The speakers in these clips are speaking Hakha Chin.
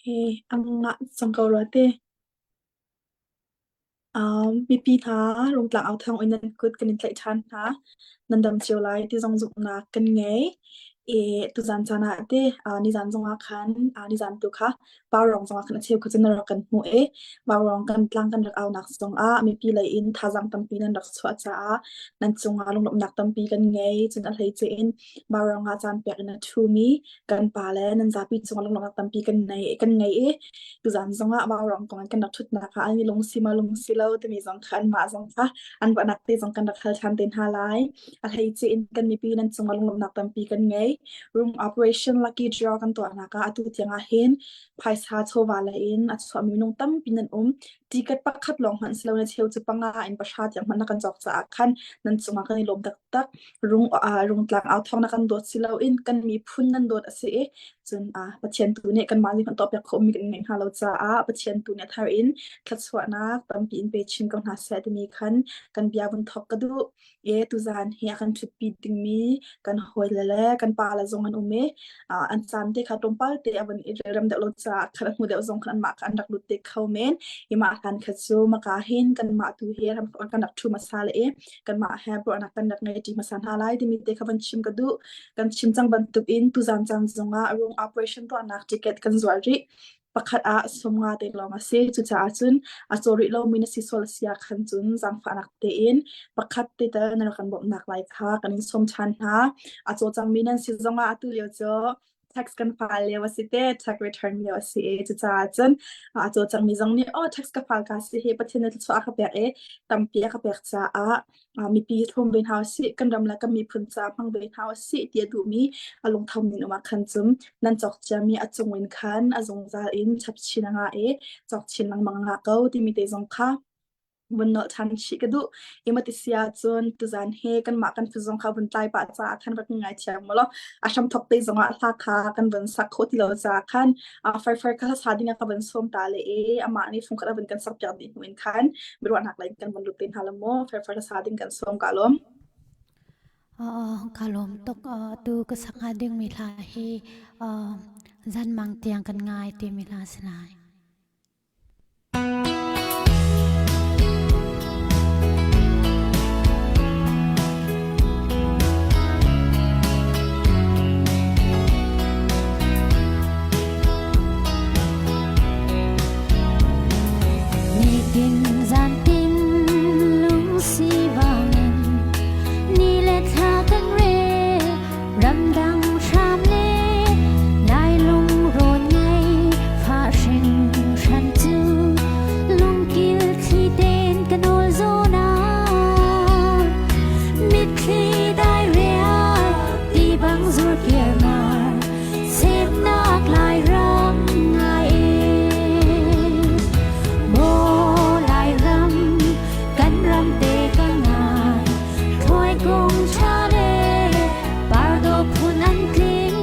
Hi a ngah cang ko rua te. Mipi hna Rungtlang au thawng in nan kut kan in tlaih ṭhan hna. Nan dam cio lai ti zong zumhnak kan ngei. I tuzan caan ah te nizan zongah khan nizan tu kha Vaurawng zongah khan a cheu kha cu nan rak kan hmuh i Vaurawng kan tlang kan rak aunak zongah mipi lei in thazaang tampi nan rak chuah caah nan cungah lunglawmhnak tampi kan ngei. Cun a hleice in Vaurawng ah caan pek in a ṭhumi kan pa le nan zapi cungah lunglawmhnak tampi kan ngei i tuzan zongah Vaurawng kong in kan rak ṭhutnak ah an i lungsi maw lungsi lo timi zong kha anmah zong kha an ruahnak te zong kan rak hal ṭhan te hna lai. A hleice in kan mipi nan cungah lunglawmhnak tampi kan ngei. Room operation lucky draw kan tuahnak ah atu tiang ah hin phaisa chawva lei in a chuahmi minung tampi nan um. Ticket pakhat lawng hmanh si lo na cheu cu panga in pahra tiang hmanh na kan cawk caah khan nan cungah kan i lawm taktak. Rungtlang au thawng na kan dawt si loin kan miphun nan dawt a si i cun Pathian tu nih kanmah nih kan tuahpiak khawhmi kan ngeih hna lo caah Pathian tu nih a thar in thluachuahnak tampi in pe chin ko hna seh timi khan kan bia vun thawk ka duh. E tuzaan hi a kan ṭhutpi dingmi kan hawile le kan pale zong an um i an caan te kha tlawmpal te a van i relrem deuh lo caah khan a hnu deuh zong khan anmah kha an rak lut te kho men. I mah hlan kha cu maka hin kanmah tu hi kan rak ṭhu hmasa le i kanmah he ruahnak kan rak ngei ṭi hmasa hna lai timi te kha van chim ka duh. Kan chim cang bantukin tuzaan caan zongah room operation tuahnak ticket kan zuar rih. Pakhat ah sawmnga te lawng a si. Cucaah cun a caw rih lomi na si sual a si ah khan cun zaangfahnak tein pakhat te tal na rak kan bawmhnak lai kha kan in sawm ṭhan hna. A caw cangmi nan si zongah atu lio cu tax kan file lio a si te, tax return lio a si i cucaah cun a caw cangmi zong nih oh tax ka file ka si hi Pathian nih thluachuah a ka pek i tampi a ka pek caah mipi hlawm ve hna usih, kan ram le kan miphun ca hmang ve hna usih ti a duhmi a lungtho ning um ah khan cun nan cawk ciami a cung in khan a zungzal in chap chin a ngah i cawk chin lengmang a ngah ko timi te zong kha vun nolh ṭhan chih ka duh. Ima ti si ahcun tuzan he kanmah kan phu zong kha vun tlai pah caah khan rak ngaithiam mu law a hramthawk te zongah hla kha kan vun sak khawh ti lo caah khan Faifai kha sa ding ah ka van sawm ta le e amah nih fungkhat a van kan sak piak dih hnu in khan biaruahnak lei kan van lut te hna la mu Faifai sa ding kan sawm ka lawm. Ka lawm tuk tu ka sak hnga ding mi hla hi zan mang tiang kan ngai ti mi hla si lai. Nitin zantin lungsi vangin ni le thla kan rel ramdang hram le lai lungrawn ngei fa hringhran cu lungkil thli tein ka nawl zawn ah mitthli dai rial ti bang zur kir mar semnak Lairam ngai e maw Lairam kan ram te ka ngai thuai kung tha le pardo phun an tling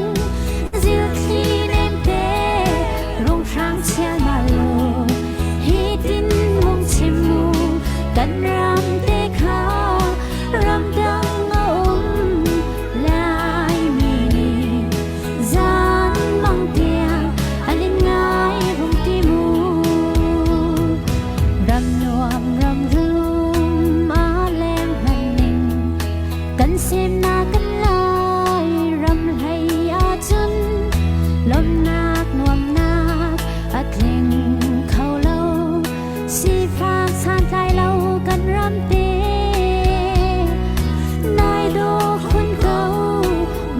zilthli nem te rung hrang chial ma lo hi tin hung chim mu kan ram te kha ram dang a um Laimi nih zan mang tiang an in ngai hung ti mu ram nuam ram rum a leng hman ning kan semnak kan lai ram hlei ahcun lawmhnak nuamnak a tling kho lo sifak santlai lo kan ram te nai dawh khun ko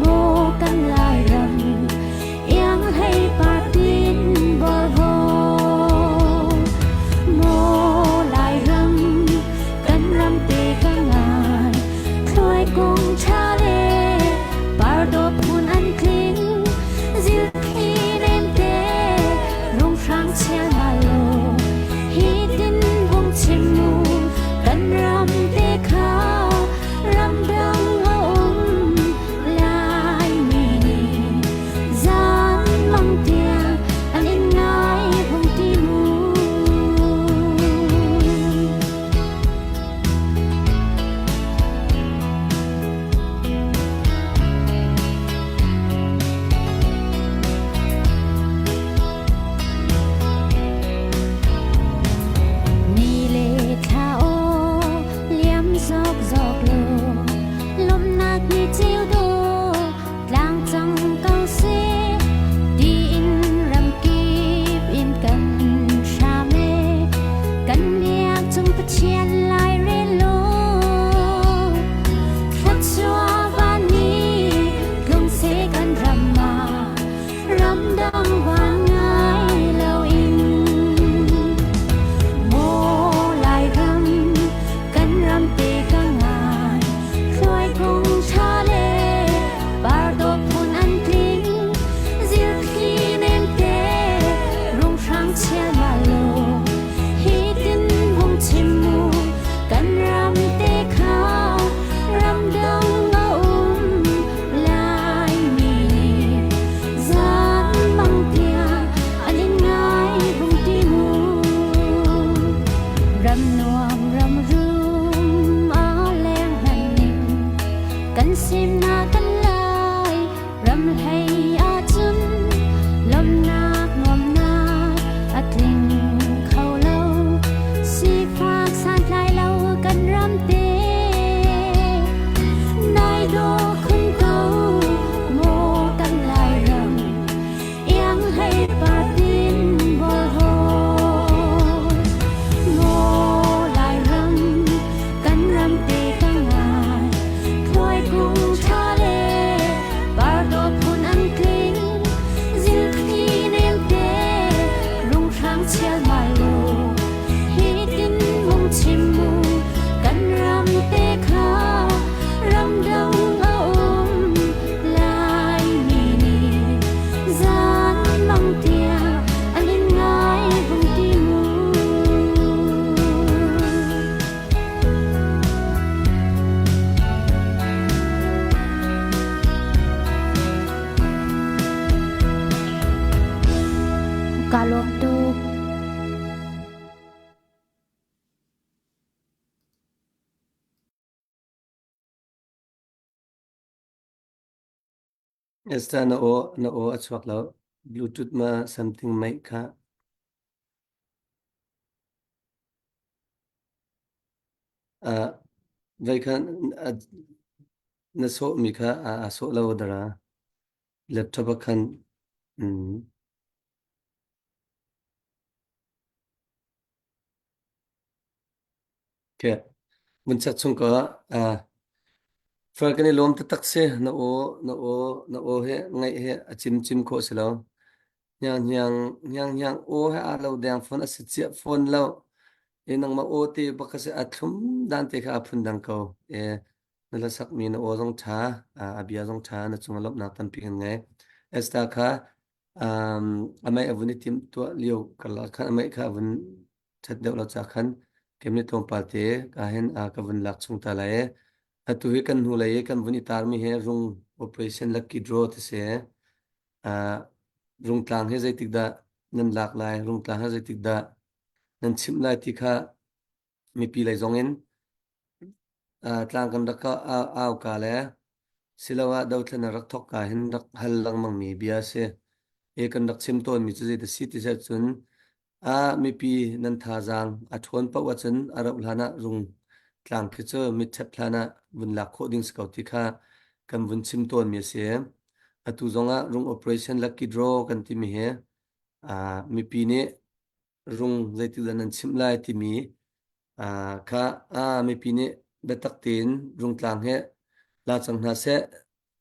maw kan Lairam iang hlei partin bawlho maw Lairam kan ram te ka ngai thluai kung ṭha le pardaw phun an tling zilthli nem te runghrang chia ma lo hi tin hung chim mu kan ram te kha ramdang a um Laimi nih zan mang tiang an in ngai hung ti mu. Kan semnak kan lai ram hlei ahcun lawmhnak nuamhnak a tling kho lo. Sifak santlai lo kan ram te. Nai dawh khun ko maw kan Lairam iang hlei partin bol hawi. Maw Lairam kan ram te ka ngai Tluai kung ṭha le pardaw phun an tling zilthli nemte runghrang chialmal u hi tin hung chim mu kan ram te kha ramdang a um Laimi nih zan mang tiang an in ngai hung ti mu. Ka lawm tuk. Esther na aw na aw a chuak lo. Bluetooth ma something meih kha. Uh, vai kha na sawh mi kha a sawh lo dara. Laptop ah khan mm. Okay. Mun chak chung ko ah far kan i lawm taktak si na aw na aw na aw he ngaih he a cim cim khawh si lo. Hniang hniang hniang hniang aw he aa lo deng fawn a si ciah fawn lo. E nangmah aw te bak kha si a thlum dan te kha a phun dang ko. E na hlasakmi na aw zong ṭha, a bia zong ṭha, na cung ah lawmhnak tampi kan ngei. Esther kha um, amei a vun i timh tuah lio karlak khan amei kha a vun ṭhat deuh lo ca khan keimah tlawmpal te ka hin ka vun lak chung ta lai. Atu hi kan hnulei i kan vun i tarmi hi rung operation lucky draw ti si. Uh, rungtlang hi zeitik dah nan lak lai, rungtlang hi zeitik dah nan chimh lai ti kha mipi lei zong in tlang kan rak au ka le siloah dothlen rak thawk ka hin rak hal lengmang mi bia a si. E kan rak chim tawn mi cu zei si ti seh cun a mipi nan thazaang a ṭhawn paoh ahcun a rauh hlan ah rung tlang khi cu mitṭhep hlan ah vun lak khawh ding si ko ti kha kan vun chim tawn mi a si. Atu zong ah rung operation lucky draw kan timi hi mipi nih rung zeitikdah nan chimh lai timi kha mipi nih biatak tein rungtlang he la cang hna seh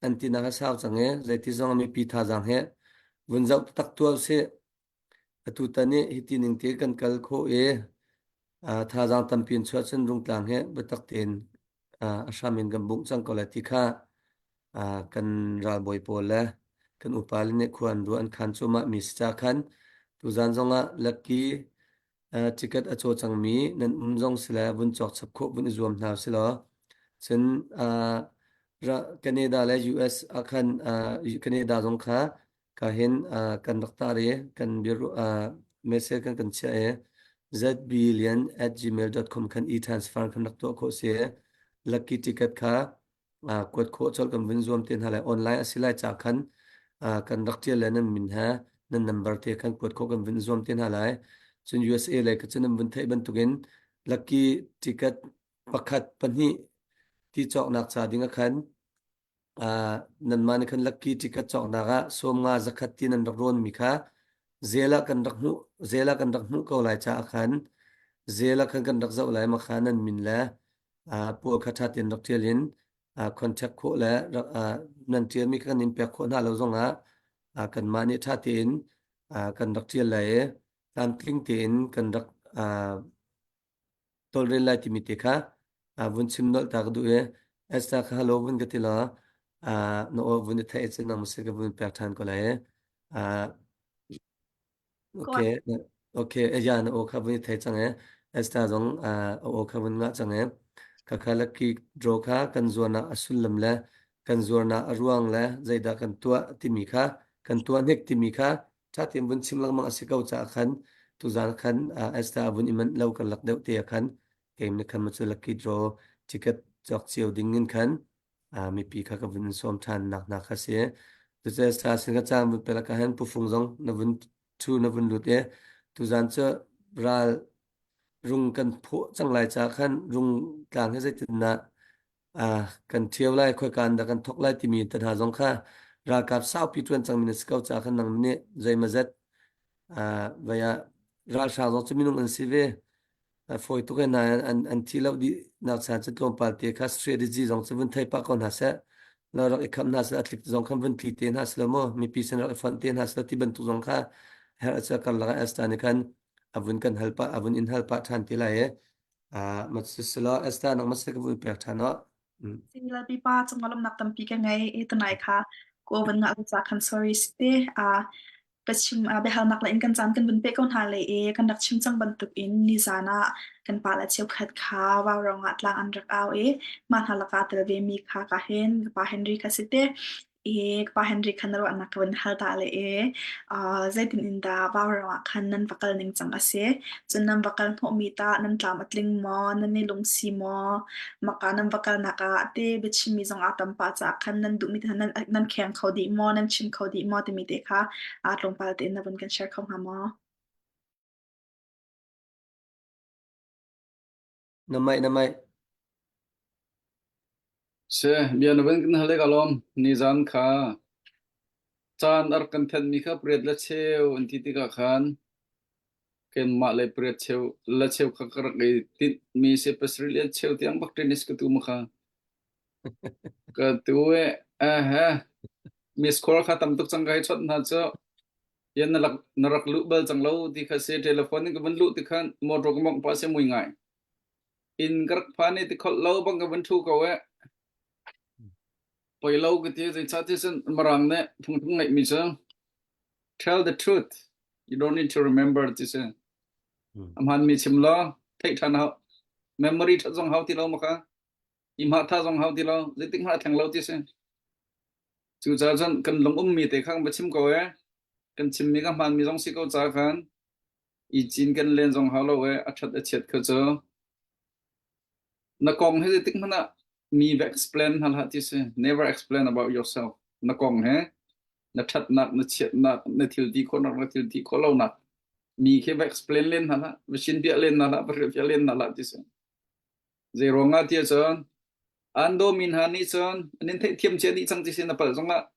an tinak a sau cang i zeiti zong mipi thazaang he vun zoh taktak tuah usih. Atu tan i hiti ning te kan kal khawh i thazaang tampi in chuah cun rungtlang he biatak tein a hram in kan bungh cang ko lai ti kha kan ralbawi pawl le kan upa le nih khua an ruah an khan cuahmah mi si ca khan tuzan zongah lucky ticket a caw cangmi nan um zong si le vun cawk chap khawh vun i zuam hna si law cun Canada le US ah khan Canada zong kha ka hin kan rak tar i kan biaru message kan kan chiah i zblian@gmail.com khan e-transfer kan rak tuah khawh si lucky ticket kha kuat khawh colh kan vun zuam te hna lai online a si lai ca khan kan rak ṭial le nan min he nan number te khan kuat khawh kan vun zuam te hna lai cun USA lei ka cun nan vun theih bantukin lucky ticket pakhat pahnih ti cawknak ca ding ah khan nanmah nih khan lucky ticket cawknak ah 50 100 ti nan rak rawn mi kha zel ah kan rak hmuh zel ah kan rak hmuh ko lai caah khan zel ah khan kan rak zoh lai ma kha nan min le pawl kha ṭha tein rak ṭial in contact khawh le nan ṭialmi kha kan in pek khawh hna lo zongah kanmah nih ṭha tein kan rak ṭial lai i tlamtling tein kan rak tawlrel lai timi te kha vun chim nolh ta ka duh i Esther kha hello vun ka ti law na aw vun i theih cun nang ka vun pek ṭhan ko lai. Okay, okay, ya na aw kha vun i thei cang e. Esther zong a aw kha vun ngah cang e. Khakha lucky draw kha kan zuarnak a sullam le kan zuarnak a ruang le zeidah kan tuah timi kha kan tuah hnik timi kha ṭha tein vun chim lengmang a si ko caah khan tuzaan khan Esther a vun i manh lo kan lak deuh te ah khan keim nih khan macu lucky draw ticket cawk cio ding in khan. Mipi kha ka vun sawm ṭhan nak hna kha si. Cucu sa sin ka caan vun pelak ah hin pufung zong na vun thu na vun lut i tuzan cu ral rung kan phawh cang lai ca khan rung tlang hi zeitindah kan ṭhio lai khoika in dah kan thawk lai timi te hna zong kha ralkap saupi ṭuan cangmi na si ko ca khan nang nih zeimazet vai ah ralhrang zong cu minung an si ve. Fawi tuk in an an thi lo dih nak chan cu tlawmpal te kha strategy zong cu vun thei pah ko hna seh. Lo rak i kham hna seh a tlik zong khan vun tli te hna seh mu mipi sin rak i fonh te hna seh ti bantuk zong kha herh a karlak ah Esther nih khan a vun kan hal pah a vun in hal pah ṭhan te lai i silo Esther nang ma se ka vun pek ṭhan o. Single pipa cungah lawmhnak tampi ka ngei i tunai kha ko van ngah ca khan sorry si te a Biachim biahalnak le in kan caan kan vun peh ko hna lai i kan rak chim cang bantukin nizan ah kan pale cheukhat kha vaurawng ah tlang an rak au i mah hna lakah tel vemi kha ka hin ka pa Henry kha si te i ka pa Henry kha na ruahnak ka vun hal ta le i zeitin in dah vaurawng ah khan nan va kal ning cang a si cun nan va kal hnawhmi tah nan tlam a tling maw nan i lungsi maw maka nan va kalnak ah te biachimmi zong aa tam pah caah khan nan duhmi te nan nan kheng kho dih maw nan chim kho dih maw timi te kha aa tlawmpal tein na vun kan share kho hnga maw? Na mai na mai. Se bia na van kan hal ka lawm nizan kha caan ar kan then mi kha pariat le cheu an ti tikah khan Keimah le pariat cheu la cheu kha ka rak i tinh mi si pasarih le cheu tiang bak tennis ka tu ma kha. Ka tu e eh he miss call kha tam tuk cang ka hei chawnh hna cu yan na rak na rak luh bal cang lo ti kha si telephone in ka van luh ti khan motor ka mongh pa si mui ngai. Inn ka rak phan i ti kholh lo bang ka van thu ko e. Poi lo ka ti zeicah ti cun mirang nih phungthung ngeih mi cu Tell the truth. You don't need to remember ti si. A hmaanmi chim law theih ṭhan hau. Memory ṭhat zong hau ti lo maka. I hma tha zong hau ti lo. Zeitik hmanh a thleng lo ti si. Cucaah cun kan lung ummi te kha kan va chim ko e. Kan chimmi ka hmaanmi zong si ko ca khan i cin kan len zong hau lo e. A ṭhat a chiat kha cu Na kong hi zeitik hmanh ah mi va explain hna hlah ti si. Never explain about yourself. Na kong he na ṭhatnak, na chiatnak, na thil ti khawhnak, na thil ti khawh lonak mi khi va explain len hna hlah, va sinpiah len hna hlah, va hrilhfiah len hna hlah ti si. Zei ruangah ti ahcun an dawmi hna nih cun an in theihthiam cia dih cang ti si na palh zongah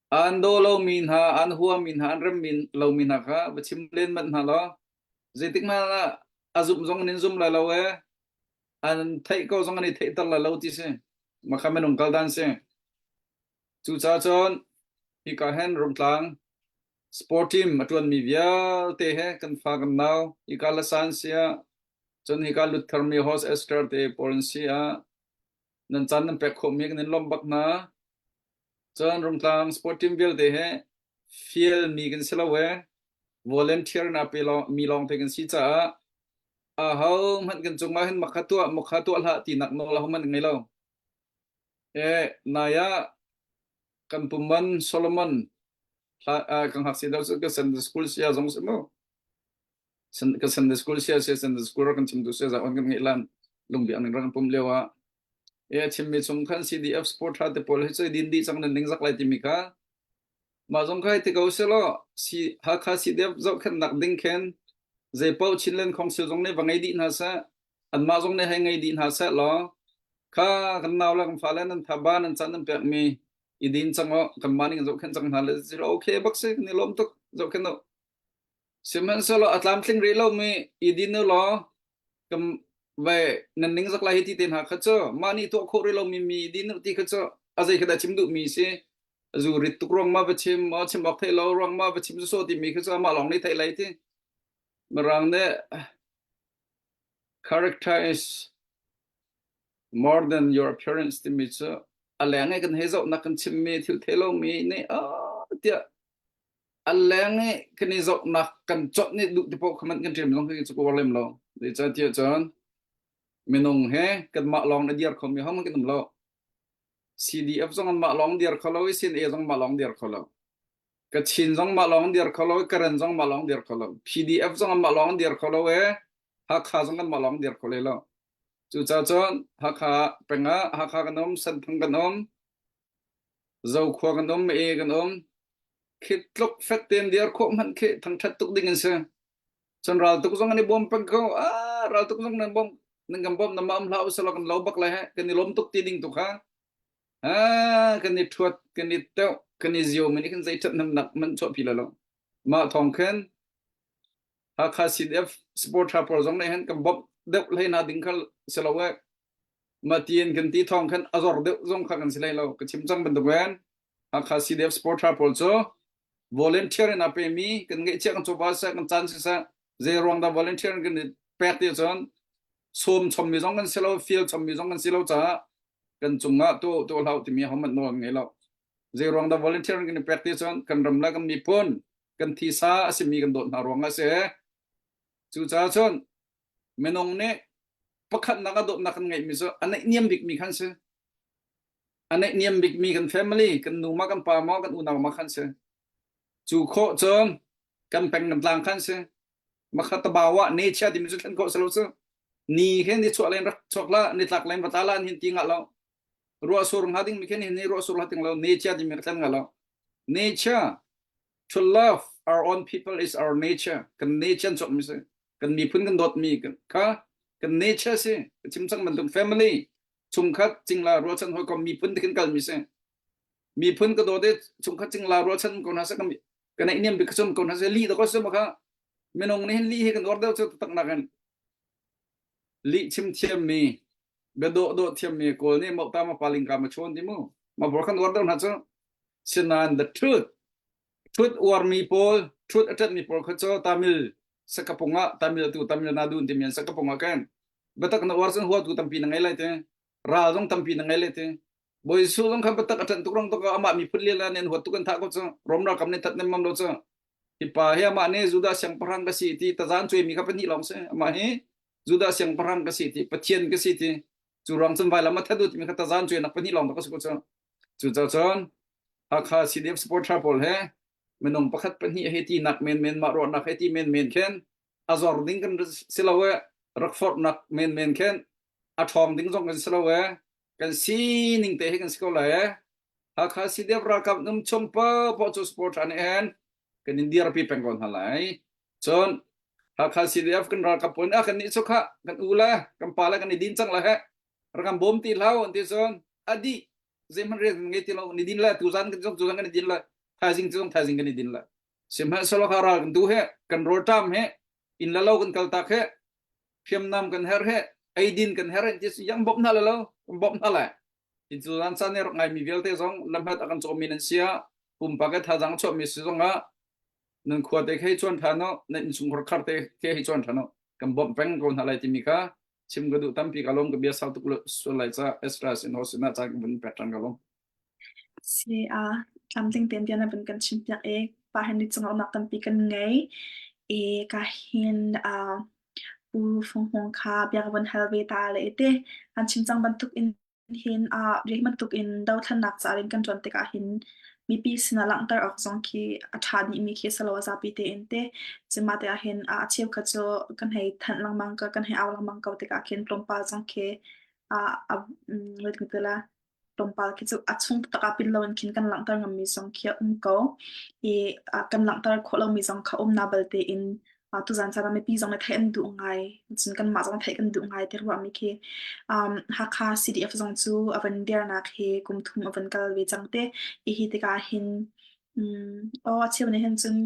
an daw lomi hna, an huami hna, an remmi lomi hna kha va chim len manh hna law zeitik hmanh ah a zumh zong an in zum lai lo e an theih ko zong an i theihter lai lo ti si makha minung kal dan si cucaah cun hika hen Rungtlang sport team a ṭuanmi vialte he kan fa kan nau hika Lasan sia cun hika luttharmi host Esther te pawl an si ah nan caan nan pek khawhmi kan in lawmh bak hna Cun Rungtlang sport team vialte he fialmi kan si lo e. Volunteer na pe lawng, mi lawngte kan si caah aho hmanh kan cungah hin makha tuah makha tuah hlah tinak nawl aho hmanh ngei lo. E nai ah kan puman Solomon hla kan ngakchia deuh cu ka Sunday school sia zong si mu. Ka Sunday school sia sia Sunday school rak kan chim tu sia za on kan ngeih lan lungbiak ning rak kan pum lio ah e a chimmi chung khan CDF sport tha te pawl hi cu din dih cang nan ning zak lai timi kha mah zong kha ti ko selaw si Hakha CDF zohkhenhnak ding khen zeipaoh Chinland Council zong nih va ngei dih hna seh anmah zong nih hei ngei dih hna seh law kha kan nau le kan fale nan thaba nan chan nan pekmi i din cang o kanmah nih kan zohkhenh cang hna le okay bak si kan i lawm tuk zohkhenh u Sihmanhsehlaw a tlamtling rih lomi i din u law kan ve nan ning zak lai hi ti te hna kha cu mah nih tuah khawh rih lomi mi din u ti kha cu a zei kha dah chim duhmi si zu rit tuk ruang ma va chim maw chim awk theih lo ruang ma va chim so timi kha cu amah lawng nih theih lai ti mirang nih character is more than your appearance timi cu a leng i kan hei zohnak kan chimmi thil thei lomi nih ah tiah A leng i kan i zohnak kan conh nih duh ti paoh kha manh kan ṭem zong hi cu ka uar lem lo. Zeicahtiah cun minung he kanmah lawng na dir khomi hohmanh kan um lo. CDF zong anmah lawng dir kho lo i CNA zong mah lawng dir kho lo. Kachin zong mah lawng dir kho lo i Karen zong mah lawng dir kho lo. PDF zong anmah lawng dir kho lo i Hakha zong anmah lawng dir kho le lo. Cucaah cun Hakha peng ah Hakha kan um, Senthang kan um, Zokhua kan um, Mee kan um. Khi tluk fek tein dir khawh hmanh khi thangṭhat tuk ding an si. Cun raltuk zong an i bawm peng ko. Ah, raltuk zong nan bawm nan kan bawm na ma um hlah usalaw kan lo bak lai he. Kan i lawm tuk ti ding tu kha. Ah, kan i ṭhuat, kan i teuh, kan i zio men i kan zei ṭhathnemnak hmanh chuahpi lai lo. Mah thawng khin Hakha CDF sport ṭha pawl zong nih hin kan bawmh deuh hlei hna ding kha si lo eh. Mah tiin kan ti thawng khan a zor deuh zong kha kan si hlei lo. Ka chim cang bantuk in Hakha CDF sport ṭha pawl cu volunteer in a pemi kan ngeihchiah kan chawva seh kan caan siseh zei ruang dah volunteer in kan i pek ti cun sawm chommi zong kan si lo fial chommi zong kan si lo caah kan cungah tu tu hlau timi hohmanh nawl ngei lo zei ruang dah volunteer kan i pek ti cun kan ram le kan miphun kan thisa a simi kan dawt hna ruang ah si cucaah cun minung nih pakhatnak a dawtnak kan ngeihmi cu a naihniam bikmi khan si a naihniam bikmi kan family kan nu ma kan pa ma kan unau ma khan si cu khawh cun kan peng kan tlang khan si Makha ne chia timi cu thlen khawh si lo cu. Ni khin ni chuah len rak chuak la ni tlak len va tla la hin ti ngah lo. Ruah sur hnga ding mi khin hin ni ruah sur la ting lo ne chia timi ka thlen ngah lo. Nature to love our own people is our nature. Kan nature an chuak mi si. Kan miphun kan dawt mi kha kan nature si. Ka chim cang bantuk family chungkhat cingla rualchan hawikom miphun te khin kal mi si. Miphun ka dawt i chungkhat cingla rualchan ko hna seh kan ei niam bik cun ko hna seh lih dawk a si ma kha minung nih hin lih hi kan uar deuh cu taktak nakin lih chim thiammi bia dawh dawh thiammi kawl nih mauh ta ma paling ka ma chawn ti mu ma bor kan uar deuh hna cu sinain the truth truth uarmi pawl truth a ṭanhmi pawl kha cu Tamil sakapung ah Tamil tu Tamil Nadu timi an sakapung ah khan biatak na uar cun huatu tampi na ngei lai te ral zong tampi na ngei lai te Bawi Jesuh zong kha biatak a ṭanh tuk rong tuk amah miphun lila nih an huat tuk an thah ko cu Rom ralkap nih that nemmam lo cu hi pa hi amah nih Judah siangpahrang ka si ti tazan cuaimi kha pahnih lawng si amah hi Judah siangpahrang ka si ti Pathian ka si ti cu ruang cun vailam a that u timi kha tazan cuainak pahnih lawng ka si ko cu cucaah cun Hakha CDF supporter pawl he minung pakhat pahnih he ti nak men men mah ruahnak he ti men men khin a zor ding kan si lo e rak forhnak men men khin a ṭhawng ding zong kan si lo e kan sining te hi kan si ko lai e Hakha CDF ralkap num chung paoh paoh cu sport ṭha nih hin kan in dirpi peng ko hna lai cun Hakha CDF kan ralkap pawl nih kan nih cu kha kan u le kan pa le kan i din cang la he rak kan bawm ti hlah an ti cun a dih zeihmanh rian kan ngei ti lo ni din le tuzan kan zong tuzan kan i din le thaizing cu zong thaizing kan i din le sihmanhsehlaw kha ral kan du he kan rawlṭam he inn le lo kan kaltak he hriamnam kan herh he eidin kan herh ti yang bawmh hna le lo kan bawmh hna le hi cu zan caan rak ngaimi vialte zong lamhat a kan cawmi nan sia pumpak e thazang chuahmi si zong ah nan khua te khi chuan than no nan innchungkhar khar te ke hi chuan than no kan bawmh peng ko hna lai timi kha chim ka duh tampi ka lawm ka bia sau tuk sual lai ca extra sin ho sin ah caan ka vun pek than ka lawm Si a tlamtling tein tiah na vun kan chimpiak i pa hin ni cungah umnak tampi kan ngei i ka hin uh, Pu Fung Hmung kha bia ka vun hal ve ta le te an chim cang bantuk in hin uh, rian bantuk in dothlennak ca in kan ṭuan tikah hin mipi sinah langhter awk zong khi a ṭha dihmi khi a si lo a zapi tein te cima te ah hin a cheukhat cu kan hei thanh lengmang ka kan hei au lengmang ko tikah khin tlawmpal zong khi a a tlawmpal khi cu a chung taktak ah pin loin khin kan langhter ngammi zong khi a um ko i kan langhter khawh lomi zong kha um na balte in tuzan caan ah mipi zong nih theih an duh ngai cun kanmah zong theih kan duh ngai ti ruahmi khi um, Hakha CDF zong cu a van dirnak hi kum thum a van kal ve cang te i hi tikah hin um, aw a cheu nih hin cun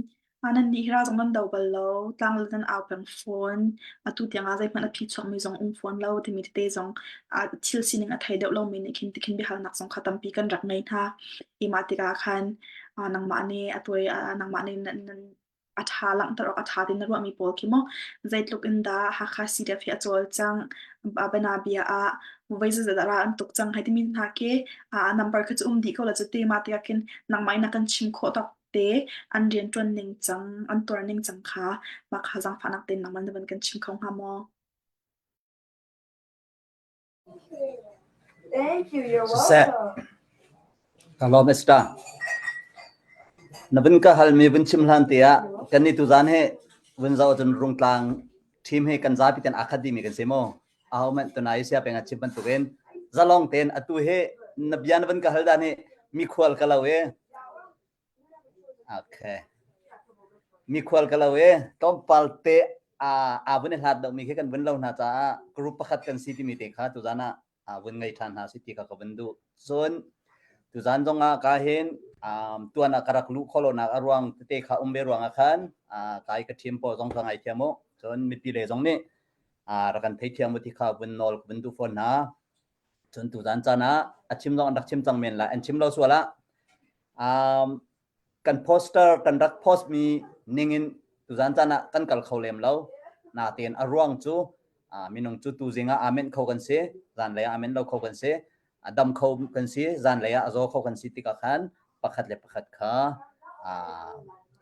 Nannih hi ral zong nan do bal lo, tlanglal nan au peng fawn. Atu tiangah zeihmanh a phi chuakmi zong um fawn lo timi tete zong thil sining a thei deuh lomi nih khin tikhin biahalnak zong kha tampi kan rak ngei hna. I mah tikah khan nangmah nih a tuai nangmah nih nan a ṭha langhter awk a ṭha ti na ruahmi pawl khi maw zeitluk in dah Hakha CDF hi a cawlcangh bianabia ah voi zeizat dah ral an tuk cang hei timi hna khi number kha cu um dih ko la cu ti mah tikah khin nangmah in na kan chim khawh tawk te an rianṭuan ning cang, an tuar ning cang kha mah kha zaangfahnak tein nangmah na van kan chim kho hnga maw? Siseh, ka lawm Esther. Na vun ka halmi vun chim hlan te ah kan ni tuzan he vun zoh ahcun Rungtlang team he kan zapi ten aa khat dihmi kan si maw? Aho manh tunai sia peng a chim bantukin zalong tein atu hi na bia na van ka hal dan hi mikhual ka lo e. Okay. Mikhual ka lo e. Tlawmpal te a a vun i hlat deuhmi khi kan vun lo hna caah group pakhat kan si timi te kha tuzan ah a vun ngei ṭhan hna si ti kha ka vun duh. Cun tuzan zong ah ka hin um, tuan ah ka rak luh khawh lonak a ruang tete kha um ve ruang ah khan uh, kai ka ṭhim pawl zong ka ngaithiam u. Cun mipi le zong nih uh, rak kan theithiam u ti kha vun nawl ka vun duh fawn hna. Cun tuzan caan ah a chim zong an rak chim cang men lai. An chim lo sual ah um, kan poster kan rak post mi ningin tuzan caan ah kan kal kho lem lo. Natein a ruang cu minung cu tuzing ah amen kho kan si, zanlei ah amen lo kho kan si, a dam kho kan si, zanlei ah a zaw kho kan si tikah khan pakhat le pakhat kha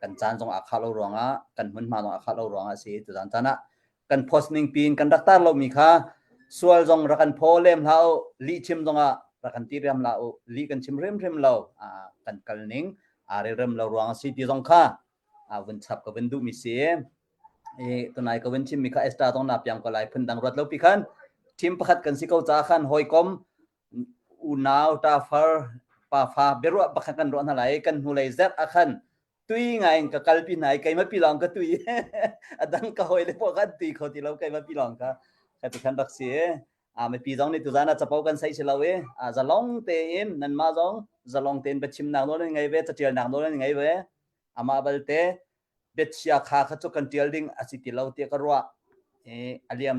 kan caan zong aa khah lo ruangah kan hmunhma zong aa khah lo ruangah si tuzan caan ah kan post ning pin kan rak tar lomi kha sual zong rak kan phaw lem hlah u lih chim zong ah rak kan ti riam hlah u lih kan chim hrimhrim lo kan kal ning aa relrem lo ruang a si ti zong kha vun chap ka vun duhmi si i tunai ka vun chimmi kha Esther zong na piang ko lai phundang ruat lo pi khan team pakhat kan si ko ca khan hawikom unau tafar pafa biaruah pakhat kan ruah hna lai kan hnulei zerh ah khan tui ngai in ka kalpi hna i keimah pi lawng ka tui a dang ka hawi le poh kan tui kho ti lo keimah pi lawng ka ka ti khan rak si a mipi zong nih tuzan ah capo kan sei si lo i a zalong tein nanmah zong zalong tein biachimnak nawl nan ngei ve catialnak nawl nan ngei ve amah balte biachia kha kha cu kan tial ding a si ti lo tiah ka ruah i a liam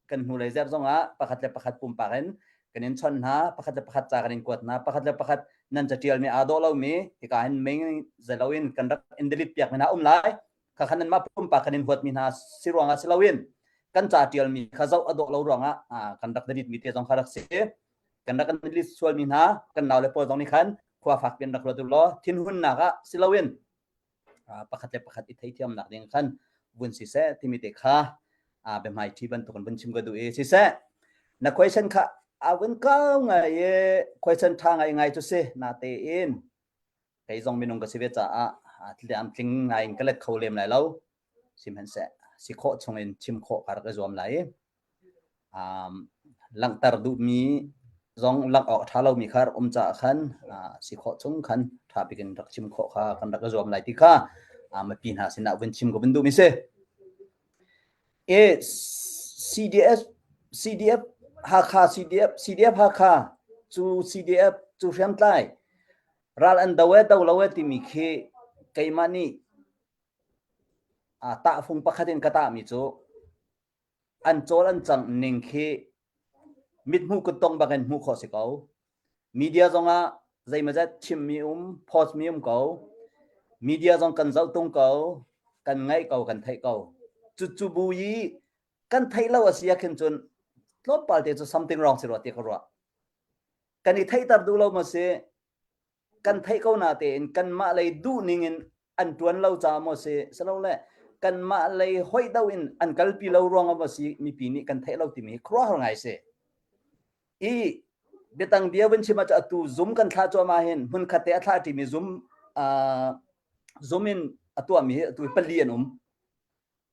kan hnulei zerh zongah pakhat le pakhat pumpak in kan in chawnh hna pakhat le pakhat ca kan in kuat hna pakhat le pakhat nan catial mi aa dawh lomi hika hin meng zelo in kan rak in delete piak mi hna um lai kha khan nanmah pumpak kan in huat mi hna si ruangah si loin kan ca tial mi kha zoh a dawh lo ruangah kan rak delete mi te zong kha rak si kan rak kan delete sual mi hna kan nau le pawl zong nih khan khua fak piin rak ruat u law thinhunnak ah si loin pakhat le pakhat i theithiamnak ding khan vun siseh timi te kha biahmai ṭhi bantukin vun chim ka duh i siseh na question kha a vun kau ngai i question ṭha ngai ngai cu si natein kei zong minung ka si ve caah tliam tling ngai in ka let kho lem lai lo sihmanhseh si khawh chungin chim khawh ka rak i zuam lai Um, langhter duhmi zong langh awk ṭha lomi kha rak um caah khan uh, si khawh chung khan ṭha bik in rak chim khawh kha kan rak i zuam lai ti kha uh, mipi hna sinah vun chim ka vun duhmi si. E CDS CDF Hakha CDF CDF Hakha cu CDF cu hriamtlai ral an do e do lo e timi khi keimah nih uh, tahfung pakhat in ka tahmi cu An cawl an cangh ning khi mithmuh kuttong bak in hmuh khawh si ko. Media zongah zeimawzat chimmi um, post mi um ko. Media zong kan zoh tung ko, kan ngaih ko, kan theih ko. Cucu bu i kan theih lo a si ah khin cun tlawmpal te cu something wrong si rua ti ka ruah. Kan i theihter duh lo maw si, kan theih ko na tein kanmah lei duh ning in an tuan lo caah maw si silole kanmah lei hoih do in an kalpi lo ruang ah maw si mipi nih kan theih lo timi hi khuaruahhar ngai si i biatang bia vun chim ah atu zum kan thlah cuahmah hin hmunkhat te a thlah ṭimi zum uh, zum in a tuahmi hi atu pali an um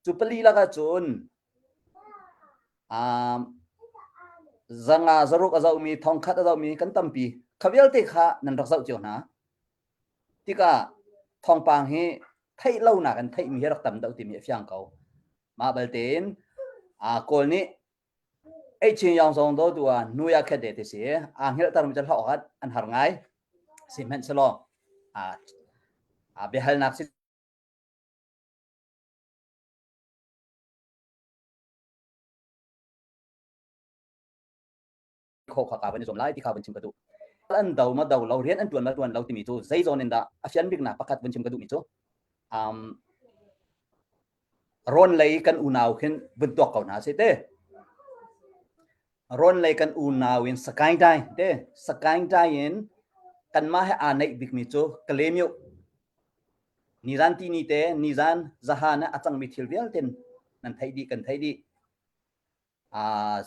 Cu pali lakah cun um, zanga zaruk a zohmi thongkhat a zohmi kan tampi kha vialte kha nan rak zoh cio hna tikah thawngpang hi theih lonak in theihmi hi rak tam deuh timi a fiang ko mah balte in kawl nih ei chin yong zong do tu ah nuya khet de ti si aa hngilhter mi cu hlawh an har ngai sihmanhsehlaw biahalnak si Khawh kha ka van i zuam lai ti kha van chim ka duh. An do ma do lo rian an tuan ma tuan lo timi cu zei zawn in dah a fian biknak pakhat van chim ka duhmi cu um, rawn lei kan unau khin vun tuak ko hna si te. Rawn lei kan unau in Sakaing Dai te Sakaing Dai in kanmah he aa neih bikmi cu Kalemiu Nizan tini te nizan zahan ah a cangmi thil vialte nan theih dih kan theih dih. Uh,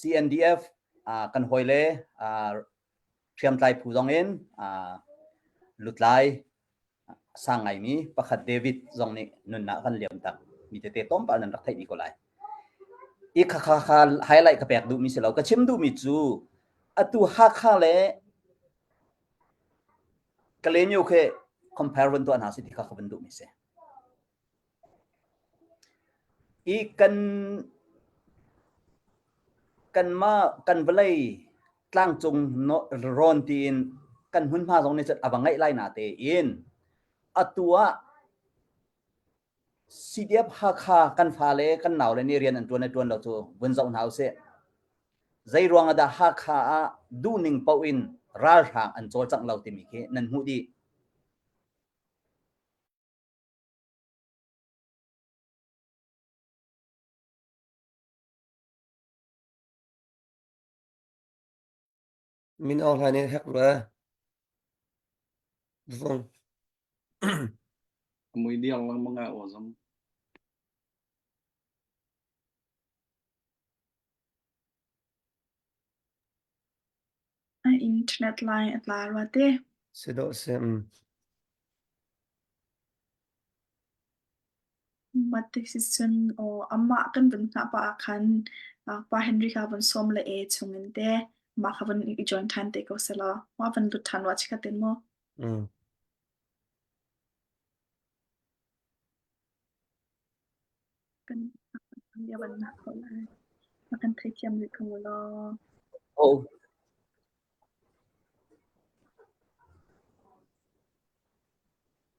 CNDF uh, kan hawile uh, hriamtlai phu zong in uh, lutlai sang ngaimi pakhat David zong nih nunnak kan liam tak mi tete tlawmpal nan rak theih dih ko lai. I kha kha kha highlight ka pek duhmi si lo. Ka chim duhmi cu atu Hakha le Kalaymyo khi compare vun tuah hna si ti kha ka vun duhmi si. I kan kanmah kan vawlei tlangcung rawn tiin kan hmunhma zong nih cun a va ngeih lai na tein atu ah CDF Hakha kan fale kan naule nih rian an ṭuan le ṭuan lo cu vun zoh hna usih. Zei ruang ah dah Hakha ah duhning paoh in ralhrang an cawlcangh lo timi khi nan hmuh dih. Min Aung Hlaing nih hek rua. Vung. Mui diang lengmang ah aw zong. A internet line a tla rua te. Si dawh si. Mm. Matik si cun aw amah kan vun hngah pah ah khan pa Henry kha vun sawm le e chungin te mah kha vun i join ṭhan te ko selaw mah van lut ṭhan rua chikhat in mu. Mm. Kan bia van nak ko lai. A kan theithiam rih ko law. Oh.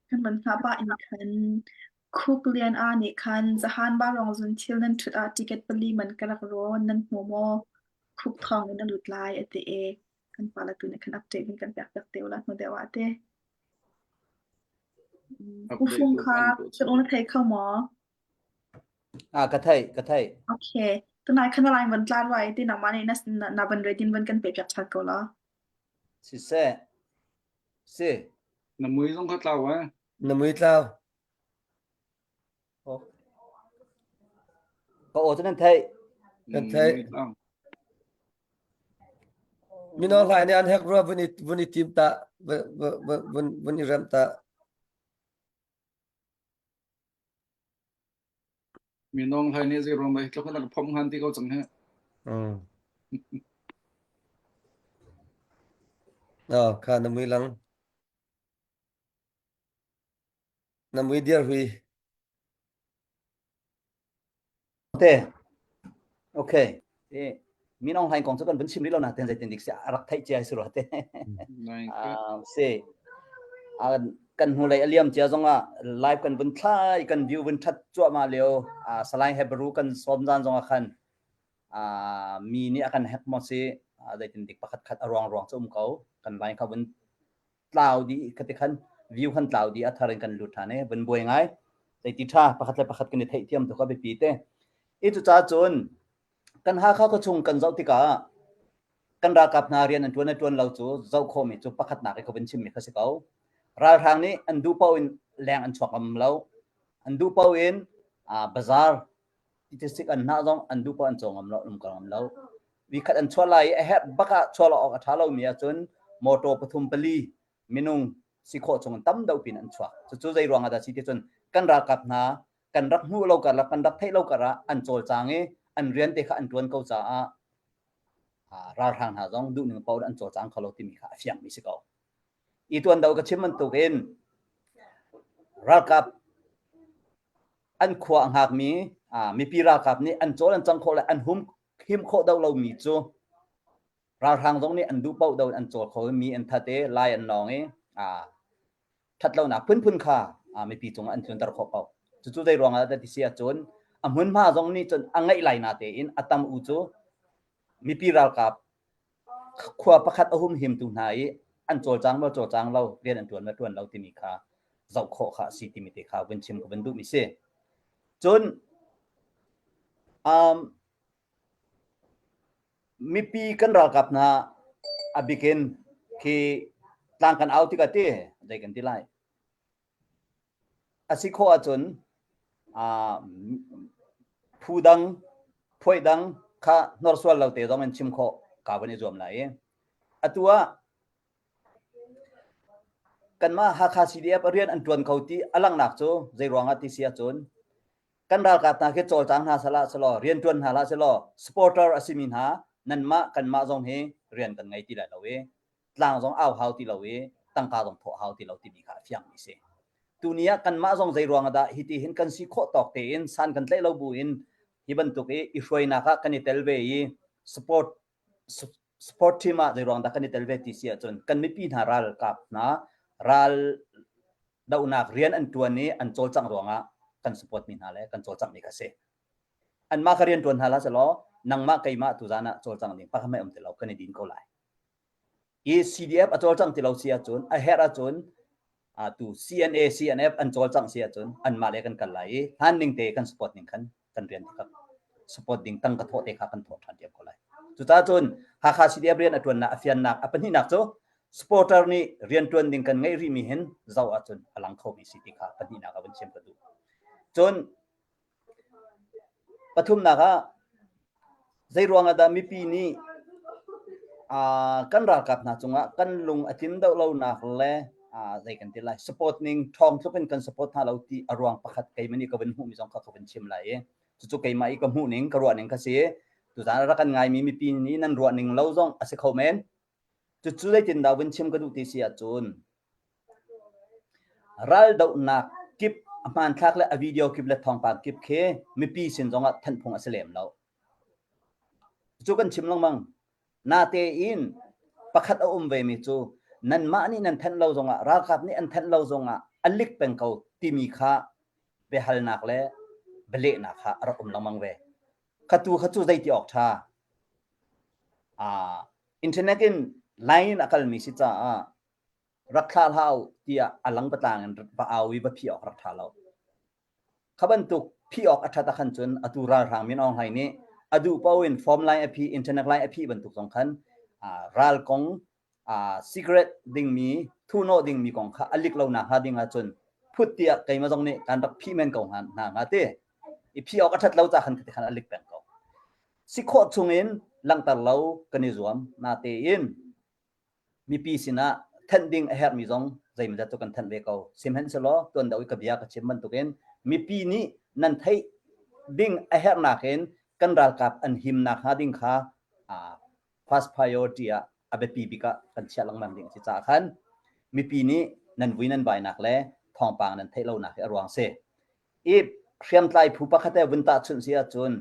Kan van hngah pah in khan Khuk Lian A nih khan zahan vaurawng zun thil nan ṭhut ah ticket pali man ka rak rawn nan hmu maw? Khuk thawng in a lut lai a ti i kan pale tu nih khan update in kan pek piak te ula hnu deuh ah ti. U Fung kha kan na thei kho maw? Ah ka thei ka thei. Okay. Tunai khan line van tlan wai ti nangmah nih na na van ready van kan pe piak chat ko la. Siseh. Si. Na mui zong kha tlau eh. Na mui tlau. Oh. Ka aw cu nan theih. Kan theih. Mino hlai nih an hek rua vun i vun i tim ta vun vun vun i rem ta. Minong hlai nih zei ruang dah hi tluk in a ka phomh hngan ti ko cang hi. Mm. Oh, kha na mui lang. Na mui diar hui. Te. Okay. E Min Aung Hlaing kong cu kan vun chim rih lo na ten zeitin dik si a rak theih cia si rua te. Si. Kan hnulei a liam cia zong ah live kan vun thlai kan view vun that cuahmah lio Salai Hebrew kan sawm zan zong ah khan mi nih a kan hack maw si zeitin dik pakhat khat a ruang ruang cu um ko kan line kha vun tlau dih khati khan view khan tlau dih a thar in kan lut ṭhan i vun buai ngai zeiti ṭha pakhat le pakhat kan i theihthiam tuk a biapi te i cucaah cun kan Hakha khuachung kan zoh tikah kan ralkap hna rian an ṭuan le ṭuan lo cu zoh khawhmi cu pakhatnak i ka vun chimmi kha si ko ralhrang nih an duh paoh in leng an chuak ngam lo an duh paoh in bazaar Statistic an hnah zong an duh paoh an caw ngam lo, an umkal ngam lo. Vikhat an chuah lai i a herh bak ah chuah lo awk a ṭha lomi ahcun motor pathum pali minung si khawh chung in tam deuh pin an chuak. Cucu zei ruang ah dah si ti cun kan ralkap hna kan rak hmuh lo karlak kan rak theih lo karah an cawlcang i an rian te kha an ṭuan ko caah ralhrang hna zong duhning paoh in an cawlcang kho lo timi kha a fiangmi si ko. I tuan do ka chim bantukin ralkap an khua a hngakmi mipi ralkap nih an cawl an cang khawh le an hum him khawh do lomi cu ralhrang zong nih an duh paoh do an cawl kho mi an that i lai an nawng i that lonak phunphun kha mipi cungah an tlunter khawh ko cucu zei ruangah dah ti si ahcun a hmunhma zong nih cun a ngeih lai na tein a tam u cu mipi ralkap Khua pakhat a humhimtu hna i an cawlcang maw cawlcang lo, rian an ṭuan maw ṭuan lo timi kha zoh khawh kha a si timi te kha vun chim ka vun duhmi si. Cun um, mipi kan ralkap hna a bikin khi tlang kan au tikah ti zei kan ti lai. A si khawh ahcun phu dang, phuai dang kha hnorsual lo te zong in chim khawh kaa van i zuam lai i atu ah kanmah Hakha CDF rian an ṭuan kho ti a langhnak cu zei ruangah ti si ahcun. Kan ralkap hna khi cawlcang hna sehlah selaw rianṭuan hna hlah selaw supporter a simi hna nanmah kanmah zong hi rian kan ngei ti lai lo i tlang zong au hau ti lo i tangka zong thawh hau ti lo timi kha a fiangmi si. Tuni ah kanmah zong zei ruang ah dah hiti hin kan si khawh tawk tein san kan tlaih lo bu in hi bantuk i i hruainak ah kan i tel ve i support support team ah zei ruang dah kan i tel ve ti si ahcun kan mipi hna ralkap hna ral dohnak rian an ṭuan i an cawlcangh ruangah kan support mi hna le kan cawlcangh mi kha si. Anmah kha rian ṭuan hna hlah selaw nangmah keimah tuzaan ah cawlcangh ding pakhat hmanh um ti lo kan i din ko lai. I CDF a cawlcangh ti lo si ahcun a herh ahcun tu CNA CNF an cawlcangh si ahcun anmah le kan kal lai i hlan ning te kan support ning khan kan rian te kha support ding tang ka thawh te kha kan thawh ṭhan diam ko lai. Cucaah cun Hakha CDF rian a ṭuannak a fiannak a pahnihnak cu supporter nih rian ṭuan ding kan ngeih rihmi hin zoh ahcun a lang khomi si ti kha pahnihnak ah vun chim ka duh. Cun pathumnak ah zei ruang ah dah mipi nih kan ralkap hna cungah kan lung a tlin deuh lonak le zei kan ti lai support ning ṭhawng tluk in kan support hna lo ti a ruang pakhat keimah nih ka vun hmuhmi zong kha ka vun chim lai i cucu keimah i ka hmuh ning ka ruah ning kha si. Tuzaan rak kan ngaimi mipi nih nan ruah ning lo zong a si kho men. Cucu zeitindah vun chim ka duh ti si ahcun raldohnak kip a hmanthlak le a video kip le thawngpang kip khi mipi sin zongah thanh phung a si lem lo. Cu kan chim lengmang. Natein pakhat a um vemi cu nanmah nih nan thanh lo zongah ralkap nih an thanh lo zongah a lik peng ko timi kha biahalnak le bialehnak kha a rak um lengmang ve. Kha tu kha cu zeiti awk ṭha. Uh, internet in line in a kalmi si caah rak thlah hlah u tiah a lang patlang in va au i va phih awk rak ṭha lo. Kha bantuk phih awk a ṭhat ahkhan cun atu ralhrang Min Aung Hlaing nih a duh paoh in form line a phih, internet line a phih bantuk zong khan ral kong secret dingmi, thuhnawh dingmi kong kha a lik lo nakhnga ding ahcun phut tiah keimah zong nih kan rak phih men ko hna hnga ti. I phih awk a ṭhat lo ca khan kha a lik peng ko. Si khawh chungin langhter lo kan i zuam. Natein mipi sinah thanh ding a herhmi zong zeimawzat cu kan thanh ve ko. Sihmanhsehlaw tuan deuh i ka bia ka chim bantukin mipi nih nan theih ding a herhnak in kan ralkap an himnak hnga ding kha first priority ah a biapi bik ah kan chiah lengmang ding a si caah khan mipi nih nan vui nan vainak le thawngpang nan theih lonak hi a ruang si. I hriamtlai phu pakhat he vun tahchunh si ahcun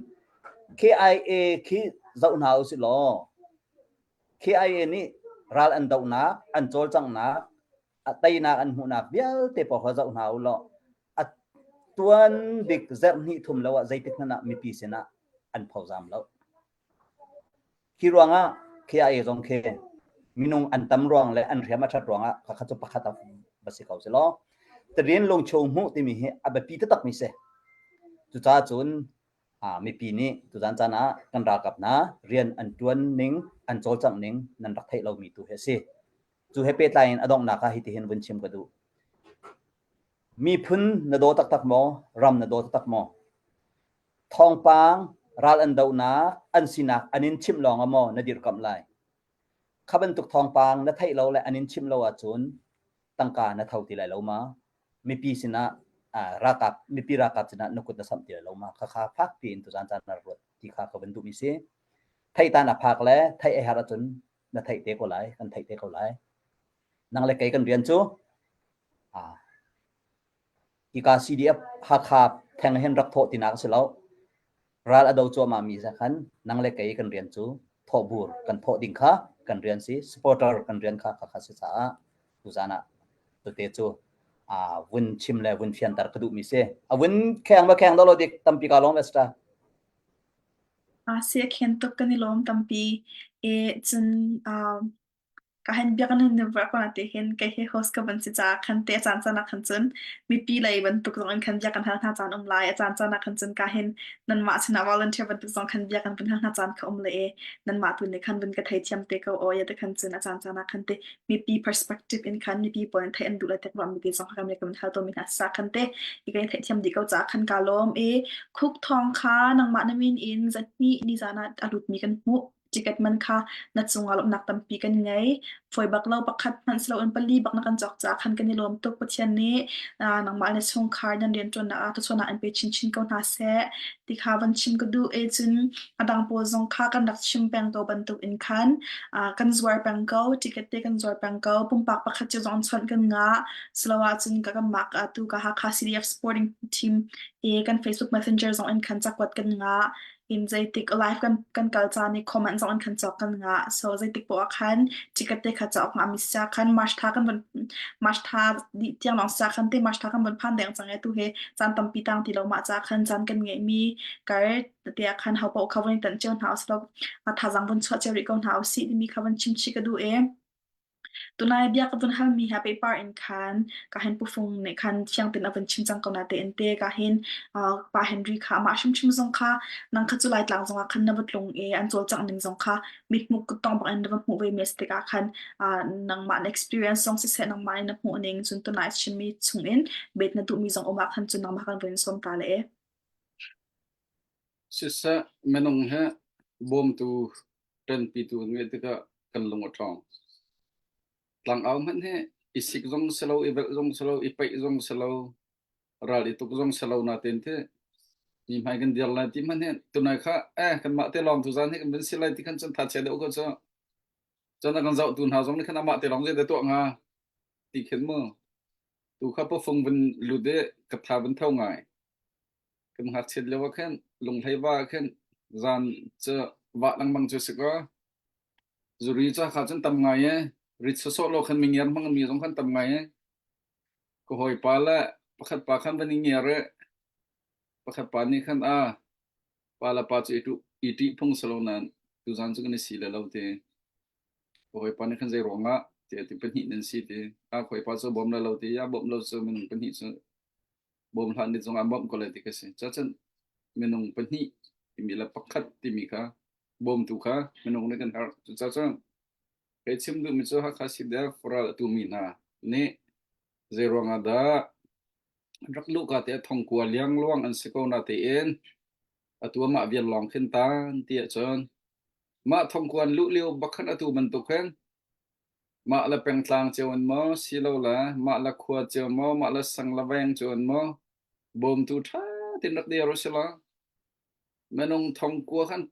KIA khi zoh hna usih law KIA nih ral an dohnak, an cawlcanghnak, a teinak an hmuhnak vialte paoh kha zoh hna u law a tuan bik zarh hnih thum lo ah zeitik hmanh ah mipi sinah an phozam lo. Hi ruangah KIA zong khi minung an tam ruang le an riam a ṭhat ruangah khakha cu pakhat a va si ko si law Tadin lungcho hmuh timi hi a biapi taktakmi si. Cucaah cun mipi nih tuzaan caan ah kan ralkap hna rian an ṭuan ning, an cawlcangh ning nan rak theih lomi tu hi a si. Cu he pehtlai in a donghnak ah hitihin vun chim ka duh. Miphun na daw taktak maw? Ram na daw taktak maw? Thawngpang ral an dohnak, an sinak an in chimh lawng ah maw na dirhkamh lai? Kha bantuk thawngpang na theih lo le an in chimh lo ahcun tangka na tho ti lai lo ma? Mipi sinah ralkap mipi ralkap sinah na kut na samh ti lai lo ma? Khakha fak piin tuzaan caan na ruat ti kha ka van duhmi si. Theih ta na phak le theih a herh ahcun na theih te ko lai, kan theih te ko lai. Nang le kei kan rian cu hika CDF Hakha theng hin rak thawh tinak a si lo. Ral a do cuahmah mi khan nang le kei kan rian cu thawhbur kan thawh ding kha kan rian si supporter kan rian kha kha si caah tuzan ah tute cu a vun chim le vun fianter ka duhmi si a vun kheng ba kheng dolo dik tampi ka lawm esta A si a khen tuk kan i lawm tampi e cun Ka hen biakinn in na vah ko na ti hin kei hi host ka van si caah khan te a caan caan ah khan cun mipi lei bantuk zong in khan bia kan hal hna caan um lai. A caan caan ah khan cun ka hin nanmah sinah volunteer bantuk zong khan bia kan vun hal hna caan kha um le e nanmah tu nih khan vun ka theithiam te ko aw ya te khan cun a caan caan ah khan te mipi perspective in khan mipi pawl in theih an duh le tek ruah mi te zong kha kan kan hal tawn mi hna sa khan te i kan theihthiam dih ko caah khan ka lawm i khuk thawng kha nangmah na min in zahnih ni zan ah a lut mi kan hmuh. Ticket man kha na cungah lawmhnak tampi kan ngei. Fawi bak lo pakhat hmanh si loin pali bak na kan cawk caah khan kan i lawm tuk. Pathian nih nangmah le chungkhar nan rianṭuannak ah thluachuahnak in pe chinchin ko hna seh ti kha van chim ka duh. E cun a dang pawl zong kha kan rak chim peng ko bantuk in khan kan zuar peng ko, ticket te kan zuar peng ko. Pumpak pakhat cio zong chawnh kan ngah. Silo ahcun ka kanmah tu ka Hakha CDF supporting team i kan Facebook Messenger zong in khan cakuat kan ngah. In zeitik live kan kan kal caan i comment zong in khan cawk kan ngah. So zeitik poah khan ticket te kha cawk ngah mi sia khan March tha kan von March tha dih tiang lawng sia khan te March tha kan von phan deng cang e tu he caan tampi tang ti lo mah ca khan caan kan ngeih mi kar te ah khan ho paoh kha von i tanh cio hna usih law thazaang von chuah cio rih ko hna usih timi kha von chim chih ka duh e. Tunai bia ka vun halmi he pehpar in khan ka hin Pufung nih khan fiang tein a vun chim cang ko na tein te ka hin Pa Henry kha amah hrimhrim zong kha nang kha cu Laitlang zongah khan na va tlung i an cawlcangh ning zong kha mithmuh kuttong bak in na va hmuh ve mi a si tikah khan nangmah na experience zong siseh nangmah in na hmuh ning cun tunai chimmi chungin bet na duhmi zong um ah khan cun nangmah kan vun sawm ta le e. Siseh minung he bawmtu ṭanpitu kan ngeih tikah kan lung a ṭhawng. Tlangau hmanh hi i sik zong si lo, i velh zong si lo, i paih zong si lo, ral i tuk zong si lo natein ti mi hmai kan dir lai ti hmanh hi tunai kha eh kanmah te lawng tuzaan hi kan van si lai ti khan cun tha chia deuh ko cu. Cun a kan zohtu hna zong nih khan amah te lawng zei tuah hnga ti khin mu. Tu kha pafung van lut i ka tha van tho ngai. Kan ngakchiat lio ah khin lunghlei va ah khin zan cu vah lengmang cu si kaw zuri ca kha cun tam ngai e rit sawsawh lo khan mingiar hmang mi zong khan tam ngai e ka hawipa le pakhat pa khan van i ngiar e pakhat pa nih khan a pa le pa cu i ṭuh i ṭih phung si lo nain tuzan cu kan i si le lo ti ka hawipa nih khan zei ruangah ti ti pahnih nan si ti a hawipa cu bawm le lo ti ya bawm lo cu minung pahnih cu bawm hlah nit zong ah bawmh ko lai ti ka si. Cacun minung pahnih timi le pakhat timi kha bawmtu kha minung nih kan herh. Cucaah kei chim duhmi cu Hakha CDF ral a tumi hna nih zei ruangah dah rak luhka te thongkua liangluang an si ko na tein atu amah vial lawng khin tan ti ahcun mah thongkua an luh lio bak khan atu bantuk hin Mah le pengtlang cio in maw, silole mah le khua cio maw, mah le sang le veng cio in maw, bawmtu ṭha tein rak dir usih law minung thongkua khan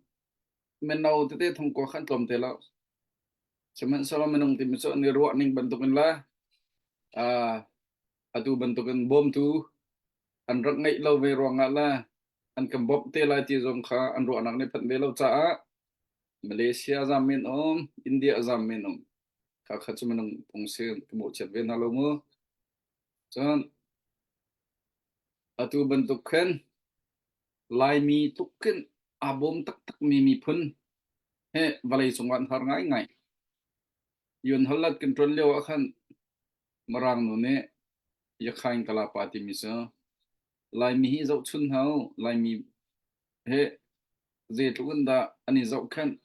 mino tete thongkua khan tlawm te lo. Sihmanhsehlaw minung timi cu an i ruah ning bantukin le uh, atu bantukin bawmtu an rak ngeih lo ve ruangah le an kan bawmh te lai ti zong kha an ruahnak nih phanh ve lo caah Malaysia zam men um, India zam men um. Kha kha cu minung phung si ka mawhchiat ve hna lo mu. Cun atu bantuk khin Laimi tluk khin aa bawm taktakmi miphun he vawlei cungah an har ngaingai. Yun Holland kan ṭuan lio ah khan Mirang nu nih Yakhain Kalapa timi cu Laimi hi zohchun hna u, Laimi he zeitluk in dah an i zohkhenh,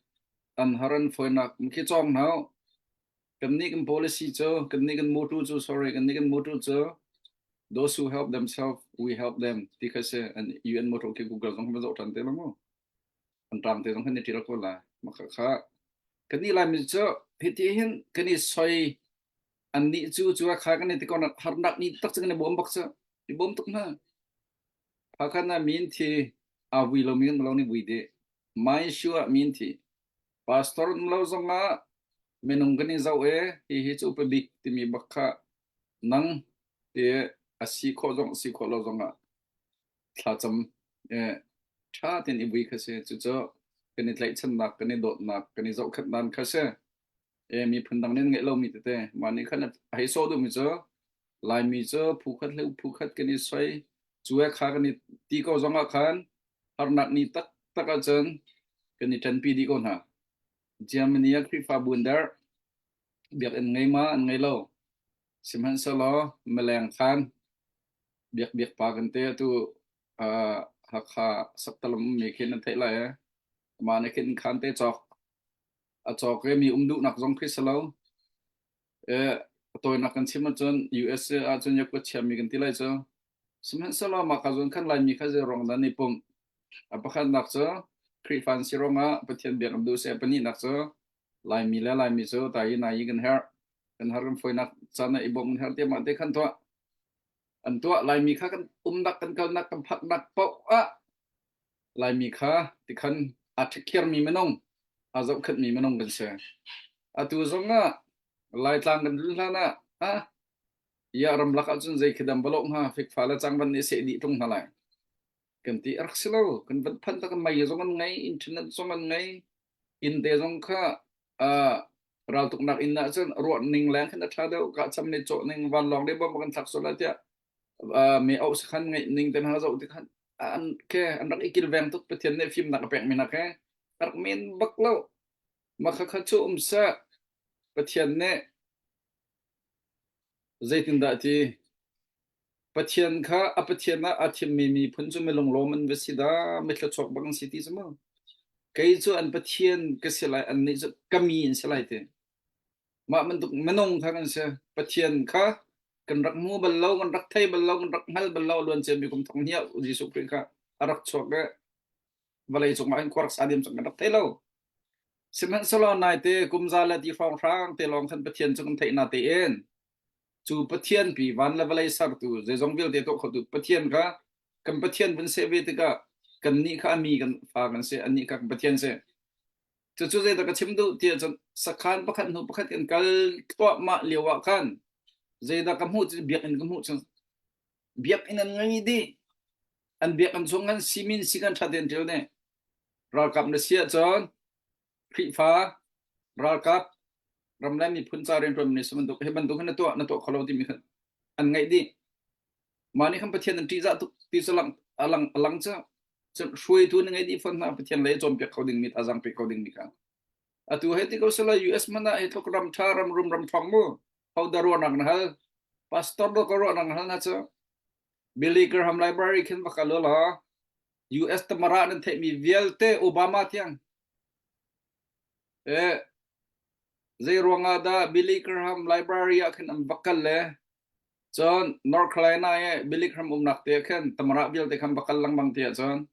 an har an fawinak khi cawng hna u. Kannih kan policy cu, kannih kan motto cu, sorry, kannih kan motto cu those who help themselves, we help them ti kha si. An UN motto khi Google zong kan zoh ṭhan te lo mu. An ṭang te zong kan i ṭial ko lai. Mah kha kha kannih Laimi cu hiti hin kan i soi annih cu cu kha kan i ti ko harnak ni tak cu kan i bawm bak cu. I bawm tuk hna. Phakhat ah min thi aa vui lomi kan lo nih vui dih. Mai ah min thi. Pastor um lo zongah minung kan i zoh i hihi cu upa bik timi bak kha nang ti a si khawh zong si khawh lo zongah thlacam eh, ṭha tein i vui kha si. Cucu kan i tlaihchannak, kan i dawtnak, kan i zohkhenhnak kha si. E miphun dang nih an ngeih lomi tete mah nih khan a hei sawh duhmi cu Laimi cu phu khat le phu khat kan i soi cu he kha kan i ti ko zongah khan harnak ni taktak ahcun kan i ṭanpi dih ko hna. Germany ah Khrihfabu an derh biakinn ngei ma an ngei lo. Sihmanhsehlaw mileng khan biak biak pa kan te atu uh, Hakha saktalam ummi khin an theih lai eh. Mah nih khin khan te cawk a cawk i mi um duhnak zong khi si lo. Eh, a tawinak kan chim ahcun USA ahcun yakuat chiami kan ti lai cu. Sihmanhsehlaw mah ka zawn khan Laimi kha zei ruang dah an i pumh? A pakhatnak cu Khrihfa an si ruangah Pathian biakam duh seh pahnihnak cu Laimi le Laimi cu tai i nai i kan herh. Kan har kan fawinak caan ah i bawmh kan herh tiah mah te khan tuah. An tuah Laimi kha kan umnak kan kalnak kan phaknak paoh ah Laimi kha tikhan aa ṭhekhiarmi minung, aa zohkhenhmi minung kan si. Atu zong ah Laitlang kan tlun hlan ah ah ya ramlak ahcun zei khi dam va lawh hnga fikfa le cangvan nih seh dih ṭung hna lai. Kan ti a rak si lo. Kan van phanh tak mei zong an ngei, internet zong an ngei, inn te zong kha uh, raltuknak inn ah cun ruah ning leng khin a ṭha deuh kah cham nih cawh ning vanlawng nih bom kan thlak sual lai tiah uh, me auh sakhan ngeih ning te hna zoh ti khan an ke an rak i kilveng tuk Pathian nih fimnak a pek mi nak he a rak men bak lo ma kha kha chu um seh Pathian nih zeitindah ti Pathian kha a Pathian ah aa thimmi miphun cu milunglawm an va si dah, mithluachuak bak an si ti cu mu. Kei cu an Pathian ka si lai, annih cu ka mi an si lai ti. Mah bantuk minung kha kan si. Pathian kha kan rak hmu bal lo, kan rak thei bal lo, kan rak hngal bal lo luan ciami kum thong hnih ah Jesuh Khrih kha a rak chuak i vawlei cungah hin khua rak sa diam cang kan rak thei lo. Sihmanhsehlaw naite kum za le ti hrawnghrang te lawng khan Pathian cu kan theih na tein cu Pathian pi van le vawlei sertu zeizong vialte tuah khotu Pathian kha kan Pathian vun seh ve tikah kannih kha a mi kan fa kan si annih kha kan Pathian si cucu zeidah ka chim duh tiah cun sakhan pakhat hnu pakhat kan kal thluahmah lio ah khan zeidah ka hmuh cu biakinn ka hmuh cu biakinn an ngei dih an biakinn chung an simin si kan ṭha tein ṭil ne ralkap na si ahcun Khrihfa ralkap ram le miphun ca rianṭuan mi si bantuk hi bantuk hin na tuah na tuah kho lo timi kha an ngaih dih. Mah nih khan Pathian an ṭihzah tuk ti cu lang a lang a lang cu cun hruaitu na ngei dih fawn hna Pathian lei cawnpiak kho dingmi thazaang pe kho dingmi kha. Atu hei ti ko sila US man ah hi tluk ram ṭha ram rum ram ṭhawng mu ho da ruahnak na hal pastor do ka ruahnak na hal na cu Billy Graham Library khin va kal law US tamara nan theihmi vialte Obama tiang Eh, zei ruangah dah Billy Graham Library ah khin an va kal le cun North Carolina i Billy Graham umnak te ah khin tamara vialte khan va kal lengmang ti ahcun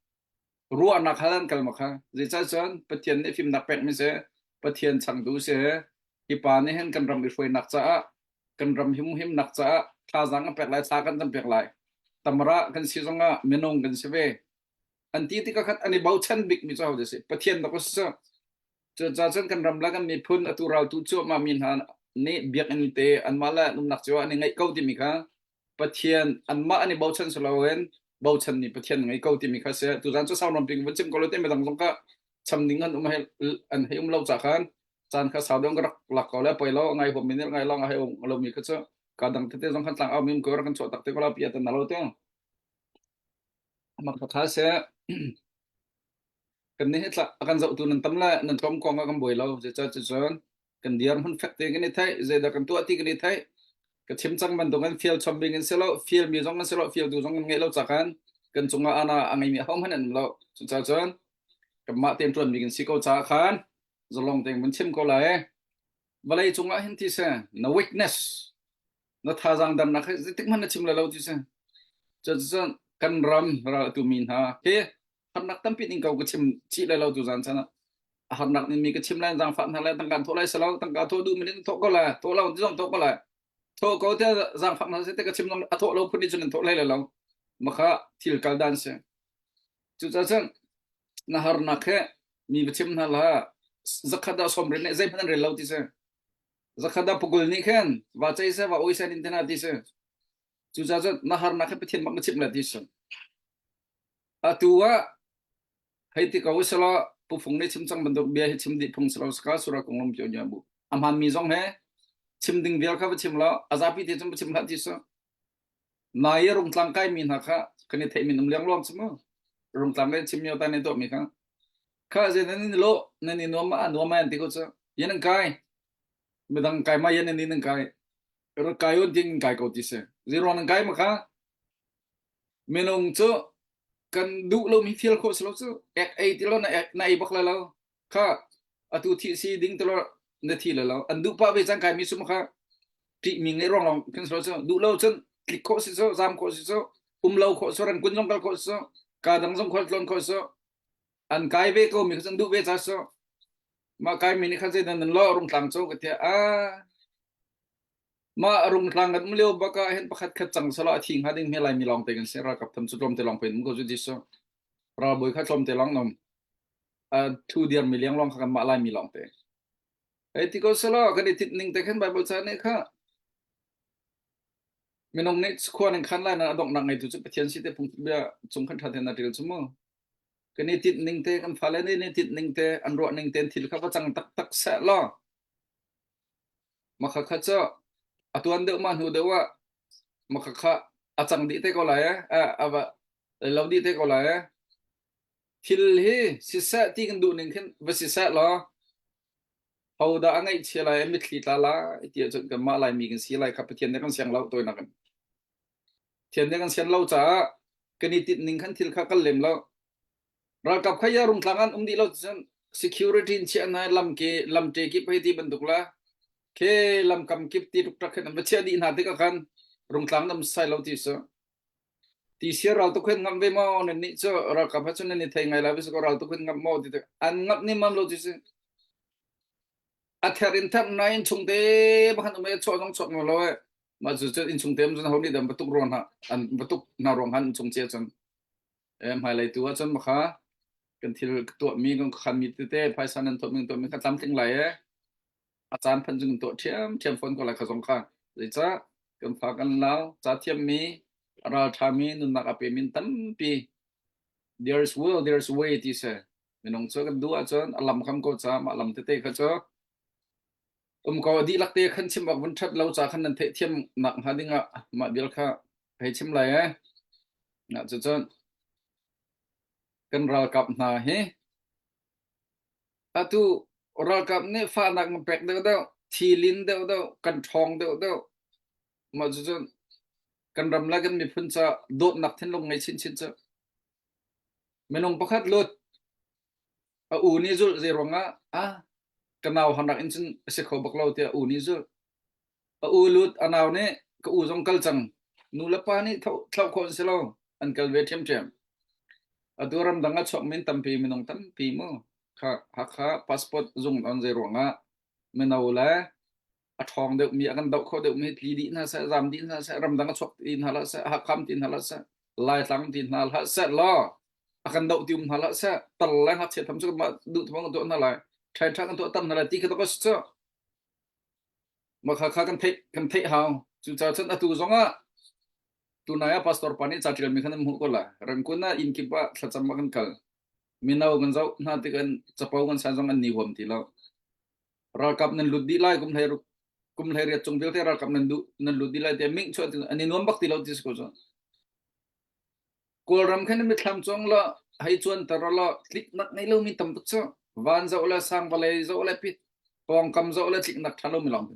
ruahnak hal an kal ma kha zeicah cun Pathian nih fimnak pekmi si Pathian changtu si hi pa nih hin kan ram i hruainak caah kan ram humhimnak caah thazaang kan pek lai thla kan kan pek lai tamara kan si zongah minung kan si ve an ti tikah khan an i bochan bikmi cu ahodah si Pathian dah si Cucaah cun kan ram le kan miphun atu raltu cuahmah mi hna nih biakinn te anmah le umnak cio an i ngeih ko timi kha Pathian anmah an i bochan si loin bochan mi Pathian ngei ko timi kha si. Tuzaan cu sau nawn ping vun chim ko lo te midang zong kha cham ning an um an hei um lo ca khan caan kha sau deuh ka rak lak ko le poi lo ngai huam mi nih ngai long a hei um lo mi kha cu ka dang tete zong khan tlang au mi um ko rak kan chuah tak te ko la pi atan na lo te mak kha se Kan nih hi a kan zohtu nan tam le nan tlawm kong ah kan buai lo. Zeicah cucun kan dirhmun fek tein kan i theih, zeidah kan tuah ti kan i theih. Ka chim cang bantuk in fial chom ding in si lo, fialmi zong an si lo, fialtu zong kan ngeih lo cakan kan cungah ana a ngeimi ahohmanh an um lo. Cucaah cun kanmah tein ṭuanmi kan si ko caah khan zalong tein vun chim ko lai. Vawlei cungah hin ti seh, na weakness, na thazaang dernak hi zeitik hmanh na chim lai lo ti seh. Cuticun kan ram ral atu mi hna hi harnak tampi ning ko ka chim chih lai lo tu zan chan ah a harnak ning mi ka chim lai zaangfah hna lai tangka thawh lai salo tangka thawh duh mi nih thawh ko lai thawh lo ti zong thawh ko lai thawh ko te zaangfah hna se te ka chim zong a thawh lo phun ni cun an thawh hlei lai lo makha thil kal dan si cucaah cun na harnak he mi va chim hna la zakhat ah som rin nih zeihmanh an rel lo ti si zakhat ah pukul nih khan va cei se va oi sen in tena ti si cucaah cun na harnak he Pathian bak na chim la ti si Atu ah hei ti ko usila Pu Fung nih chim cang bantuk bia hi chim dih phung si lo saka sura kong lom pio nya bu. A hmaanmi zong he chim ding vial kha va chim law a zapi te cun va chim hlah ti su. Nai i rungtlang kai mi hna kha kan i theih min um liang luang cu mu. Rungtlang le chim mio ta ne tuah mi kha. Kha ze nan in lo nan i nuam ma nuam ma an ti ko cu. Yan an kai. Midang kai ma yan an in an kai. Rak kai on ding kai ko ti si. Zero nan kai ma kha Minung cu kan duh lomi fial khawh si lo cu ek ei ti lo na ek na ei bak lai lo kha atu thih si ding ti lo na thi lai lo an duh pah ve cang kai mi sum kha ṭih mi ngeih ruang lawng khin si lo cu duh lo cun tlik khawh si cu zam khawh si cu um lo khawh si ran kun zong kal khawh si cu ka dang zong khual tlawn khawh si. An kai ve ko mi kha an duh ve ca so. Mah kai mi nih khan zeidah nan lo rungtlang cu ka tiah a mah rungtlang kan um lio bak ah hin pakhat khat cang selaw a thi hnga ding mi Laimi lawng te kan si ralkap tham cu tlawm te lawng pen um ko cu ti so. Ralbawi kha tlawm te lawng nom. A thu dir mi liang lawng kha kan mah Laimi lawng te. Hei ti ko selaw kan i tinh ning te khan Bible ca nih kha minung nih khua nan khan lai na a donghnak ngeitu cu Pathian si te phung bia cung khan ṭha tein na ṭil cu mu. Kan i tinh ning te kan fale nih nih tinh ning te an ruah ning te thil kha va cang taktak seh law makha kha cu a tuan deuh ma hnu deuh ah makha kha a cang dih te ko lai eh a va lo dih te ko lai eh thil hi siseh ti kan duh ning khin va siseh law hodah a ngaihchia lai a mitthli tla lai ti ahcun kanmah Laimi kan si lai kha Pathian nih kan siang lo tawinak in Pathian nih kan sian lo caah kan i tinh ning khan thil kha kal lem lo ralkap kha ya rungtlang an um dih lo cun security in chiah hna lam ke lam ṭe kip hei ti bantuk la ke lamkam kip ti tuk tak khin an va chiah dih hna tikah khan rungtlang nam sai lo ti su Ti sia ral tuk hin ngamh ve maw nan nih cu ralkap ha cun nan i thei ngai lai ko ral tuk hin ngamh maw ti an ngamh ni mam lo ti si a ther in ther na in chung te bakhan um e chuah zong chuak lo e ma cu cu in chung te cun ho nih dam batuk ruang ha an batuk na ruang han chung che cun e hmai lei tu ah cun makha kan thil tuah mi kan khan mi tete phaisa nan tuah mi tuah mi kha tlamtling lai e a caan phanh cu kan tuah ṭhiamṭhiam fawn ko lai kha zong kha. Zeicah kan fa kan lau, ca thiammi, a ralṭhami, nunnak a pemi tampi there is will, there is way ti si. Minung cu kan duh ahcun a lam kham ko ca mah lam tete kha cu um ko dihlak te khan chim awk vun ṭhat lo ca khan nan theihthiam nak hnga ding ah mah bial kha hei chim lai eh. Na cucun kan ralkap hna hi Atu ralkap nih fahnak na pek deuhdeuh, thilin deuhdeuh, kan ṭhawng deuhdeuh. Mah cucun kan ram le kan miphun ca dawtnak thinlung ngei chinchin cu. Minung pakhat lut a u nih zulh zei ruangah ah ka nau hanrak in cun a si kho bak lo tiah u nih zulh. A u lut a nau nih ka u zong kal cang. Nu le pa nih thlauh khawh an si lo. An kal ve ṭhiamṭhiam. Atu ramdang ah chuak min tampi minung tampi mu. Kha Hakha passport zung on zei ruangah mino le a ṭhawng deuhmi a kan doh kho deuhmi tli dih hna seh, zam dih hna seh, ramdang a chuak ti hna hlah seh, Hakha ti hna hlah seh, Laitlang ti hna hlah seh law a kan doh ti um hna hlah seh, tal le ngakchia tham cu mah duh thawng kan tuah hna lai, ṭhai ṭha kan tuah tam hna lai ti kha to ka si cu. Mah kha kha kan theih kan theih hau. Cucaah cun atu zongah tunai ah pastor pa nih ca ṭialmi khan an hmuh ko lai. Rangkun ah inn kip ah thlacam ah kan kal. Mino kan zoh hna tik an capo kan san zong an ni huam ti lo. Ralkap nan lut dih lai kum hlei kum hlei riat cung vialte ralkap nan duh nan lut dih lai tiah ming chuah an i nuam bak ti lo ti si ko cu. Kawlram khan mithlam cong la hei cuanter la tliknak ngei lomi tam tuk cu van zoh le sang vawlei zoh le pit pawngkam zoh le tliknak ṭha lomi lawng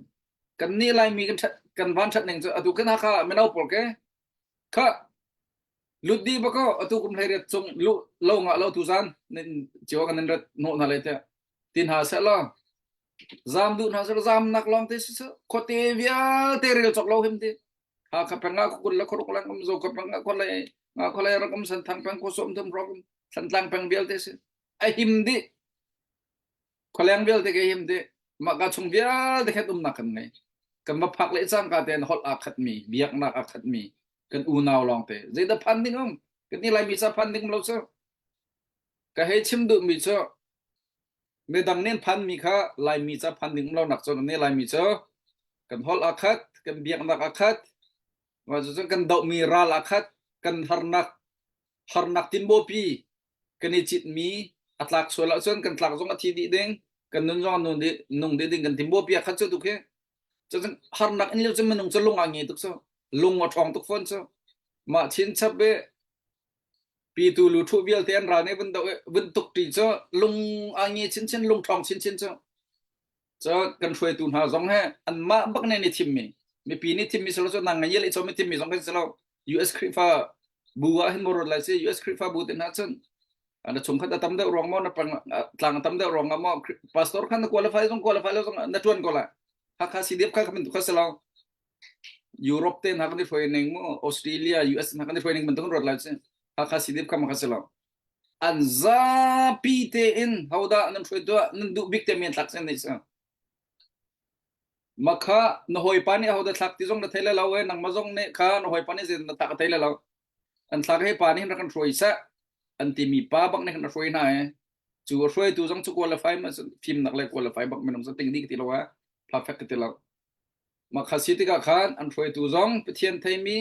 kan nih Laimi kan ṭhat kan van ṭhat ning cu atu kan Hakha mino pawl ke kha lut di bako atu kum hlei riat cung lu lo nga lo tu zan cio kan rat no hna le te tin ha se lo zam duh hna se zam nak long te si khote vialte rel chok lo him ti Hakha peng ah khuakul le khuaruk lang um Zoka peng ah khualei nga khualei rak um Senthang peng khuasawm thum rak um Thantlang peng vialte si a him dih khualeng vialte ke him dih mah ka chung vialte khat umnak kan ngei kan va phak le cangka tein holh aa khat mi biaknak aa khat mi kan unau lawng te zeidah phan ding um kan ni Laimi ca phan ding lo cu ka hei chim duh mi cu Midang nih an phanmi kha Laimi ca phan ding um lonak cu ne Laimi cu kan holh aa khat, kan biaknak aa khat, mah cucun kan dohmi ral aa khat, kan harnak harnak tinbawpi kan i citmi a tlak sual ahcun kan tlak zong a thi dih ding, kan nun zong a nun dih, nung dih ding kan tinbawpi aa khat cu tuk hi. Cucun harnak in lio cun minung cu lung aa nge tuk cu, lung a ṭhawng tuk fawn cu. Mah chinchap i Pitu luthuh vialte an ral nih vun doh i vun tuk ṭi cu lung a nge chinchin lung ṭhawng chinchin cu cu kan hruaitu hna zong he anmah bak nih an i thimmi mipi nih thimmi si lo cu nang ngai le i thimmi zong kan si lo US Khrihfa bu ah hin maw lai si US Khrihfa bu te hna cun na chungkhat a tam deuh ruang maw na pang tlang a tam deuh ruang ah maw pastor khan na qualify zong qualify lo zong na ṭuan ko lai Hakha CDF kha kan kha si lo Europe te hna kan i hruai ning mu Australia US hna kan i hruai ning bantuk ruat lai si Hakha CDF kha ma kha si lo. An zapi tein hodah nan hruai tuah nan duh bik te mi an thlak sen nei sa. Makha na hawipa nih ahodah thlak ti zong na thei le lo e nangmah zong nih kha na hawipa nih zeitin na thlak a thei le lo. An thlak he pa nih hin rak kan hruai seh an timi pa bak nih khan a hruai hna e. Cu a hruaitu zong cu qualify ma fimnak le qualify bak minung cu ting dih ka ti lo a perfect ka ti lo. Makha si tikah khan an hruaitu zong Pathian theimi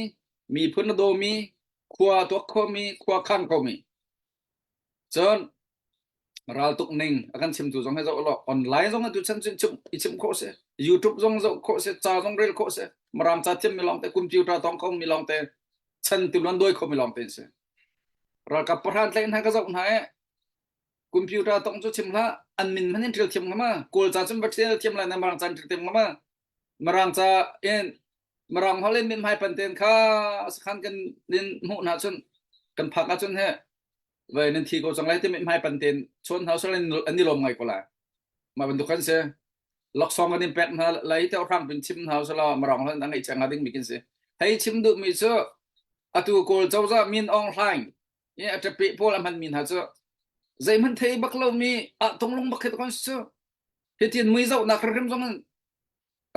miphun a dawmi khua tuak khomi khua khang khomi cun raltuk ning a kan chimtu zong he zoh law online zong atu chan cun chim i chim khawh si YouTube zong zoh khawh si ca zong rel khawh si Mirang ca thiam mi lawng te computer tong kho mi lawng te chan tu luan doi kho mi lawng te si ralkap pahran tlaih hna ka zoh hna e computer tong cu chim hlah an min hman in ṭial thiam hnga ma kawl ca cun va ṭial thiam lai na Mirang ca in ṭial thiam hnga ma Mirang ca in Mirang holh in mithmai pan ten kha sakhan kan in hmuh hna cun kan phak ahcun he vai nan thi ko cang lai ti mithmai pan ten chawn hna usal an i lawm ngai ko lai mah bantuk kan si laksawng kan in pek hna lai te hrang pin chim hna usala Mirang holh an ngeih chang ding mi kin si hei chim duh mi cu atu kawl cozah Min Aung Hlaing i a ṭape pawl a hman mi hna cu zeihmanh thei bak lo mi ah tunglung bak khi kan si cu hitin mui zohnak hrimhrim zong in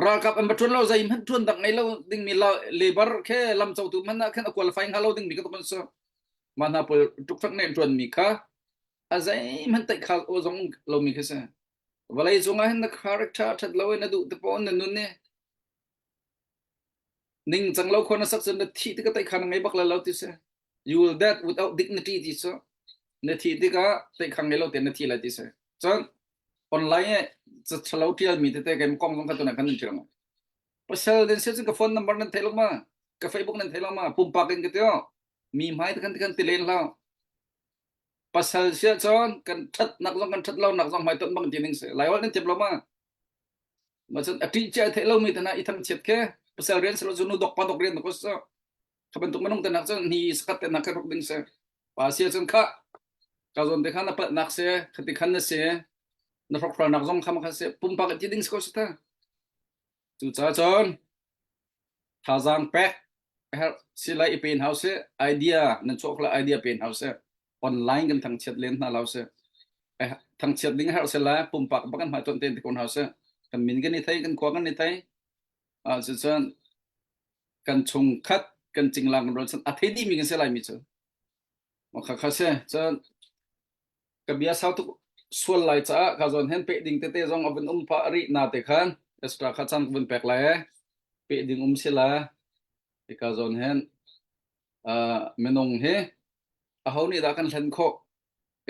ralkap an va ṭuan lo zeihmanh ṭuan dang ngei lo dingmi labor khe lam cotu hmanh ah khan a qualify hnga lo dingmi ka kan si mah hna pawl ṭukfek nih an ṭuanmi kha a zeihmanh teih kha o zong lomi khi si vawlei cungah hin na character ṭhat lo in na duh te paoh na nun i ningcang lo khua na sak cun na thih tikah teih kha na ngei bak lai lo ti si you will dead without dignity ti cu na thih tikah teih kha ngei lo tein na thi lai ti si cun online e ca ṭhalo ṭialmi tete kai kong zong kha tunan kan in ṭial ngai pasal den se cun ka phone number nan thei lo ma ka Facebook nan thei lo ma pumpak in ka ti mi hmai te khan te khan ti len hlah pasal sia cun kan ṭhat nak zong kan ṭhat lo nak zong hmai ton bang ti ning se lai hol nan thiam lo ma ma cun a ṭih cia thei lo mi te na i thang chiat ke pasal rian selo cu nu dok pa dok rian ko so kha bantuk minung te nak cun ni sakhat te nak ka ruk ding se pa sia cun kha ka zawn te khan na palh nak se khati khan na se na hrokhrol nak zong kha ma kha se pumpak ti ding se ko se ta cu ca cun thazaang pek herh si lai i pen hau se idea nan chuak la idea pen hau se online kan thangchiat len hna lo se thangchiat ding herh se la pumpak bak kan hmai ton ten te kon hau se kan min kan i thei kan khua kan i thei ah cucun kan chungkhat kan cinglang kan rualchan a thei dihmi kan si lai mi cu kha kha si cun ka bia sau tuk sual lai caah ka zawn hen peh ding tete zong a vun um pah rih na te khan extra kha chan ka vun pek lai e peh ding um si la ka zawn hen minung hi aho nih dah kan hlen khawh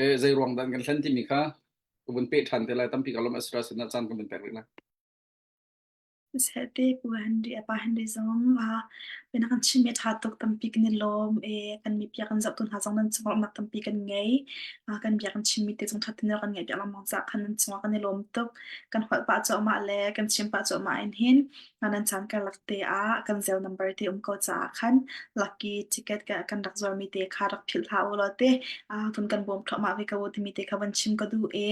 e zei ruang dah kan hlen timi kha ka vun peh ṭhan te lai tampi ka lawm extra sinah caan ka vun pek rih lai Siseh te Pu Henry a pa Henry zong na kan chimmi a ṭha tuk tampi kan i lawm i kan mipi a kan zohtu hna zong nan cungah lawmhnak tampi kan ngei. Kan bia kan chimmi te zong ṭha tein kan ngaih piak lengmang caah khan nan cungah kan i lawm tuk. Kan holh pah cuahmah le kan chim pah cuahmah in hin nan caan karlak te ah kan zel number te um ko caah khan lucky ticket kan rak zuarmi te kha rak philh hlah u law te vun kan bawm thluahmah ve ko u timi te kha van chim ka duh i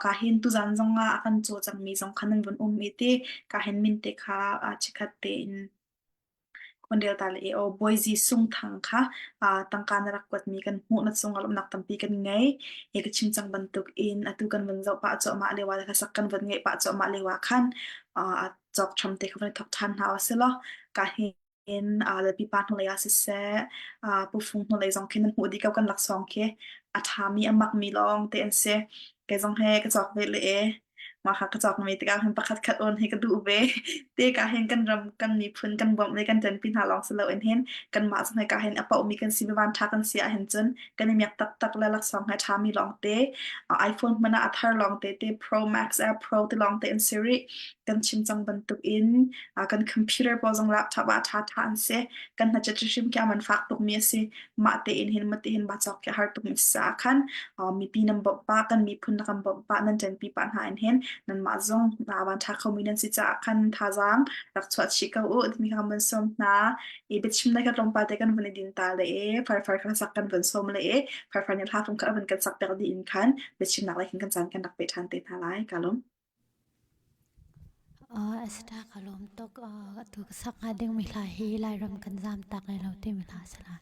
Ka hin tuzaan zongah a kan caw cangmi zong kha nan vun um i ti ka hin min te kha chikkhat tein kan rel ta le i aw Bawi Sung Thang kha tangka na rak kuatmi kan hmuh na cungah lawmhnak tampi kan ngei. I ka chim cang bantuk in atu kan vun zoh pah cuahmah lio ah le hlasak kan vun ngeih pah cuahmah lio ah khan cawk ṭham te kha vun i thawk ṭhan hna u sih law ka hin in pipa hnulei ah siseh, pufung hnulei zong khi nan hmuh dih ko kan laksawng khi a ṭhami a makmi lawng te an si. Kei zong he ka cawk ve le e. Mah kha ka cawk mi tikah hin pakhat khat on hi ka duh ve. Te ka hin kan ram kan miphun kan bawmh le kan ṭanpi hna lawng si loin hin kanmah zong he ka hin a paohmi kan si van ṭha kan si ah hin cun kan i miak taktak le laksawng he ṭhami lawng te iPhone hmanh ah a thar lawng te te Pro Max Air Pro te lawng te an si rih. Kan chim cang bantuk in kan computer pawl zong laptop ah ṭhaṭha an si. Kan hnachet hrimhrim khi a man fak tukmi a si. Mah tein hin mah tein ba cawk khi a har tukmi a si caah khan mipi nan bawmh pah, kan miphun na kan bawmh pah, nan ṭanpi pah hna in hin nanmah zong van ṭha khomi nan si caah khan thazaang rak chuah chih ko u timi kha kan van sawm hna. I biachim le kha tlawmpal te kan vun i din ta le i farfar kha sak kan vun sawm le i farfar nih hla fung kha a vun kan sak piak dih in khan biachimnak lei khin kan caan kan rak pe ṭhan te hna lai. Ka lawm. Esther ka lawm tuk. Atu ka sak hnga dingmi hla hi Lairam kan zaam tak lai lo timi hla a si lai.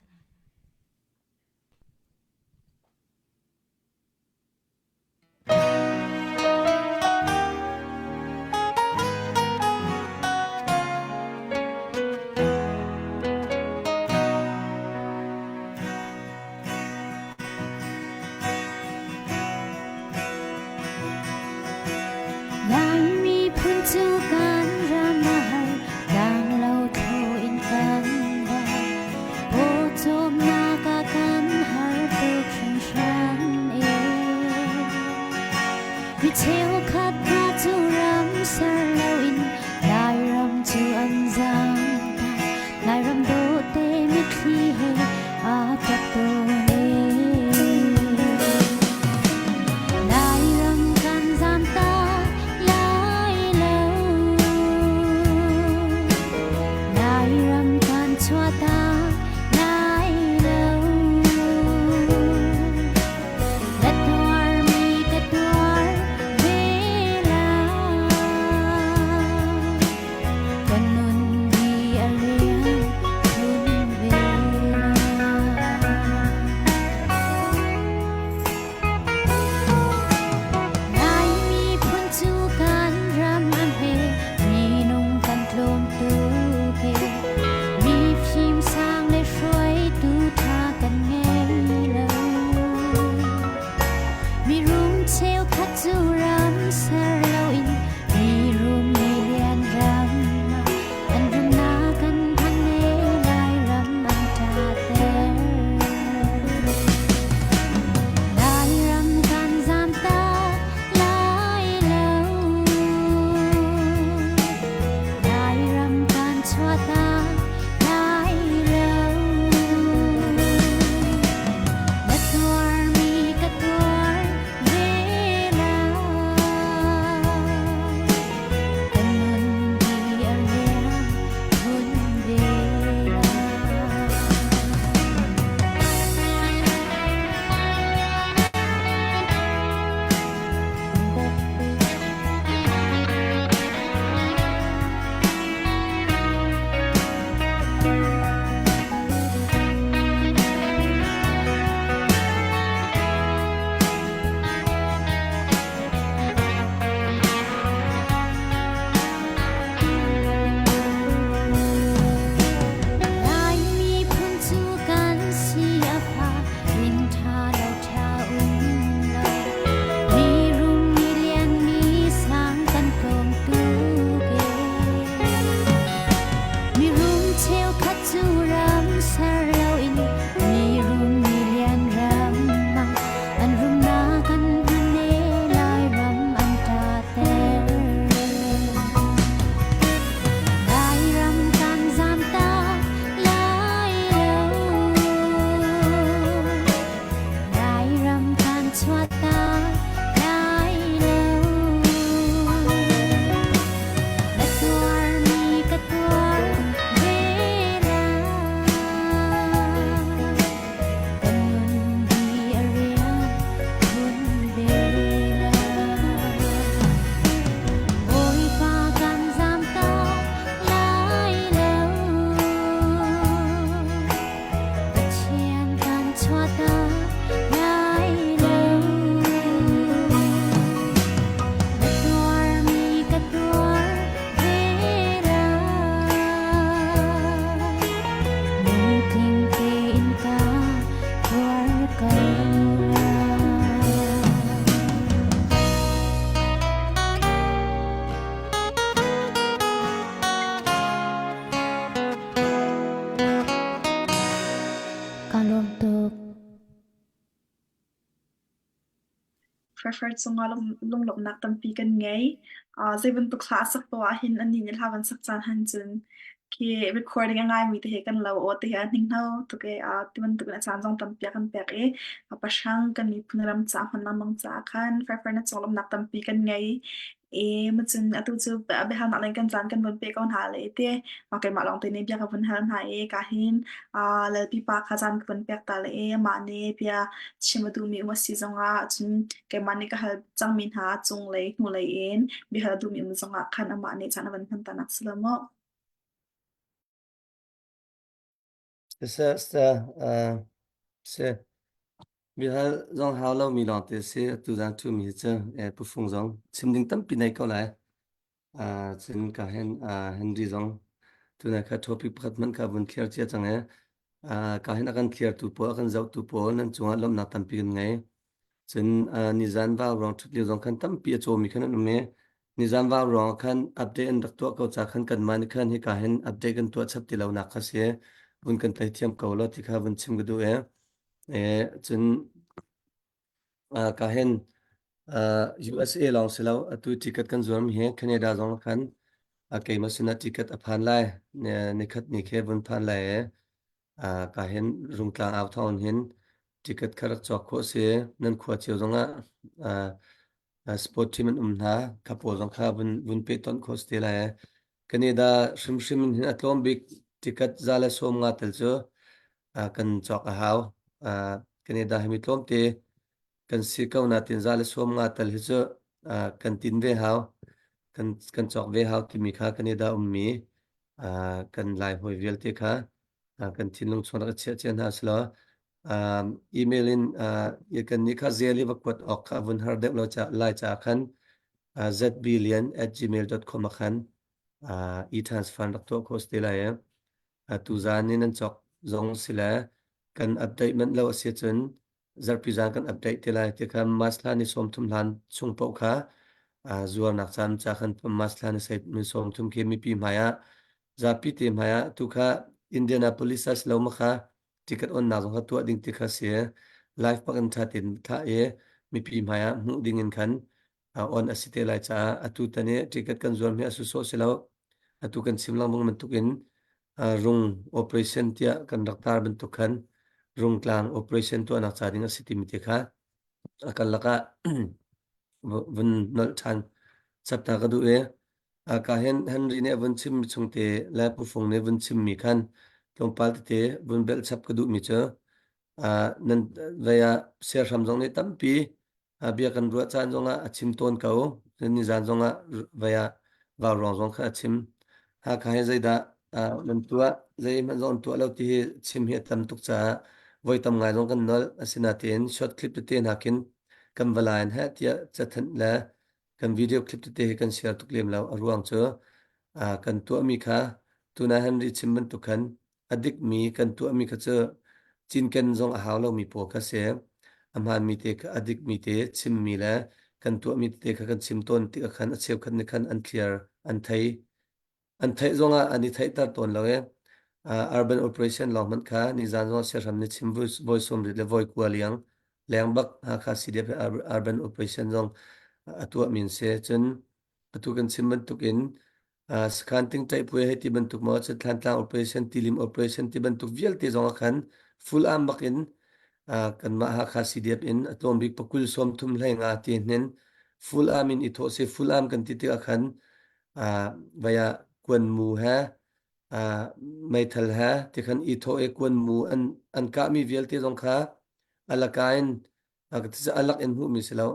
chuahta lai lo. Na tuarmi ka tuar ve lai. Kan nun hi a riam khun ve lai. Laimi phun cu kan si a fak, inn ṭha lo ṭha um lo. Mi rum mi lian mi sang kan tlawm tuk ee. Mirum cheukhat cu ram ser loin mirum milian ram ah an rumnak an hman e Lairam an ṭater. Lairam kan zaam ta lai lo. Lairam kan chuah ta lai lo. Na tuarmi ka tuar ve lai. Kan nun hi a rian khun ve lai. Bawipa kan zaam ta lai lo. Pathian kan chuah ta lai lo. Na tuarmi ka tuar ve lai. Lungtling tein ka tuar ko lai. Ka lawm tuk. Preferred cungah lunglawmhnak tampi kan ngei. Zei bantuk hla a sak poah ahhin anih nih hla van sak caan han cun khi recording a ngaimi te he kan lo aw te he a hninghno tuk i ti bantuk in a caan zong tampi a kan pek i pahrang kan miphun ram ca hman lengmang caah khan Fairfair na cunglawmhnak tampi kan ngei. I macun atu cu biahalnak lei kan caan kan vun pe ko hna le ti mah keimah lawng te nih bia ka vun hal hna i ka hin Lalpi pa kha caan ka vun pek ta le i amah nih bia chim a duhmi um a si zongah cun keimah nih ka hal cangmi hna cunglei hnulei in biahal a duhmi um zongah khan amah nih caan a van hman ta nak si lo maw? Siseh, siseh, si. Bihal zong hau lomi lawngte si. Atu zan ṭhumi hi cu eh, pufung zong chim ding tampi nei ko lai. Cun ka hen Henry zong tunai kha topic pakhat hmanh kha vun clear cia cang e. Ka hin a kan clear tu pawl, a kan zohtu pawl nan cungah lawmhnak tampi kan ngei. Cun nizan vau ruang ṭhut lio zong khan tampi a cawmi khan an um i nizan vau ruang ah khan update an rak tuah ko ca khan kanmah nih khan hika hin update kan tuah chap ti lonak kha si. Vun kan theithiam ko law ti kha vun chim ka duh e. Cun ka hin USA lawng si lo atu ticket kan zuarmi hi Canada zong khan keimah sinah ticket a phan lai. Nikhat ni khi vun phan lai i ka hin Rungtlang au thawng hin ticket kha rak cawk khawh si. Nan khua cio zongah sport team an um hna. Kha pawl zong kha vun vun pehtonh khawh si te lai. Canada hrimhrim in hin a tlawm bik ticket 150 tel cu kan cawk a hau. Canada hi mi tlawmte kan si ko nain 150 tel hi cu kan tin ve hau. Kan kan cawk ve hau timi kha Canada ummi kan Lai hawi vialte kha kan thinlung chung rak i chiah cia hna selaw email in kan nih kha zel i va kuat awk kha vun har deuh lo ca lai ca khan zbilian@gmail.com ah khan e-transfer rak tuah khawh si te lai i tu zan in nan cawk zong si le kan update manh lo a si cun zarhpi zan kan update te lai ti kha March thla ni 30 hlan chung paoh kha zuarnak caan ca khan March thla ni 30 khi mipi hmai ah zapi te hmai ah tu kha Indianapolis ah si lo ma kha ticket onnak zong kha tuah ding ti kha si live pak in tha tin thlah i mipi hmai ah hmuh ding in khan on a si te lai caah atu tan i ticket kan zuar mi a su sawh si lo atu kan chim lengmang bantuk in. Rung operation tiah kan rak tar bantuk khan rungtlang operation tuahnak ca ding a si timi te kha a kan lakah vun nolh ṭhan chap ta ka duh i ka hin Henry nih a vun chimmi chung te le Pu Fung nih vun chimmi khan tlawmpal tete vun belh chap ka duhmi cu nan vei ah siahram zong nih tampi bia kan ruah caan zongah a chim tawn ko. Nizan zongah vei ah vauruang zong kha a chim. Hakha hi zeidah nan tuah, zeihmanh zong an tuah lo ti hi chim hi a tam tuk caah voi tam ngai zong kan nolh. Asinain short clip tete hna khin kan va la in heh tiah cathanh le kan video clip tete hi kan share tuk lem lo. A ruang cu kan tuahmi kha tunai Henry chim bantuk khan a dikmi kan tuahmi kha cu cinken zong a hau lomi pawl kha si. A hmaanmi te kha a dikmi te chimmi le kan tuahmi tete kha kan chim tawn tikah khan a cheukhat nih khan an clear an thei. An theih zongah an i theihter tawn lo i urban operation lawng hmanh kha nizan zongah siahram nih chim voi sawm rit le voi kua liang leng bak Hakha CDF urban operation zong a tuahmi an si. Cun atu kan chim bantukin Sakhan tingṭaih puai hei ti bantuk maw cun Thlantlang operation, Tilim operation ti bantuk vialte zong ah khan full arm bak in kanmah Hakha CDF in a tlawm bik pakul sawm thum hlei nga ti hnin full arm in i thawh si full arm kan ti tikah khan vai ah kuanmu he meithal he ti khan i thawh i kuanmu an an kahmi vialte zong kha alaka in a lak in hmuhmi si lo.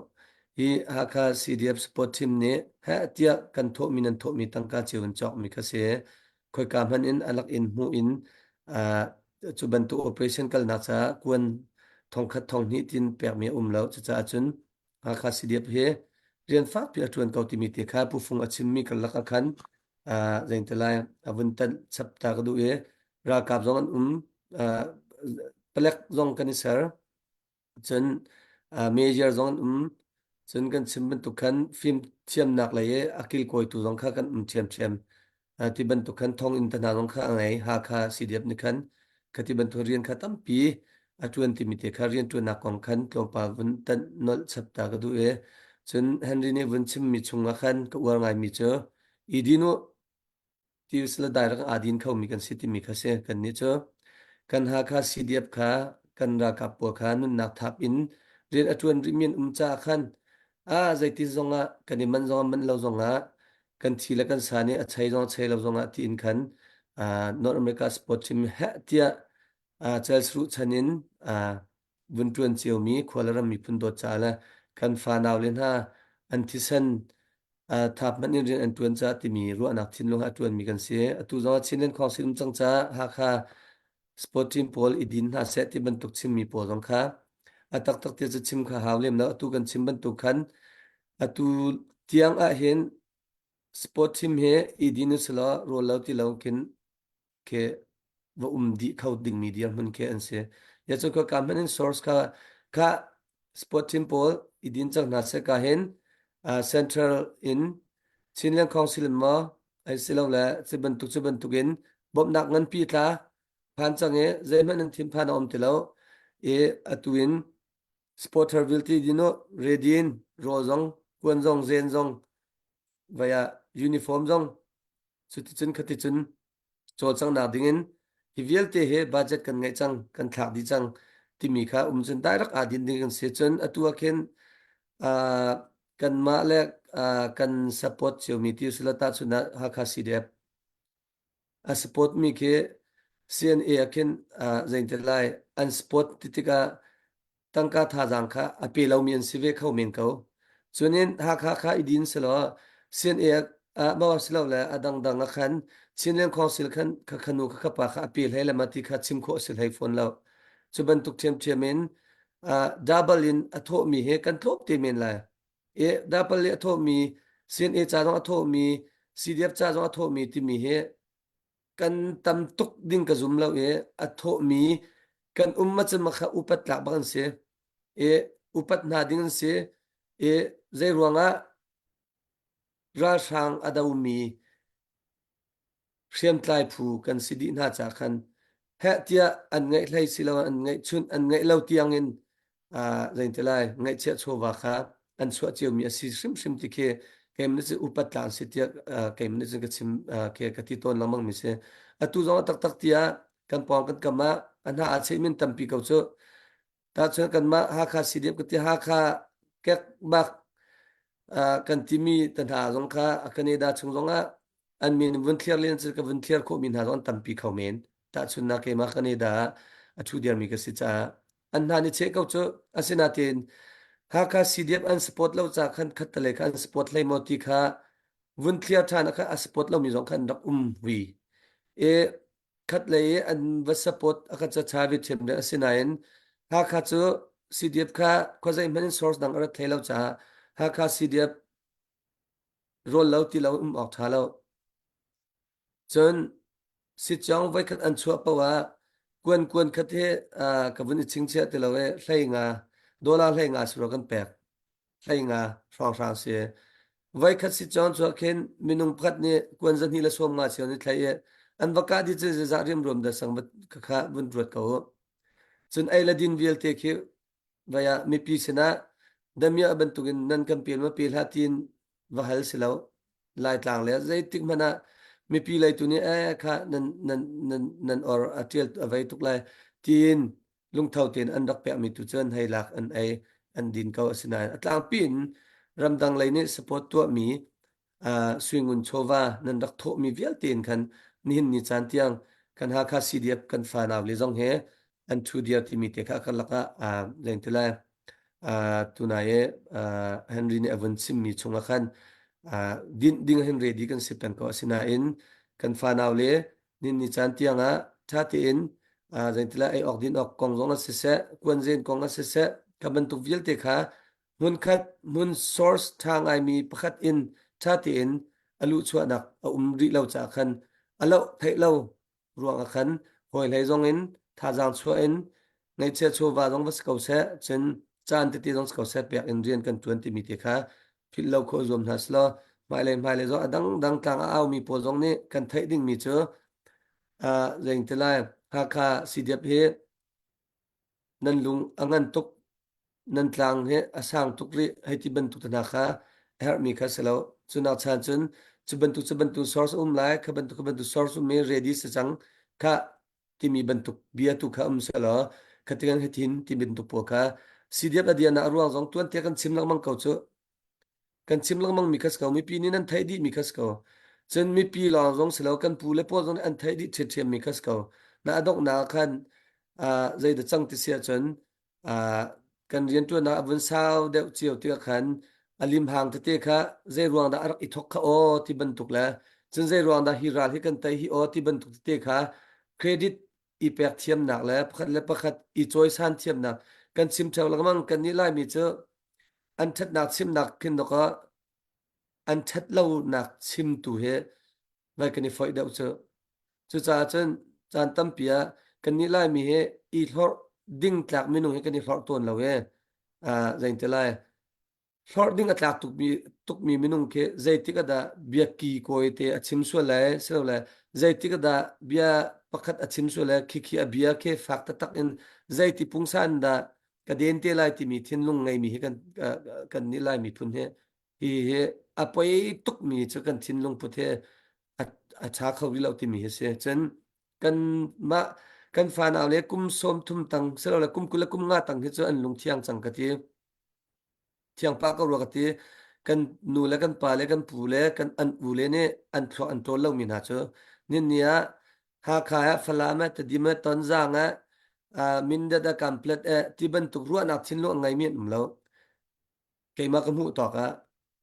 Hi Hakha CDF support team nih heh tiah kan thawhmi nan thawhmi tangka cio in cawkmi kha si. Khoika hmanh in a lak in hmuh in cu bantuk operation kalnak caah kuan thongkhat thonghnih tin pekmi a um lo. Cucaah cun Hakha CDF hi rian fakpi a ṭuan ko timi te kha Pu Fung a chimmi karlak ah khan zeingte lai a vun tanh chap ta ka duh i ralkap zong an um palek zong kan i ser. Cun major zong an um. Cun kan chim bantuk khan fim thiamnak lei i a kilkawitu zong kha kan um ṭhiamṭhiam. Ti bantuk khan thonginn te hna zong kha a ngei. Hakha CDF nih khan kha ti bantuk rian kha tampi a ṭuan timi te kha rianṭuannak kong khan tlawmpal vun tanh nolh chap ta ka duh i cun Henry nih vun chimmi chungah khan ka uar ngaimi cu i din u Tius le dairek aa din khomi kan si timi kha si. Kannih cu kan Hakha CDF kha kan ralkap pawl kha nunnak thap in rian a ṭuan rihmi an um caah khan a zeiti zongah kan i manh zongah manh lo zongah kan thi le kan sa nih a chei zong a chei lo zongah tiin khan North America sport team heh tiah Chelsea chan in vun ṭuan ciomi khua le ram miphun dawt caah le kan fanau le hna an thisen thap hmanh in rian an ṭuan caah timi ruahnak thinlung a ṭuanmi kan si. Atu zong ah Chinland Council um cang caah Hakha sport team pawl i din hna seh ti bantuk chimmi pawl zong kha a taktak ti cu chim kha hau lem lo. Atu kan chim bantuk khan atu tiang ah hin sport team hi i din usulaw rawl lo ti lo khin khi va um dih kho dingmi dirhmun khi an si. Ya cu ka hman in source kha kha sport team pawl i din cang hna seh ka hin central in Chinland Council in maw ai si lo le cu bantuk cu bantuk in bawmhnak nganpi tla phan cang i zeihmanh in thinphan a um ti lo i atu in supporter vialte din u ready in rawl zong kuan zong zen zong vai ah uniform zong Cuticun khaticun cawlcanghnak dingin hi vialte hi budget kan ngeih cang, kan thlak dih cang timi kha um cun direct aa din ding kan si. Cun atu ah khin uh, kanmah le uh, kan support ciomi ti usila tahchun ah Hakha CDF a support mi khi CNA ah khin uh, zeingte lai an support ti tikah tangka thazaang kha a pe lomi an si ve kho men ko. Cunin Hakha kha i din selaw CNA ah maw silole a dangdang ah khan Chinland Council khan kha khanu kha khapa kha a pe hlei le ma ti kha chim khawh a si hlei fawn lo. Cu bantuk ṭhiamṭhiam in double in a thawhmi he kan tlawm te men lai. E double i a thawhmi CNA ca zong a thawhmi CDF ca zong a thawhmi timi hi kan tam tuk ding ka zum lo i a thawhmi kan um ma cun kha upat tlak bak an si i upat hna ding an si i zei ruangah ralhrang a domi hriamtlai phu kan si dih hna ca khan heh tiah an ngeih hlei si lo an ngeih chunh an ngeih lo tiang in zein ti lai ngaihchiah chawva kha an chuah ciomi a si hrimhrim ti khi. Keimah nih cun upat tlang si tiah keimah nih cun ka chim ke ka ti tawn lengmang mi si. Atu zong a taktak tiah kan pawng kan kam ah a hna aa cheh min tampi ko cu. Tahcun kanmah Hakha CDF ka ti Hakha kek bak kan timi te hna zong kha a Canada chung zong ah an min vun thliar len cu ka vun thliar khawhmi hna zong an tampi kho men. Tahchunnak keimah Canada ah a ṭhu diarmi ka si caah an hna nih cheh ko cu asinain Hakha CDF an support lo ca khan khattelei kha an support hlei maw ti kha vun thliar ṭhan ah khan a support lomi zong khan an rak um hui. I khatlei i an va support a ka cacha vi ṭhiam deuh asinain Hakha cu CDF kha khuazei hmanh in source dang a rat thei lo caah Hakha CDF rawl lo ti lo um awk ṭha lo. Cun sitcawng voikhat an chuah paoh ah kuan kuan khat hi ka vun i chingchiah ti lo i hlei nga dollar hlei nga suro kan pek. Hlei nga hrawnghrang si. Voikhat sitcawng chuah khin minung pakhat nih kuan zahnih le 50 cio ni thlai i an va kah dih cu zeizah riamruam dah sang va kha vun ruat ko u. Cun ei le din vialte khi vai ah mipi sinah damiah bantukin nan kan pel ma pe hlah tiin va hal si lo. Laitlang le zeitik hmanh ah mipi lei tu nih eh kha nan nan nan nan or a tial a vei tuk lai tiin lungtho tein an rak pekmi tu cu an hei lak an ei an din ko asinain a tlangpi in ramdang lei nih support tuahmi uh, suingun chawva nan rak thawhmi vialte in khan nihin ni caan tiang kan Hakha CDF kan fanau le zong he an thu diar timi te kha karlak ah uh, leng ti lai uh, tunai i uh, Henry nih a vun chimmi chungah khan uh, dinh ding hin ready kan si peng ko asinain kan fanau le nin ni caan tiangah ṭha tein uh, zeintila ei awk din awk kong zong a siseh kuanzen kong a siseh kha bantuk vialte kha hmunkhat hmun source ṭha ngaimi pakhat in ṭha tein a luhchuahnak a um rih lo caah khan a loh theih lo ruangah khan hawi hlei zong in thazaang chuah in ngaihchia chawva zong va si ko seh cun caan tete zong si ko seh pek in rian kan ṭuan timi te kha philh lo khawh zuam hna selaw hmailei hmailei zong a dangdang tlang a aumi pawl zong nih kan theih dingmi cu uh, zeingtilai Hakha CDF hi nan lung a ngan tuk nan tlang hi a sang tuk rih hei ti bantuk te hna kha a herhmi kha si lo cunak chan cun cu bantuk cu bantuk source um lai kha bantuk kha bantuk source um i ready si cang kha timi bantuk bia tu kha um selaw khatiang hitin ti bantuk pawl kha CDF a diana a ruang zong tuan te kan chim lengmang ko cu kan chim lengmang mi kha si ko mipi nih nan theih dih mi kha si ko cun mipi lawng zong si lo kan pu le pawl zong nih an theih dih ṭhiamṭhiam mi kha si ko na a donghnak ah khan uh, zeidah cang ti si ahcun uh, kan rianṭuannak a vun sau deuh cio tikah khan a limhang tete kha zei ruang dah a rak i thok kha aw ti bantuk le cun zei ruang dah hi ral hi kan tei hi aw ti bantuk tete kha credit i pek thiamnak le pakhat le pakhat i cawisan thiamnak kan chim ṭheo lengmang kan nih Laimi cu an ṭhatnak chimnak khin dawk ah an ṭhat lonak chimtu hi vai kan i foih deuh cu. Cucaah cun caan tampi ah kannih Laimi hi i hlorh ding tlak minung hi kan i hlorh tawn lo i uh, zein ti lai hlorh ding a tlak tukmi tukmi minung khi zeitik ah dah bia ki kawi te a chim sual lai silole zeitik ah dah bia pakhat a chim sual lai khikhi a bia khi fak taktak in zeiti pungsan dah ka den te lai timi thinlung ngeimi hi kan kan nih lai miphun hi hi hi a poi tukmi cu kan thinlung put hi a a ṭha kho rih lo timi hi si cun kan mah kan fanau le kum 30 tang silole kum 20 le kum nga tang hi cu an lung thiang cang ka ti thiangpa ko rua ka ti kan nu le kan pa le kan pu le kan an u le nih an thluak an tawl lomi hna cu nin ni ah Hakha ah Falam ah Tedim ah Tonzang ah uh, Mindat ah Kamplet eh ti bantuk ruahnak thinlung a ngeimi an um lo keimah ka hmuh tawk ah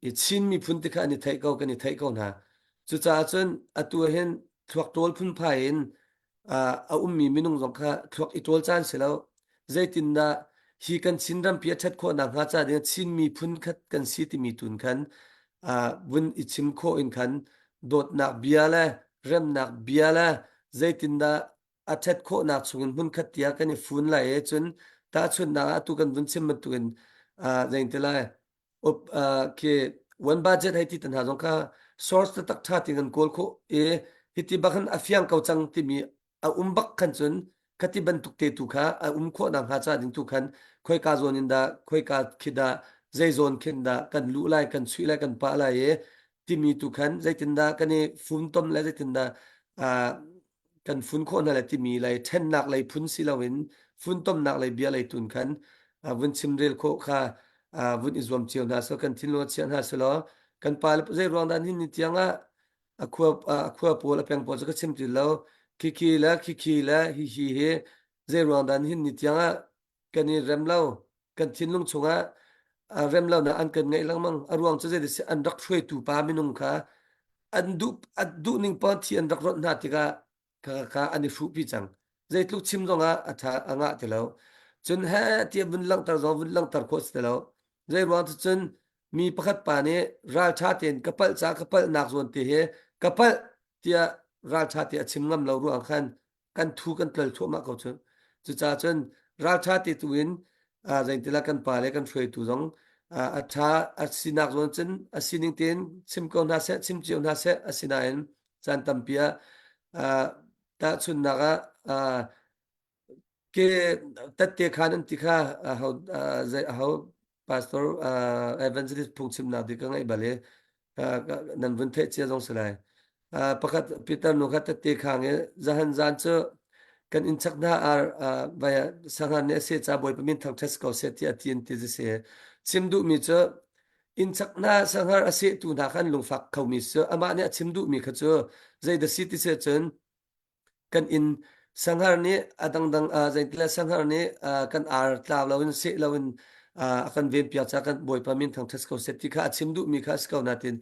i Chin miphun ti kha an i theih ko kan i theih ko hna cucaah cun atu hin thluak tawl phunphai in a ummi minung zong kha thluak i ṭawl caan si lo. Zeitindah hi kan Chin rampi a ṭhat khawh nakhnga ca ding Chin miphun khat kan si timi tun khan vun i chim khawh in khan dawtnak bia le remnak bia le zeitindah a ṭhat khawhnak chungin hmunkhat tiah kan i fun lai i cun tahchunhnak ah atu kan vun chim bantukin zein ti lai up khi one budget hei ti tan hna zong kha source taktak ṭha ti kan kawl khawh i hiti bak hin a fiang ko cang timi a um bak khan cun khati bantuk te tu kha a um khawh nak hnga ca ding tu khan khoika zawn in dah khoika khi dah. Zei zawn khin dah kan luh lai, kan chuih lai, kan pah lai i timi tu khan zeitindah kan i funtom le zeitindah uh, kan fun khawh hna le timi lei ṭhennak lei phun si loin funtomnak lei bia lei tun khan uh, vun chimrel khawh kha uh, vun i zuam cio hna so kan thinlung a chia hna selaw kan pa le zei ruang dah hin ni tiang ah a khua a khua pawl a peng pawl cu ka chim ti lo khikhi le khikhi le hi hi hi zei ruang dah hin ni tiang ah kan i rem lo kan thinlung chungah rem lonak an kan ngeih lengmang a ruang cu zei si an rak hruaitu pa minung kha an duh an duh ning pawn thi an rak ronh hna tikah kha kha an i hruhpi cang zeitluk chim zongah a tha a ngah ti lo cun he tiah vun langhter zong vun langhter khawh si ti lo zei ruang cu cun mi pakhat pa nih ralṭha tein ka palh ca ka palhnak zawn te hi ka palh tiah ralṭha te a chim ngam lo ruang khan kan thu kan tlol thluahmah ko cu. Cucaah cun ralṭha te tu in zeintila kan pa le kan hruaitu zong a ṭha a sinak zawn cun a sining tein chim ko hna seh chim cio hna seh asinain caan tampi ah tahchunhnak ah ke tatte khan an ti kha aho zei aho pastor evangelist phungchimnak di ka ngaih bal i nan vun theih cia zong si lai. Pakhat Peter nu kha tette khang i zahan zan cu kan inn chak hna ar vai sangan nih a se ca bawipa min thangṭhat ko seh tiah ti an ti si. Chim duhmi cu inn chak hna sanghar a sehtu hna khan lungfak khomi cu amah nih a chim duhmi kha cu zei dah si ti si cun Kan inn sanghar nih a dangdang zeitile sanghar nih kan ar tlau loin seh loin a kan venpiak caah kan Bawipa min thangṭhat ko seh ti kha a chim duhmi kha a si ko nain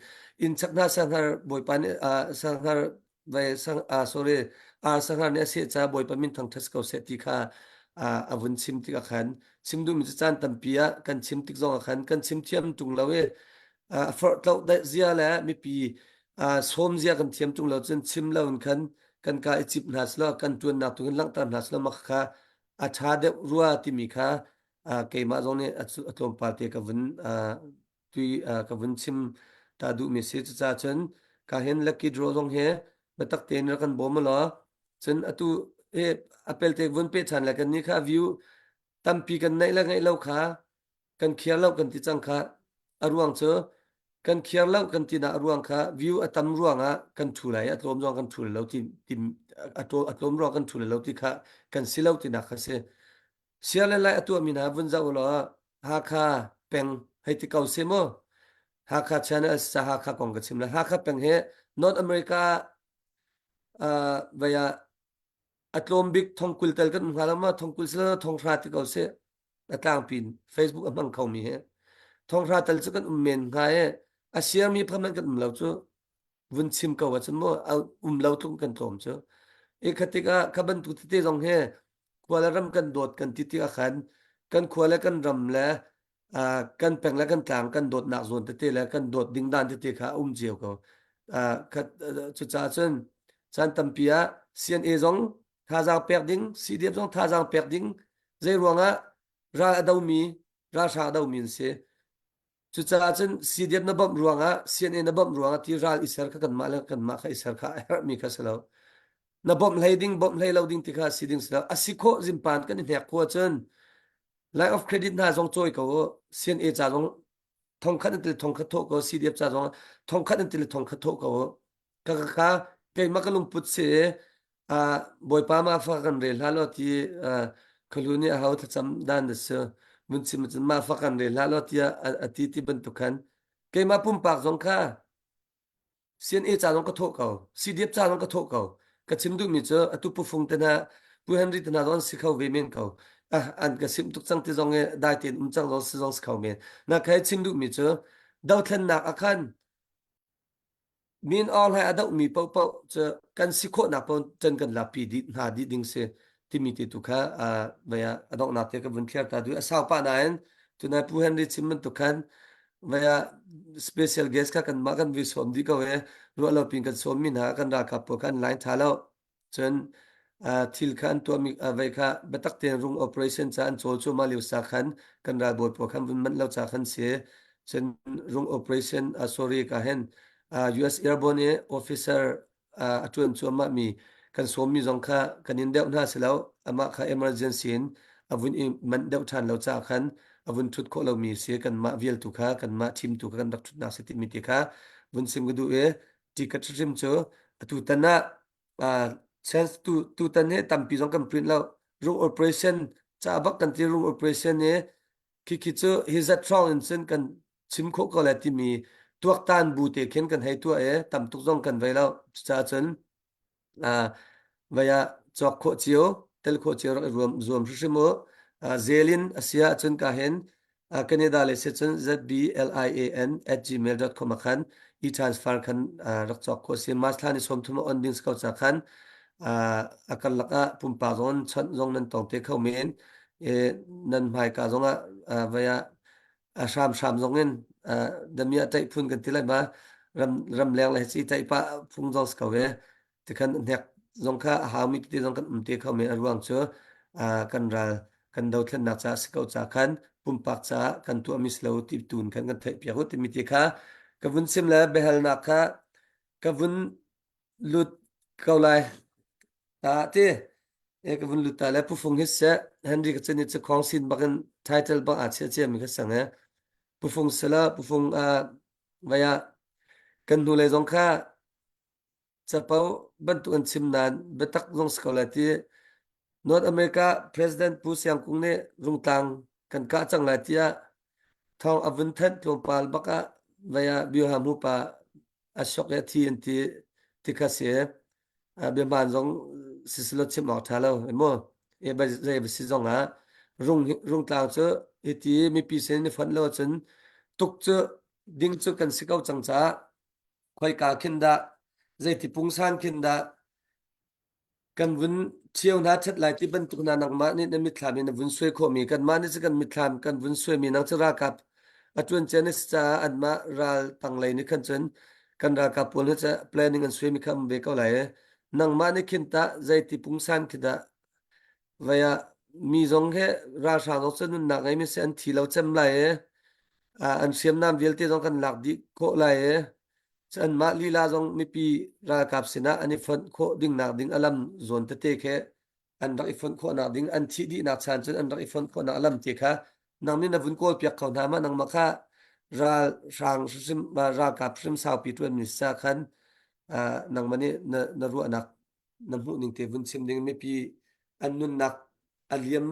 inn chak hna sanghar Bawipa nih sanghar vai sang sorry ar sanghar nih a seh caah Bawipa min thangṭhat ko seh ti kha a vun chim tikah khan chim duhmi cu caan tampi ah kan chim tik zongah khan kan chim thiam ṭung lo i a forhtloh zia le mipi sawm zia kan thiam ṭung lo cun chim lo in khan kan ka i cip hna selaw kan ṭuannak tu kan langhter hna selaw mah kha a ṭha deuh rua timi kha keimah zong nih a tlawmpal te ka vun tui ka vun chim ta duhmi si cucaah cun ka hin lucky draw zong hi biatak tein rak kan bawm law cun atu he a pelte vun pe ṭhan le kan nih kha view tampi kan neih le ngeih lo kha kan khiar lo kan ti cang kha a ruang cu kan khiar lo kan ti nak a ruang kha view a tam ruangah kan thu lai a tlawm zong kan thu lo ti ti a tlawm ruang kan thu lo ti kha kan si lo ti nak kha si sia le lai a tuah mi hna vun zoh law Hakha peng hei ti ko se mu Hakha channel sa Hakha kong ka chim la Hakha peng he North America uh, vaya a tlawm bik thongkul tel kan um hnga lo ma thongkul sila thonghra ti ko se a tlangpi in Facebook a hmang khomi he thonghra tal cu kan um men hnga e a siarmi phaman kan um lo cu vun chim ko ahcun mu um lo tlung kan tlawm cu e khatik ah kha bantuk tete zong he khua le ram kan dawt kan ti tik ah khan kan khua le kan ram le kan peng le kan tlang kan dawtnak zawn tete le kan dawt ding dan tete kha a um cio ko. Cucaah cun caan tampi ah CNA zong thazaang pek ding, CDF zong thazaang pek ding, zei ruangah ral a domi, ralhrang a domi an si. Cucaah cun CDF na bawmh ruangah, CNA na bawmh ruangah ti ral i ser kha kanmah le kanmah kha i ser kha a herhmi kha si lo. Na bawmh hlei ding, bawmh hlei lo ding ti kha si ding si lo. A si khawh zimpan kan i hnek khua cun Line of credit hna zong cawi ko u. CNA ca zong thongkhat an til thongkhat thawh ko CDF ca zong thongkhat an til thongkhat thawh ko u. Ka ka ka keimah ka lungput si uh, Bawipa ma fa kan rel hlah law ti uh, khalu nih a hau thlacam dan na si mun chim cun ma fa kan rel hlah law tiah a ti ti bantuk khan keimah pumpak zong kha CNA ca zong ka thawh ko. CDF ca zong ka thawh ko. Ka chim duhmi cu atu Pu Fung te hna, Pu Henry te hna zong an si kho ve men ko. Ah, an ka simh tuk cang ti zong i dai tein um cang zong si zong si kho men. Na kai chim duhmi cu dothlennak ah khan min Aung Hlaing a dohmi paohpaoh cu kan si khawhnak paoh can kan lapi dih hna dih ding si timi te tu kha vei ah a donghnak te ka vun thliar ta duh. A sau pah nain tunai Pu Henry chim bantuk khan Vai ah special guest kha kanmah kan vui sawm dih ko e. Ruah lo pin kan sawm mi hna kan ralkap pawl kha an line tha lo. Cun thil kha an tuah mi vai kha biatak tein rung operation ca an cawl cuahmah lio sa khan kan ralbawi pawl khan vun manh lo ca khan si. Cun rung operation sorry ka hen US Airborne i officer a ṭuan cuahmah mi kan sawmmi zong kha kan in deuh hna si lo amah kha emergency in a vun i manh deuh ṭhan lo caah khan. a vun ṭhut khawh lomi si kanmah vialtu kha kanmah thimtu kha kan rak ṭhutnak si timi te kha vun sim ka duh i ticket hrim cu atu tan ah uh, chance tu tutan hi tampi zong kan print lo rung operation ca bak kan ti rung operation hi khi khi cu hi zat hrawng in cun kan chim khawh ko lai timi tuaktan bu te khin kan hei tuah i tam tuk zong kan vei lo cucaah cun uh, vei ah cawk khawh cio tel khawh cio rak i ruam zuam hrimhrim u uh, zelin a si ahcun ka hin uh, Canada le si cun zblian at gmail.com ah khan e-transfer khan uh, rak cawk khawh si March thla ni 30 on ding ko ca khan uh, a karlak ah pumpak zong chawnh zong nan tong te kho men e nan hmaika zong ah uh, vei ah a hramhram zong in uh, damia taih phun kan ti lai ma ram ramleng le ci taih pa phung zong si ko ve tikhan hnek zong kha a haumi tete zong kan um te kho men a ruang cu uh, kan ral kan dothlennak caah si ko ca khan pumpak caah kan tuahmi si lo ti tun khan kan theih piak u timi ti kha ka vun sim le biahalnak kha ka vun lut ko lai ta ti e ka vun lut ta le pufung hi se Henry ka chen ni khong sin bakin title bang a chia chia mi kha sang e pufung sela pufung a vaya kan hnu le zong kha capo bantuk an chim nain biatak zong si ko lai ti North America President Pu Siang Kung nih Rungtlang kan kah cang lai tiah thawng a vun thanh tlawmpal bak ah vei ah Bioham pa a shock i a thi an ti ti kha si. Biahmaan zong sisilo chim awk ṭha lo mu. E zei va si zong ah rung rungtlang cu hiti mipi sin i fonh lo ahcun tuk cu ding cu kan si ko cang caah khoika khin dah zeiti pungsan khin dah kan vun ṭhio hna ṭhat lai ti bantuk hna nangmah nih na mitthlam in na vun suai khawhmi kanmah nih cu kan mitthlam kan vun suaimi nang cu ralkap a ṭuan cia na si caah anmah ral tanglei nih khan cun kan ralkap pawl nih cu planning an suaimi kha um ve ko lai i nangmah nih khin tah zeiti pungsan khi dah Vai ah mi zong he ralhrang zong cu nunnak ngeimi si an thi lo cem lai i an hriamnam vialte zong kan lak dih khawh lai i anmah lila zong mipi ralkap sinah an i fonh khawh dingnak ding a lam zawn tete khi an rak i fonh khawhnak ding an thih dihnak chan cun an rak i fonh khawhnak a lam te kha nang nih na vun kawl piak kho hna ma nangmah kha ralhrang hrim ralkap hrim saupi ṭuanmi sa khan nangmah nih na, na ruahnak na hmuh ning te vun chim ding mipi an nunnak a liam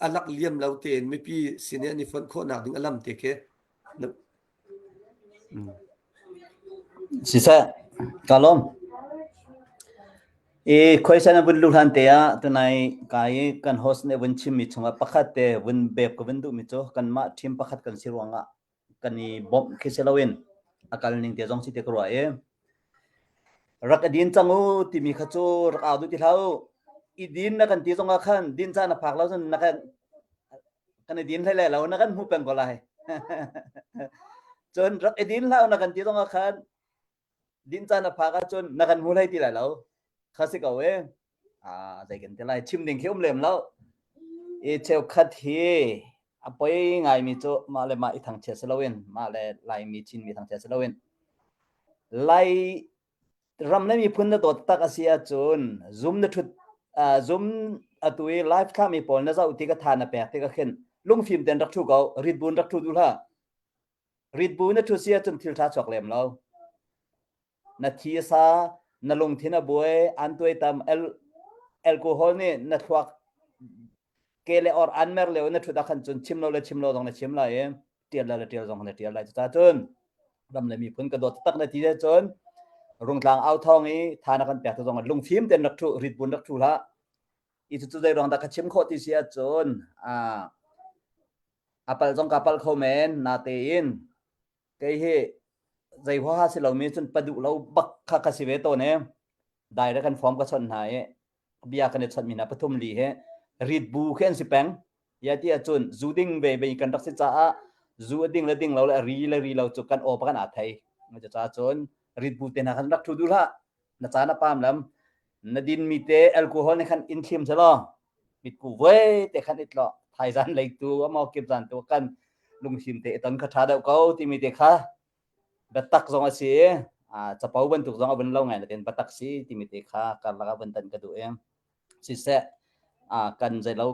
a lak liam lo tein mipi sin i an i fonh khawhnak ding a lam te khi Siseh, ka lawm. I khuaisan a vun luh hlan te ah tunai ka i kan host nih vun chimmi chungah pakhat te vun bek ka vun duhmi cu kanmah team pakhat kan si ruangah kan i bawmh khi si loin a kal ning te zong si te ka ruah i rak i din cang u timi kha cu rak au duh ti hlah u i din na kan ti zong ah khan din caan a phak lo cun na kan kan i din hlei lai lo na kan hmu peng ko lai cun rak i din hlah u na kan ti zong ah khan din caan a phak ahcun na kan hmu hlei ti lai lo kha si ko e ah zei kan ti lai chim ding khi um lem lo i cheukhat hi a poi ngaimi cu mah le mah i thangchiat si loin mah le Laimi Chinmi thangchiat si loin Lai ram le miphun na dawt tak a si ahcun zoom na thut zoom atu i live thlami pawl na zoh ti ka tha na pek ti ka khin lungfim ten rak thu ko rit bun rak thu duh hlah rit bu na thu si ahcun thil tha chuak lem lo na thi a sa na lungthin a buai an tuaitam alcohol nih na thluak ke le or an mer leo na thut ah khan cun chim lo le chim lo zong na chim lai i tial le tial zong na tial lai cucaah cun ram le miphun ka dawt tak na ti le cun rungtlang au thong i tha na kan pek te zong lungfim ten rak thu rit bun rak thu hlah i cu zei ruang dah ka chim khawh ti si ahcun a a pal zong ka pal kho men na tein Kei hi zei huaha si lomi cun pa duh lo bak kha ka si ve tawn i direct kan form ka chawnh hna i bia kan i chawnhmi hna pathum li hi rit bu khi an si peng. Ya ti ahcun zu ding ve ve kan rak si caah zu a ding le ding lo le a ri le ri lo cu kan aw pa kan aa thei. Cucaah cun rit bu te hna khan rak ṭhu duh hlah. Na caan a paam lam. Na dinmi te alcohol nih khan in thlim selaw mitku voi te khan it lo thaizan lei tu amaw kip zan tu kan lungfim te ton kha tha deuh ko timi te kha biatak zong a si a capo bantuk zong a vun lo ngai na ten batak si timi te kha karlak a vun tan ka duh em siseh a kan zeilo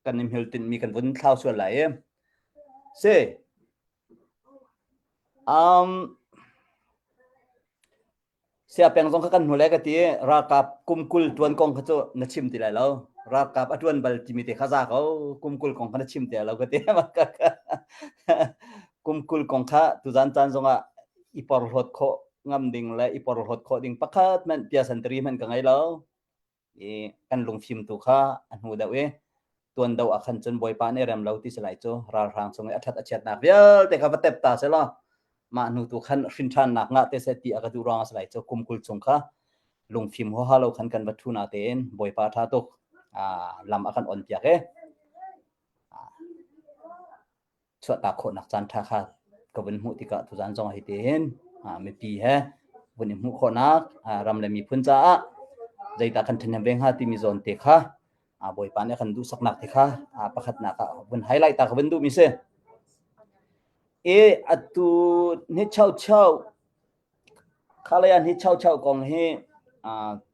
kan i hmil tin mi kan vun thlau sual lai e. Si. Um, Sia peng zong kha kan hnu le ka ti ralkap kum 20 tuan kong kha cu na chim ti lai lo. Ralkap a tuan bal timi te kha za ko. Kum 20 kong kha na chim ti lai lo ka ti. Kum 20 kong kha tuzan caan zongah i porhlawt khawh ngam ding le i porhlawt khawh ding pakhat hmanh piasantari hmanh ka ngei lo. I kan lungfim tu kha a hnu deuh i tuan do ah khan cun Bawipa nih rem lo ti si lai cu ralhrang chung i a ṭhat a chiatnak vialte kha va tep ta selaw mah hnu tu khan hrin ṭhannak ngah te seh ti a ka duh ruang a si lai cu kum 20 chung kha lungfim huaha lo khan kan va ṭhu na tein Bawipa ṭha tuk lam a kan on piak i chuahtak khawhnak caan ṭha kha ka vun hmuh tikah tuzaan zong hi tihin mipi he vun i hmuh khawhnak ram le miphun caah zeidah kan ṭhahnem ve hnga timi zawn te kha Bawipa nih a kan duhsaknak te kha pakhatnak ah vun highlight ta ka vun duhmi si. I atu ni chau chau khalaya ni chau chau kong hi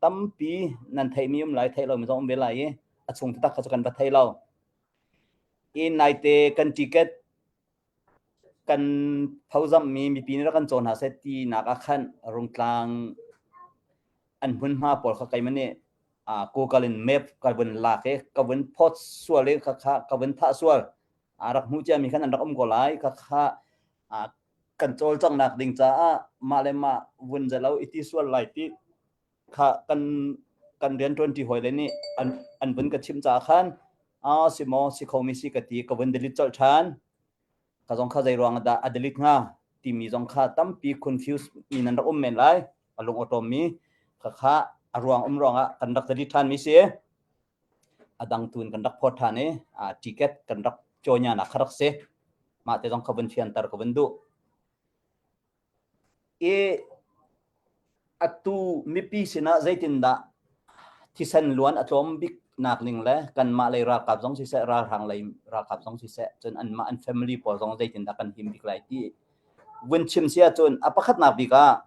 tampi nan theihmi um lai theih lomi zong um ve lai i a chung taktak kha cu kan va thei lo. I naite kan ticket kan phozamhmi mipi nih rak kan caw hna seh tinak ah khan Rungtlang an hmunhma pawl kha keimah nih Google in map ka vun lak i ka vun phawt sual i khakha ka vun thah sual. A rak hmuh ciami khan an rak um ko lai. Khakha kan cawlcanghnak ding caah mah le mah vun zelo i ti sual lai ti kha kan kan rianṭuanṭi hawile nih an an vun ka chimh caah khan a si maw si khomi si ka ti ka vun delete colh ṭhan. Ka zong kha zei ruang dah a delete hnga timi zong kha tampi confuse mi nan rak um men lai. A lung awṭawm mi kha kha a ruang um ruangah kan rak delete ṭhan mi si. A dang tun kan rak phawt ṭhan i ticket kan rak cawnya nak kha rak si. Mah te zong kha vun fianter ka vun duh. I atu mipi sinah zeitindah thisen luan a tlawm bik nak ning le kanmah lei ralkap zong siseh ralhrang lei ralkap zong siseh cun anmah an family pawl zong zeitindah kan him bik lai ti vun chim si ahcun a pakhatnak bik ah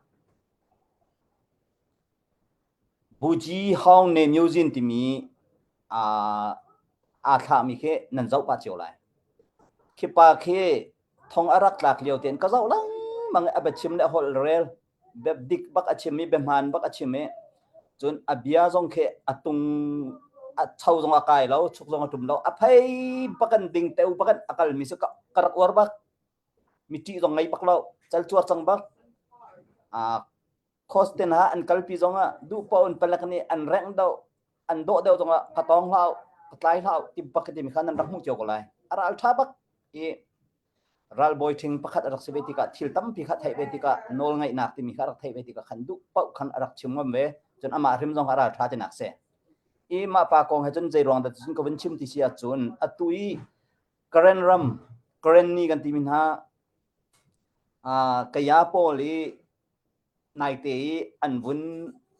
Buji Hong Ne Myozin timi aa thlahmi khi nan zoh pah cio lai. Khi pa khi thong a rak tlak lio tein ka zoh lengmang i a biachim le a holh rel bia dik bak a chim i bia hmaan bak a chim i cun a bia zong khi a tung a cho zong a kai lo chuk zong a tum lo a phei bakan ding teu bakan a kalmi cu ka, ka rak uar bak mi ṭih zong ngei bak lo cal cuar cang bak a Costen ha an kalpi zongah duh paoh in palek nih an rengh deuh an dawh deuh zongah ka tawng hlah ka tlai hlah ti bak timi kha nan rak hmuh cio ko lai a ral ṭha bak i ralbawi ṭhing pakhat a rak si ve tikah thil tampi kha theih ve tikah nawl ngeihnak timi kha a rak theih ve tikah khan duh paoh khan a rak chim ngam ve cun amah hrim zong a ral ṭha tinak si i mah pa kong he cun zei ruang dah cun ka vun chim ti si ahcun atu i Karen ram Karen ni kan timi hna kaya pawl i Naite i an vun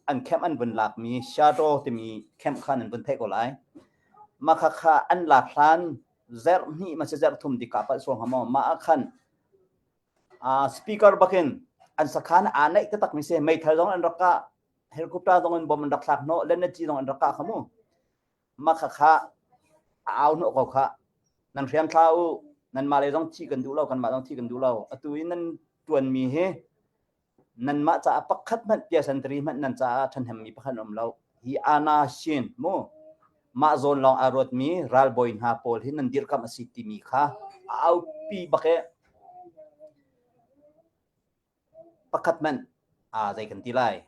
an camp an vun lakmi Shadow timi camp kha nan vun theih ko lai. Mah khakha an lak hlan zarh hnih ma si zarh thum dik ah palh sual hnga maw mah ah khan uh, speaker bakin an sakhan aa naih taktak mi si meithal zong an rak kah helicopter zong in bom an rak thlak hnawh lennaci zong an rak kah kha mu mah khakha a au hnawh ko kha nan hriam thla u nanmah le zong thih kan duh lo kanmah zong thih kan duh lo atu i nan tuanmi hi nanmah caah pakhat hmanh piasantari hmanh nan caah ṭhahnemmi pakhat um lo hi ana shin mu mah zawn lawng aa ruatmi ralbawi hna pawl hi nan dirhkamh a si timi kha a aupi bak e pakhat hmanh aa zei kan ti lai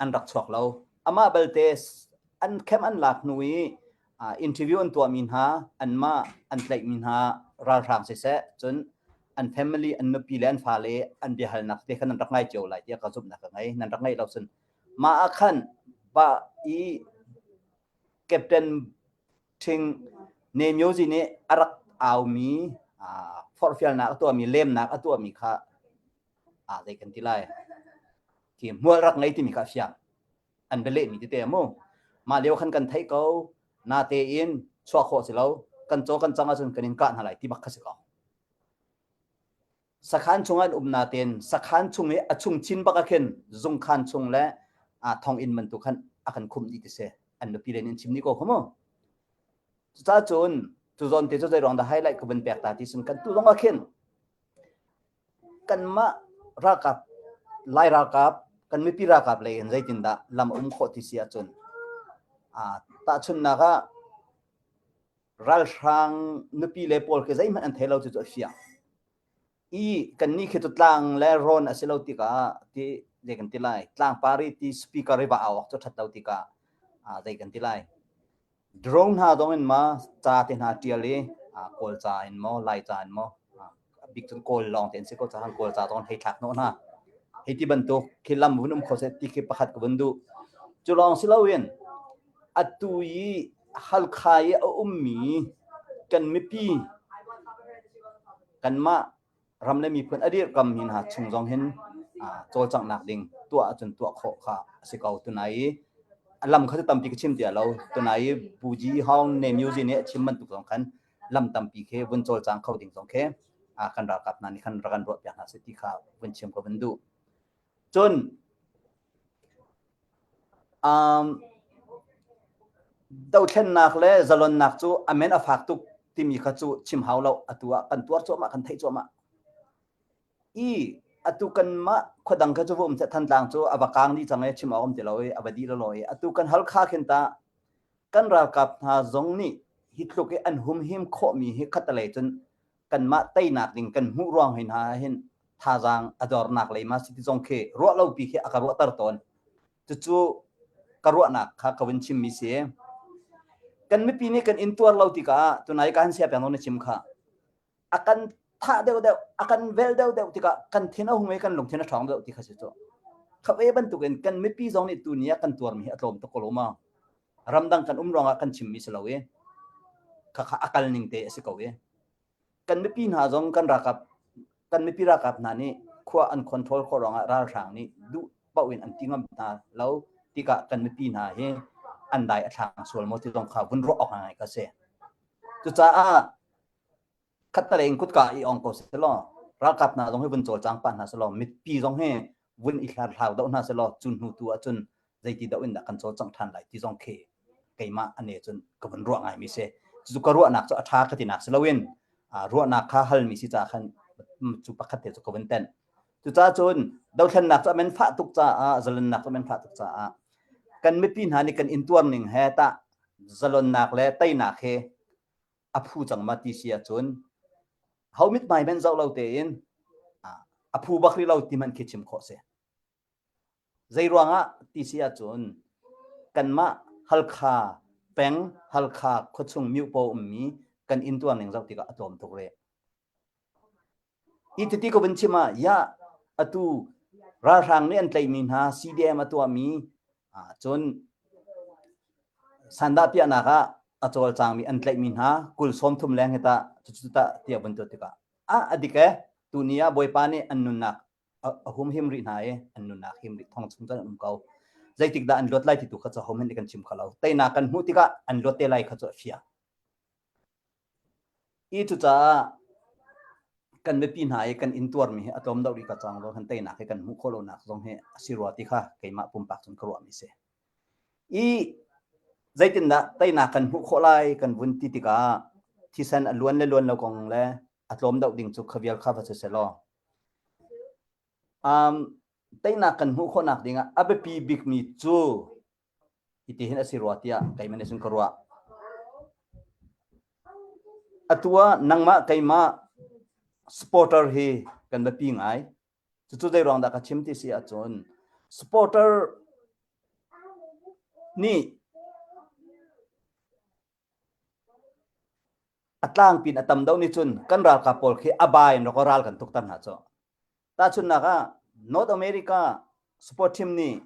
an rak chuak lo. Amah belte an camp an lak hnu i interview an tuahmi hna, anmah an tlaihmi hna ralhrang siseh, cun an family, an nupi le an fale an biahalnak te kha nan rak ngai cio lai tiah ka zumhnak ka ngei. Nan rak ngaih lo cun mah ah khan ba i Captain Thing Ne Myo Zi nih a rak aumi forhfialnak a tuahmi, lemnak a tuahmi kha ah zei kan ti lai khi hmual rak ngei timi kha a fiang an bialeh mi tete mu mah lio khan kan theih ko na tein chuah khawh si lo kan caw kan cang ahcun kan in kah hna lai ti bak kha si ko sakhan chung an um na ten sakhan chung i a chung chin bak a khin zungkhan chung le a thong inn bantuk khan a kan khum dih ti si an nupi len in chim ni ko kha mu cucacun. Cu zawn te cu zei ruang dah highlight ka vun pek ta ti sun kan tu zong ah khin kanmah ralkap Lai ralkap kan mipi ralkap lei in zeitindah lam a um khawh ti si ahcun tahchunhnak ah ralhrang nupi le pawl khi zeihmanh an thei lo cu cu a fiang. I kannih khi cu tlang le rawn a si lo tikah ti zei kan ti lai tlangpar i ti speaker i va au awk cu ṭhat lo tikah zei kan ti lai Drone hna zong in ma ca te hna ṭial i Kawl ca in maw Lai ca in maw a bik cun Kawl lawng te an si ko caah Kawl ca zong hei thlak hnawh hna. Hei ti bantuk khi lam vun um kho seh ti khi pakhat ka vun duh. Cu lawng si loin atu i Halkha i a ummi kan mipi kanmah ram le miphun a dirkammi hna chung zong hin cawlcanghnak ding tuah ahcun tuah khawh kha a si ko. Tunai i a lam kha cu tampi ka chim ti lo. Tunai i Pu Ji Hong Ne Myo Zin nih a chim bantuk zong khan lam tampi khi vun cawlcang kho ding zong khi kan ralkap hna nih khan rak kan ruahpiak hna seh ti kha vun chim ka vun duh. Cun um, dothlennak le zalonnak cu a men a fak tuk timi kha cu chim hau lo atu ah kan tuar cuahmah kan theih cuahmah i atu kanmah khuadang kha cu va um seh Thantlang cu a va kang dih cang i chim awk um ti lo i a va dih lolo i atu kan Halkha khin ta kan ralkap hna zong nih hi tluk i an humhim khawhmi hi khatalei cun kanmah teinak ding kan hmuh ruang hoi hna hin thazaang a dornak lei ma si ti zong khi ruah lo pi khi a ka ruahter tawn cucu ka ruahnak kha ka vun chimmi si kan mipi nih kan intuar lo tikah tunai ka han sia peng na chim kha a kan thah deuh deuh a kan vel deuh deuh tikah kan thin a hung i kan lungthin a ṭhawng deuh ti kha si cu kha ve bantukin kan mipi zong nih tuni ah kan tuarmi hi a tlawm tuk ko lo ma ramdang kan um ruangah kan chimmi si lo i khakha a kal ning te a si ko i kan mipi hna zong kan ralkap kan mipi ralkap hna nih khua an control khawh ruangah ralhrang nih duh paoh in an ti ngam hna lo tikah kan mipi hna hi an dai a thlang sual maw ti zong kha vun ruah awk ngai ka si cucaah Khattelei in kutka i ong ko selaw ralkap hna zong hi vun cawlcang pah hna selaw mipi zong hi vun i hlarhlau doh hna selaw cu hnu tu ahcun zeiti doh in dah kan cawlcangh ṭhan lai ti zong khi keimah ane cun ka vun ruah ngaimi si. Cucu ka ruahnak cu a ṭha ka tinak si loin ruahnak kha halmi si caah khan cu pakhat te cu ka vun tenh. Cucaah cun dothlennak cu a men fah tuk caah zalonnak cu a men fah tuk caah kan mipi hna nih kan intuar ning he tah zalonnak le teinak hi a phu cang ma ti si ahcun ho mithmai hmanh zoh lo tein a phu bak rih lo ti hmanh khi chim khawh si. Zei ruangah ti si ahcun kanmah Halkha peng Halkha khuachung Myuhpo ummi kan intuar ning zoh tikah a tlawm tuk rih. Hi titi ka vun chim ah ya atu ralhrang nih an tlaihmi hna CDM a tuahmi cun sandah piahnak ah a cawlcangmi an tlaihmi hna kul 30 leng hi tah cucu tah tiah vun tuah tikah ah a dik e tuni ah Bawipa nih an nunnak a humhim rih hna i an nunnak him rih thong chung cun an um ko zeitik dah an luat lai ti tu kha cu ho hmanh nih kan chim kho lo teinak kan hmuh tikah an luat te lai kha cu a fiang Hi cucaah kan mipi hna i kan intuarmi hi a tlawm deuh rih ka cang lo kan teinak hi kan hmuh khawh lonak zong hi a si rua ti kha keimah pumpak cun ka ruahmi si. I zeitindah teinak kan hmuh khawh lai kan vun ti tikah thisen a luan le luan lo kong le a tlawm deuh ding cu kha vial kha va si selaw. Um, teinak kan hmuh khawhnak dingah a biapi bikmi cu Hitihin a si rua tiah keimah nih cun ka ruah. Atu ah nangmah keimah supporter hi kan biapi ngai. Cucu zei ruang dah ka chim ti si ahcun supporter nih a tlangpi in a tam deuh nih cun kan ralkap pawl khi a ba in rak ral kan tukter hna cu. Tahchunhnak ah North America support team nih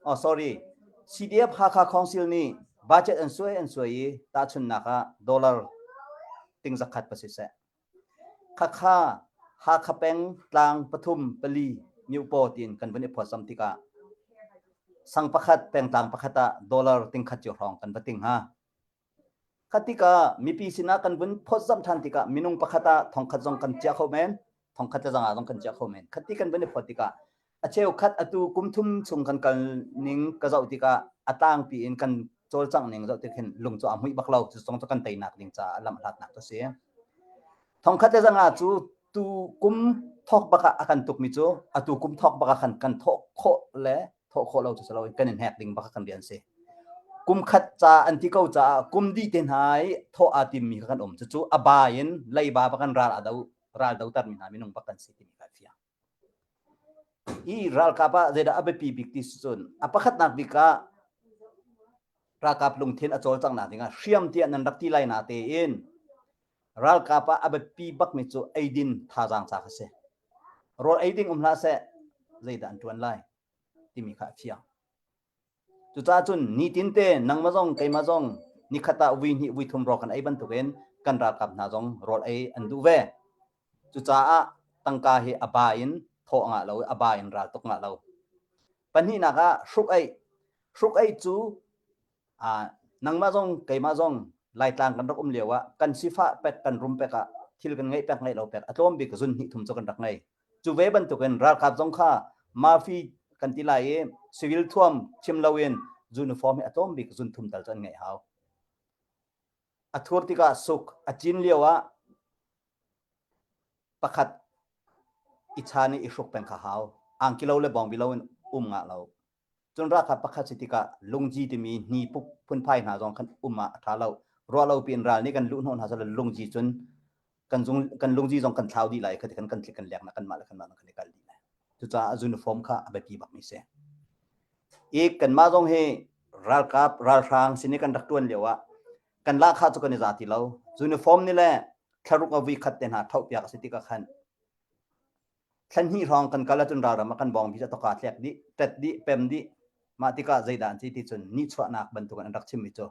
oh sorry CDF Hakha Council nih budget an suai an suai i tahchunhnak ah dollar ting zakhat pa si seh. Khakha Hakha peng tlang pathum pali Myuhpaw tiin kan vun i phawtzam tikah sang pakhat pengtlang pakhat ah dollar ting khat cio hrawng kan va ting hnga. Kha tikah mipi sinah kan vun phawtzamh ṭhan tikah minung pakhat ah thongkhat zong kan chiah kho men, thongkhat le zanga zong kan chiah kho men. Khati kan vun i phawt tikah a cheukhat atu kum thum chung kan kal ning ka zoh tikah a tlangpi in kan. cawlcangh ning zoh tik hin lung cu aa hmuih bak lo. Cu zong cu kan teinak ding caah lamhlatnak cu a si. Thongkhat le zanga cu tu kum thawk bak ah a kan tukmi cu atu kum thawk bak ah khan kan thawh khawh le thawh khawh lo cu si loin kan in hnek ding bak kan rian si. Kum khat ca an ti ko caah kum dih te hna i thawh aa timmi kha kan um. Cucu a ba in leiba bak in ral a do ral dotermi hna minung bak kan si timi kha fiang. I ralkap ah zeidah a biapi bik ti si cun a pakhatnak bik ah ralkap lungthin a cawlcanghnak dingah hriam tiah nan rak ti lai na tein ralkap ah a biapi bakmi cu eidin thazaang ca kha si. Rawl ei ding um hlah seh zeidah an ṭuan lai timi kha a fiang. Cucaah cun nitinte nangmah zong keimah zong nikhat ah vui hnih vui thum rawl kan ei bantukin kan ralkap hna zong rawl ei an duh ve. Cucaah tangka hi a ba in thawh ngah lo i a ba in ral tuk ngah lo. Pahnihnak ah hruk-eih. Hruk-eih cu ah nangmah zong keimah zong Laitlang kan rak um lio ah kan sifah pek kan rum pek ah thil kan ngeih pek ngeih lo pek a tlawm bik zun hnih thum cu kan rak ngei. Cu ve bantukin ralkap zong kha Murphy kan ti lai i civil thuam chim loin uniform hi a tlawm bik zun thum tal cu an ngeih hau. A thur tikah suk a cin lio ah pakhat i chan i i hruk peng kha hau. Angki lo le bawngbi lo in um ngah lo. Cun ralkap pakhat si tikah lungji timi hni puk phunphai hna zong khan um ah a ṭha lo. Ruah lo piin ral nih kan luh hnawh hna sal lungji cun kan zung kan lungji zong kan thlau dih lai kha ti kan kan tlik kan lek na kanmah le kanmah kan i kal dih lai. Cucaah uniform kha a biapi bakmi si. I kanmah zong hi ralkap ralhrang sin i kan rak ṭuan lio ah kan lahkhah cu kan i za ti lo. Uniform nih le thlaruk a vui khat te hna ṭhoh piak a si tikah khan Thla hnih hrawng kan kal ahcun ralram ah kan bawngbi cu a tawka tlek dih, ṭet dih, pem dih. Mah tikah zeidah an si ti cun nihchuahnak bantukin an rak chimmi cu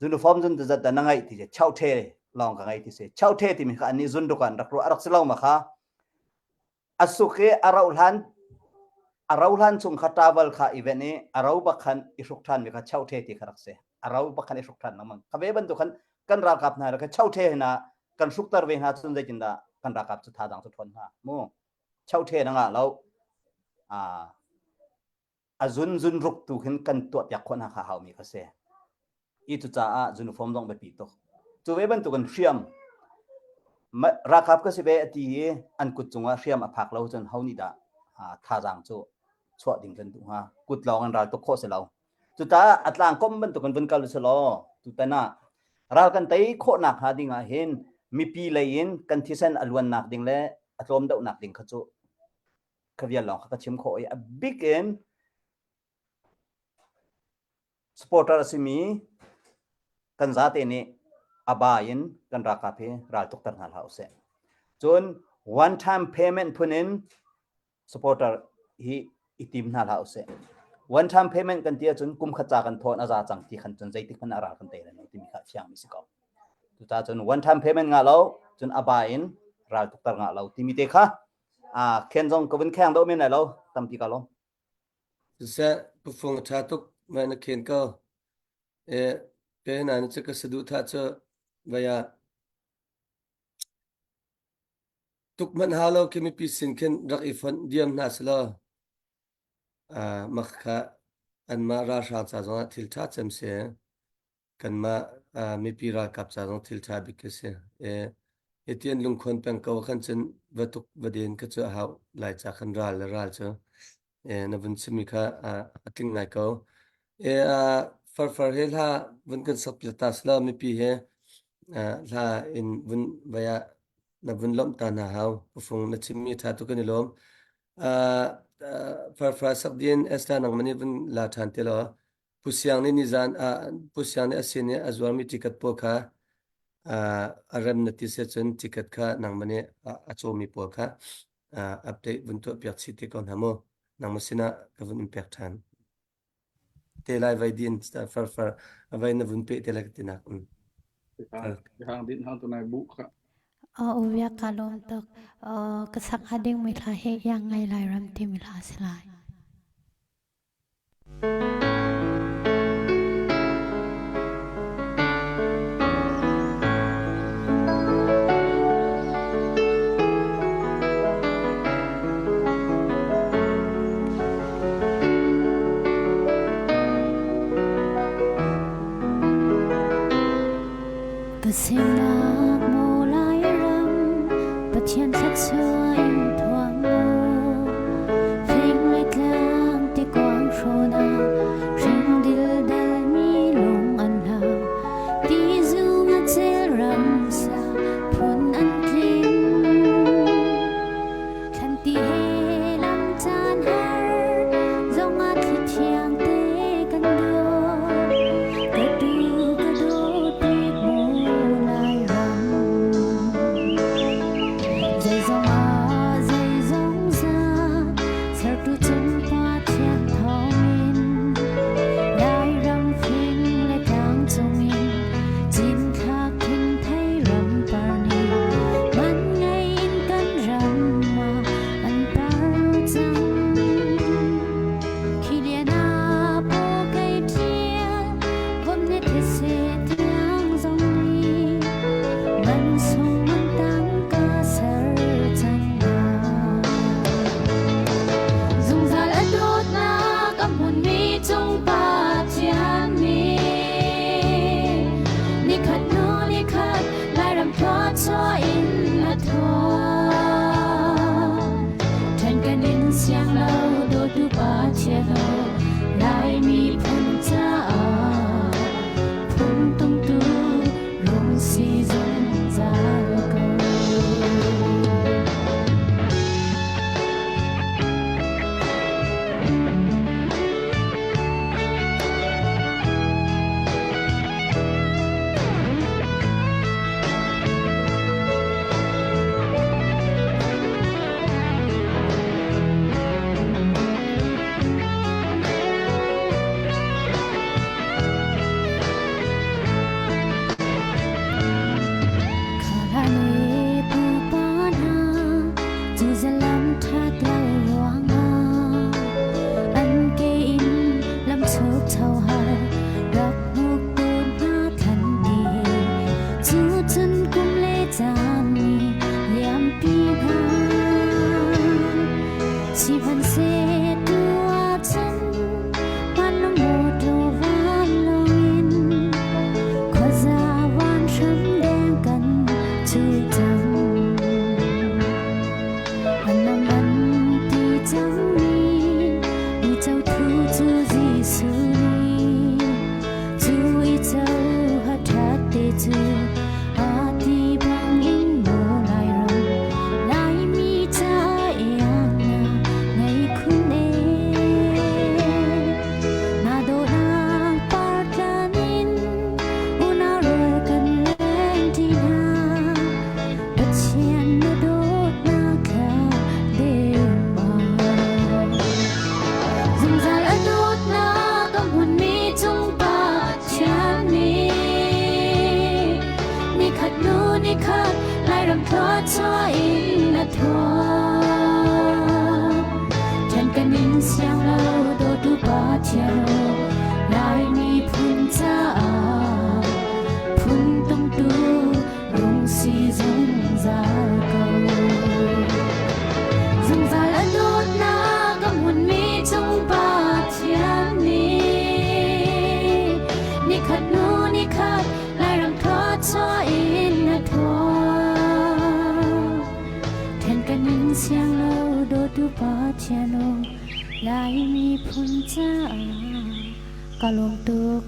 uniform zun zat dah na ngeih ti si chauṭhe lawng ka ngei ti si. Chauṭhe timi kha annih zunruk ah an rak ruah a rak si lo ma kha. A suk i a rauh hlan a ro hlan chung kha towel kha i venh i a ro bak khan i hruk ṭhanmi kha chauṭhe ti kha rak si. A ro bak khan i hruk ṭhan lengmang. Kha ve bantuk khan kan ralkap hna kha chauṭhe hna kan hrukter ve hna cun zeitindah kan ralkap cu thazaang cu ṭhawn hnga mu chauṭhe na ngah lo a zun zun ruk tu khin kan tuah piak khawh hna kha haumi kha si i cucaah uniform zong biapi tuk cu ve bantukin hriam ralkap ka si ve a ti i an kut cungah hriam a phak lo cun ho nih dah thazaang cu chuah ding kan duh hnga kut lawng in ral tuk khawh si lo Cucaah a tlangkom bantukin vun kal usih law tutan ah ral kan tei khawhnak hnga ding ah hin mipi lei in kan thisen a luannak ding le a tlawm deuhnak ding kha cu kha vial lawng kha ka chim khawh i a bik in supporter a simi kan zate nih a ba in kan ralkap hi ral tukter hna hlah usih. Cun one time payment phun in supporter hi i tim hna hlah usih. One time payment kan ti ahcun kum khat ca kan thawn a za cang ti khan cun zeitik hmanh ah ral kan tei lai lo timi kha fiang mi si ko. Cucaah cun one time payment ngah lo cun a ba in ral tukter ngah lo timi te kha a khen zong ka vun kheng do men lai lo tampi ka lo. Siseh pufung a ṭha tuk mai na khen ko. E pe na na cu ka saduhthah cu vai ah Tuk hmanh hau lo khi mipi sin khin rak i fonh diam hna selaw uh, mak kha anmah ralhrang ca zongah thil ṭha cem si. Kanmah uh, mipi ralkap ca zong thil ṭha bik khi si. E, hiti an lungkhawn peng ko khan cun va tuk va den kha cu a hau lai ca khan ral le ral cu. E, na vun chimmi kha uh, a tling ngai ko. E, uh, farfar he hla vun kan sak piak ta selaw mipi he uh, hla in vun vai ah na vun lawmh ta hna hau. Pufung na chimmi ṭha tuk kan i lawm. Uh, uh, farfar sak din Esther nangmah nih vun la ṭhan te law Pu Siang nih nizan ah Pu Siang nih a sin i a zuarmi ticket pawl kha uh, a rem na ti si cun ticket kha nangmah nih a, a cawmi pawl kha uh, update vun tuah piak chih te ko hna mu. Nangmah sinah ka vun in pek ṭhan. Te lai vai din farfar a vai na vun pe te lai ka tinak. Um. Hang din hang tu nai bu kha. O bia ka lawm tuk. Ka sak hnga dingmi hla hi Iang Ngai Lairam timi hla a si lai. Ka semnak maw Lairam, Pathian thluachuah in thuam maw? Fing le tlang tikuang hrawn ah, hring dildalmi lung an hlau. Tizung a cel ramsa phun an tling. Thlanti he lam caan har zong ah thli thiang te kan dawt. Ka tu ka dawt bik mu Lairam. Zeizong ah zeizong za sertu cung Pathian thawngin Lairam fing le tlang cungin cinthlak thingthei ram par nih man ngei in kan ram ah an par cang. Khi lian ah paw kei ṭial, vom ne these tiang zong nih man sung man tang ka ser cang hna. Zungzal a dawtnak a hmunmi cung Pathian nih nikhat hnu nikhat Lairam thluachuah in a thuah. Ṭhen kan in siang lo dawtu Pathian aw Lai miphun caah phun tungtu rung si zungzal ko. Khalane pupa hna cu zalam ṭhat lo ruangah an ke in lam chuk cho har rak hnuk tawn hna than ti cu cun kum le caan nih liampi hna sihmanhseh tu ahcun vanlawng mawṭaw vanlawng in khuaza van hram deng kan cul cang. An lam an ti cangmi uico thu cu Jesuh nih cu uico haṭhat te cu aa ti bangin maw Lairam Laimi ca iangnak ngei khun e. Na dawhnak partlan in unau rual kan leng ṭi hna. Pathian na dawtnak kha dengmang. Zungzal a dawtnak a hmunmi cung Pathian nih nikhat hnu nikhat Lairam thluachuah in a thuah. Ṭhen kan in siang lo dawtu Pathian aw, Lai miphun caah phun tungtu rung si zungzal ko. Zungzal a dawtnak a hmunmi cung Pathian nih nikhat hnu nikhat Lairam thluachuah in a thuah. Then kan in siang lo dawtu Pathian aw, Lai miphun caah ka lawm tuk.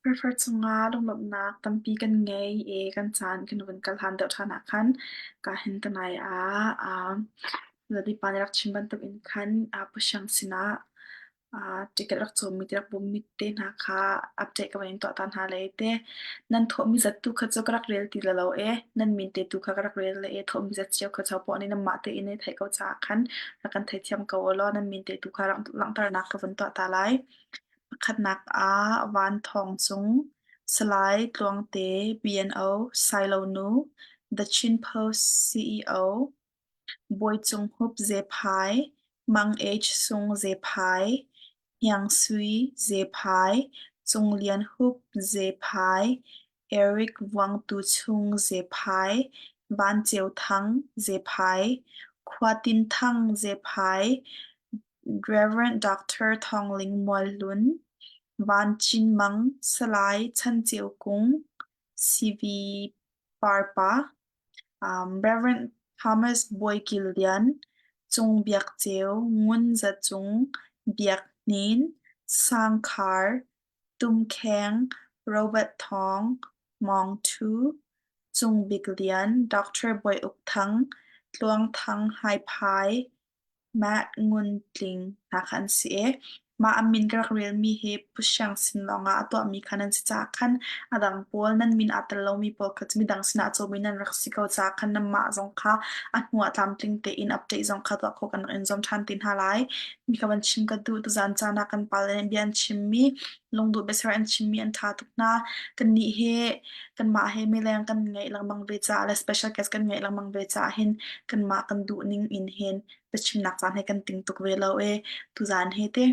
Prefer cungah lunglawmhnak tampi kan ngei i kan caan kan vun kal han deuh ṭhan ah khan ka hin tanai ah Lalipa nih rak chim bantuk in khan Pu Siang sinah ticket rak cawmmi te rak bawmmi te hna kha update ka van in tuah ta hna lai te. Nan thawhmi zat tu kha cu ka rak rel ti lo e. Nan min te tu kha ka rak rel le e thawhmi zat cio kha cho poah nih nanmah tein i theih ko caah khan rak kan theithiam ko ulaw nan min te tu kha langhternak ka vun tuah ta lai. Pakhatnak ah Van Thawng Cung, Salai Tluangte BNO, Sailo Nu, The Chin Post CEO, Bawi Cung Hup Zephai, Mang H Sung Zephai, Hniang Sui Zephai, Cung Lian Hup Zephai, Eric Vuangtu Chung Zephai, Van Ceu Thang Zephai, Khua Tin Thang Zephai, Rev. Doctor Thawng Ling Mual Hlun. Van Cin Mang, Salai Chan Ceu Kung, CV Parpa, Rev. Thomas Bawi Kil Lian, Cung Biak Ceu, Ngun Za Cung, Biak Hnin, Sang Khar, Tum Kheng, Robert Thawng, Mawng Thu, Cung Bik Lian, Doctor Bawi Uk Thang, Tluang Thang Hai Phai, Matt Ngun Tling hna kha an si i mah a min ka rak relmi hi Pu Siang sin lawngah a tuahmi kha nan si caah khan a dang pawl nan min aa tel lomi pawl kha cu midang sinah a cawmi nan rak si ko caah khan nanmah zong kha a hnuah tlamtling tein update zong kha tuah khawh kan rak in zuam ṭhan te hna lai. Mi kha van chim ka duh. Tuzaan caan ah kan pale nih bia an chimmi, lungduh biaser an chimmi an ṭha tuk hna. Kannih hi kanmah he mileng kan ngeih lengmang ve caah le special guest kan ngeih lengmang ve caah hin kanmah kan duh ning in hin biachimnak caan he kan ting tuk ve lo e tuzaan he te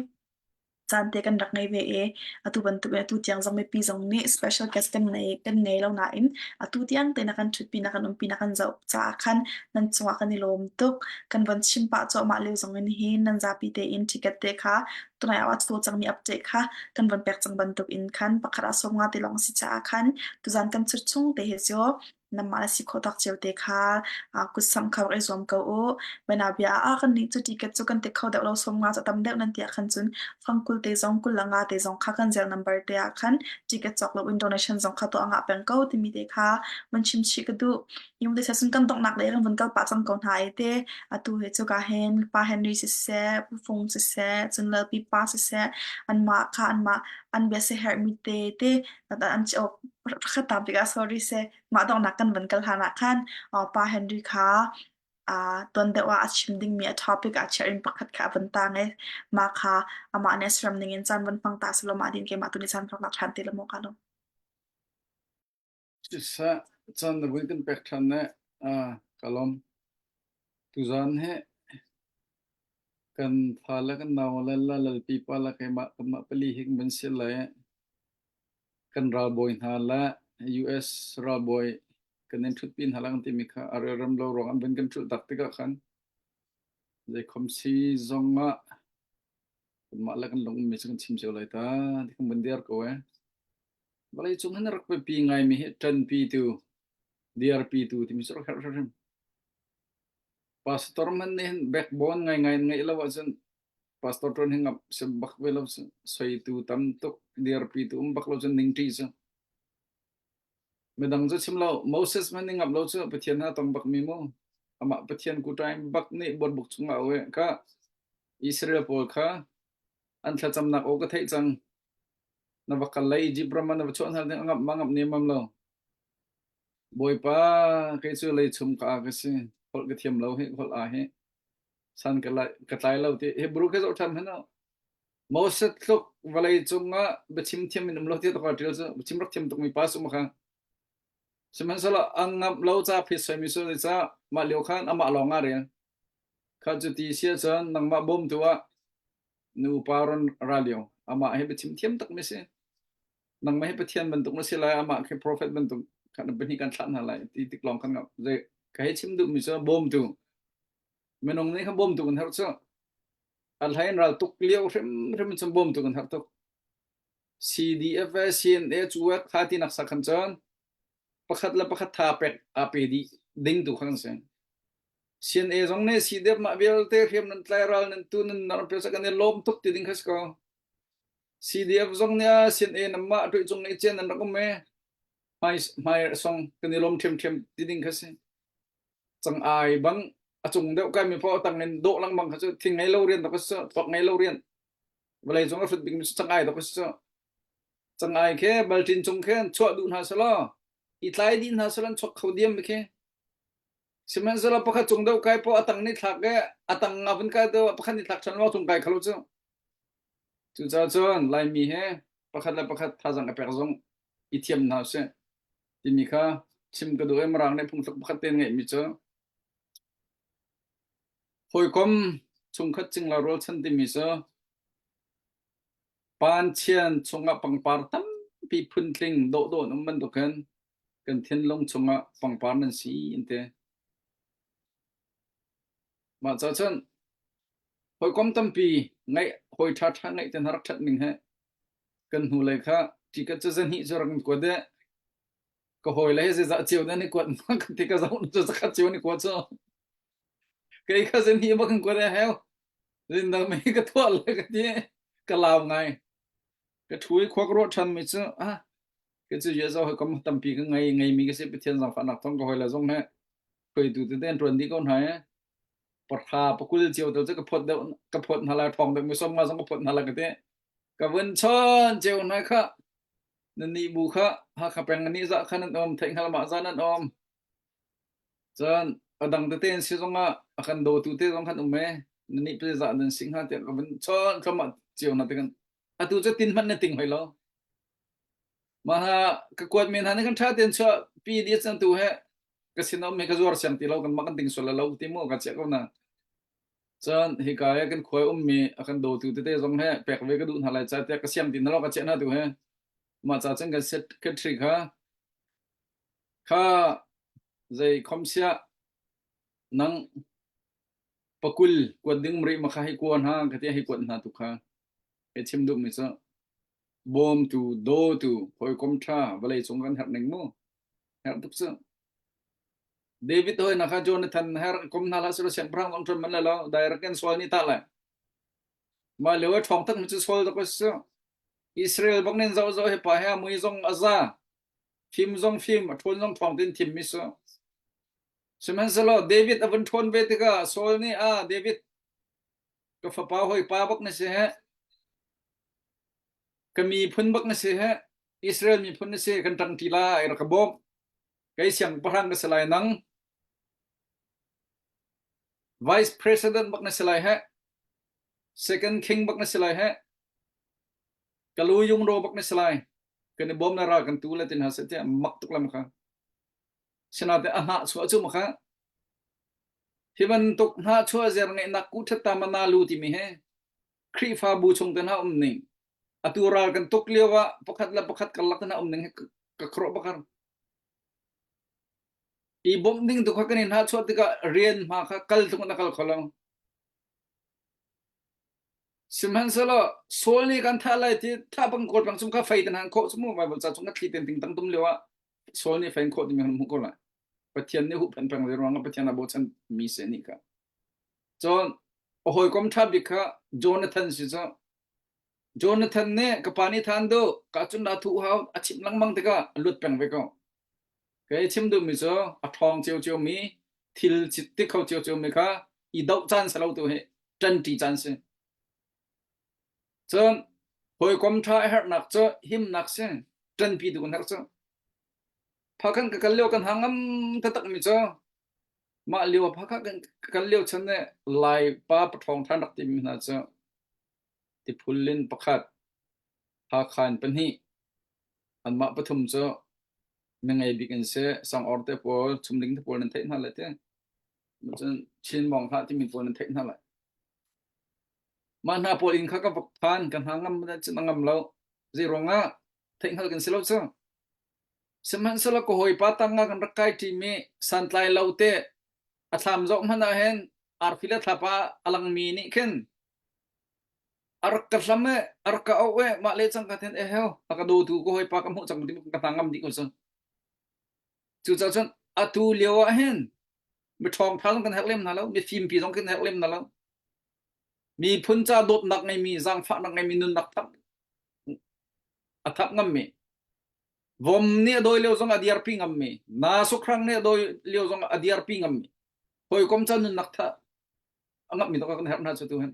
caan te kan rak ngei ve e atu bantuk in atu tiang zong mipi zong nih special guest kan nei kan ngei lo nain atu tiang te na kan ṭhutpi na kan umpi na kan zoh caah khan nan cungah kan i lawm tuk kan von chim pah cuahmah lio zong in hin nan zapi tein ticket te kha tunai ah a cawlcangmi update kha kan von pek cang bantuk in khan pakhat ah 50 te lawng si caah khan tuzan kan chut chung te hi cu namah le si khawh tak cio te kha kutsam kha rak i zuam ko u. Mena bia ah kan nih cu ticket cu kan tik kho deuh lo 50 cu tam deuh nan ti ah khan cun fangkul te zong kul la nga te zong kha kan zel number te ah khan ticket cawk lo in donation zong kha tuah ngah peng ko timi te kha van chim chih ka duh. Yung te sun kan donghnak lei kan vun kal pah cang ko hna i te atu hi cu ka hin Pa Henry siseh, Pu Fung siseh, cun Lalpi pa siseh anmah kha anmah an bia siaherhmi te te an pakhat ta bik ah sorry seh mah donghnak kan vun kal hlan ah khan Pa Henry kha tuan deuh ah a chim dingmi a topic ah chiah in pakhat kha a vun tang i mah kha amah nih a siram ning in caan vun hmang ta selaw mah din keimah tu nih caan rak lak ṭhan ti la maw ka lo. Siseh, caan na vui kan pek ṭhan ne. Ah, ka lawm. Tuzaan hi kan fa le kan nau le la lalpi pa le keimah kanmah pali hi kan van si lai. Kan ralbawi hna le US ralbawi kan in ṭhutpi hna lang timi kha a relrem lo ruang an van kan ṭhulh tak tikah khan zeikhom si zong ah kanmah le kan lung ummi cu kan chim cio lai ta ti kan vun dir ko eh. Vawleicung hin rak biapi ngaimi hi ṭanpitu, dirpitu timi cu rak herh hrimhrim. Pastor hmanh nih hin backbone ngaingai in ngeih lo ahcun pastor ṭuan hi ngamh si bak ve lo si. Soitu tam tuk, dirpitu um bak lo cun ningṭi cu. Midang cu chim lo, Moses hmanh nih ngamh lo cu Pathian hna tong bakmi mu. Amah Pathian kuṭaim bak nih buanbuk chungah a uh ka Israel pawl kha an thlacamnak aw ka theih cang. Na va kal lai Egypt ram ah na va chuah hna ding a ngamh ma ngamh nemam lo. Bawipa kei cu leichum ka a ka si. Holh ka thiam lo hi holh a hi. San ka lai ka tlai lo ti Hebrew ke zoh ṭhan hmanh Moses tluk vawlei cungah biachim thiam in um lo ti tok ṭial cu biachim rak thiam tukmi pa sum kha. Sihmanhsehlaw a ngamh lo ca phi soimi su ni ca mah lio khan amah lawng ah rel. Kha cu ti sia cun nangmah bawmtu ah nupa ron ra lio amah hi biachim thiam tak mi si nangmah hi pathian bantuk na si lai amah khi prophet bantuk khan pahnih kan thlah hna lai ti tik lawng kan ngap zei ka hei chim duh mi cu bawmtu minung nih khan bawmtu kan herh cu a hlain ral tuk lio hrim hrim cun bawmtu kan herh tuk CDF CNA cu kha ti nak sa khan cun pakhat le pakhat tha pek a pe dih ding tu khan si CNA zong nih CDF mah vialte hriam nan tlai ral nan tu nan nar pe kan i lawm tuk ti ding kha si ko. CDF zong nih ah CNA nan mah tuih cung i cian nan rak um e hmai hmai song kan i lawm ṭhiamṭhiam ti ding kha si. Cang ai bang a cung deuh kai mi paoh tang in dawh lengmang kha cu thing ngei lo rian dok si thawk ngei lo rian vawlei cung a hrut bik mi cu cang ai dok si cu cang ai khe balṭin cung khe chuah duh hna selaw i tlai dih hna selaw chuak kho diam mi khi Sihmanhsehlaw pakhat cung deuh kai poah a tang nih thlak i a tang a vun kai deuh pakhat nih thlak ṭhan lo cung kai kho lo cu. Cucaah cun Laimi he pakhat le pakhat thazaang a pek zong i thiam hna usih timi kha chim ka duh i Mirang nih phungthluk pakhat te ngeihmi cu hawikom chungkhat cingla rualchan timi cu Panchian chungah pangpar tampi phuntling dawhdawh an um bantuk hin kan thinlung chungah pangpar nan si an ti. Mah ca cun hawikom tampi ngeih hawi ṭhaṭha ngeih te hna rak ṭhat ning he. Kan hnulei kha ticket cu zahnih cu rak in kuat deh. Ka hawile he zeizah cio nan i kuat ma ka ti ka zoh cu zakhat cio an i kuat cu. Kei kha zahnih bak in kuat e heu. Zindang mei ka tuah le ka ti ka lau ngai. Ka thu i khua ka ruah ṭhan mi cu ah ka cu ye zo kam tampi ka ngei ngeimi ka si Pathian zaangfahnak thawng ka hawile zong he hruaitu tete an ṭuan dih ko hna i pahra pakul cio tel cu ka phawt deuh ka phawt hna lai ṭhawng deuh mi som nga zong ka phawt hna lai ka ti ka vun chawn cio hna kha nan nih bu kha Hakha peng nih zah kha nan um theih hngal mah za nan um cun a dang tete in si zong ah a kan dawtu te zong khan um e nan nih pe zah nan si hnga tiah ka vun chawn thluahmah cio hna te kan atu cu tin hmanh na ting hoi lo mah ha ka kuat men hna nih kan ṭha tein chuah pi di cang tu he ka sinum he ka zuar siang ti lo kan mah kan ding sual lo ti mu ka chiah ko na cun hika he kan khuai ummi a kan dawtu tete zong he pek ve ka duh hna lai ca tiah ka siang ti na lo ka chiah hna tu he mah ca cun kan secretary kha kha zei khom sia nang pakul kuat ding mri ma kha hi kuan ha ka ti hi kuat hna tu kha he chim duh mi cu bawmtu dawtu hawikom ṭha vawlei cung kan herh ning mu herh tuk cu David hoi na kha Jonathan her kom hna la silo siangpahrang zong ṭuan man le lo direct in Saul nih tah lai ma lio e ṭhawng tak mi cu Saul dak su Israel bak nin zo zo he pa he mui zong aza fim zong fim a ṭhawn zong ṭhawng tin thim mi su sihmanhsehlaw David a vun ṭhawn ve tikah Saul nih a David ka fapa hoi pa bak na si he ka miphun bak na si he Israel miphun na si kan ṭang ṭi lai rak ka bawmh kei siangpahrang ka si lai nang vice president bak na si lai he second king bak na si lai he ka lu yung ro bak na si lai kan i bawm na ral kan tu le tin ha se tiah mak tuk lam kha sinate a hnah chuah cu ma kha hi bantuk hnah chuah zer ngeihnak ku ṭhat ta mana lu timi he Khrihfabu chung te hna um ning atu ral kan tuk lio ah pakhat le pakhat karlak te hna um ning he ka khuaruah bakar i bawmh ding tu kha kan i hnah chuah tikah rian hma kha kal tluk in a kal kho lo sihmanhsehlaw Saul nih kan thah lai ti thah bang kawl pang chung kha fei te hna khawh cu mu Bible ca chung ka thli ten ting tang tum lio ah Saul nih fei khawh timi kan hmuh ko lai Pathian nih huhphenh peng ve ruangah Pathian a bochan mi se nih kha Cun a hawikom ṭha bik kha Jonathan si cu. Jonathan nih ka pa nih than duh ka cun dah thuh hau a chimh lengmang tikah a lut peng ve ko. Kei chim duhmi cu a ṭhawng ciocio mi thil ti kho ciocio mi kha i doh caan si lo tu hi ṭanṭi caan si. Cun hawikom ṭha a herhnak cu himnak si ṭanpi tu kan herh cu. Phakhan ka kal lio kan hang ngam taktak mi cu Mah lio ah phakha kan kal lio chan nih Lai pa paṭhawng ṭhan rak timi hna cu Tiphul in pakhat, Hakha in pahnih, anmah pathum cu mingei bik in si, Sangawr te pawl, Chumding te pawl nan theih hna lai ti. Cun Chin Mawng hlah timi pawl nan theih hna lai. Mah hna pawl inn kha ka vok phan, ka hna ngam cun a ngam lo. Zei ruangah theihhngalh kan si lo cu. Sihmanhsehlaw ka hawipa tangah kan rak kai ṭimi santlai lo te a thlam zoh hmanh ah hin arfi le thlapa a langmi nih khin a rak ka hlam e a rak ka auh e mah le cang ka then e heo a ka dawtu ka hawipa ka hmuh cang ti ka hna ngam dih ko cang cucaah cun atu lio ah hin mi ṭhawng ṭha zong kan herh lem hna lo mi fimpi zong kan herh lem hna lo miphun ca dawtnak ngeimi zaangfahnak ngeimi nunnak thap a thap ngammi Vom nih a dawi lio zong a dirpi ngammi, na sukhrang nih a dawi lio zong a dirpi ngammi, hawikom ca nunnak tha a ngammi to kan herh hna cu tu hin.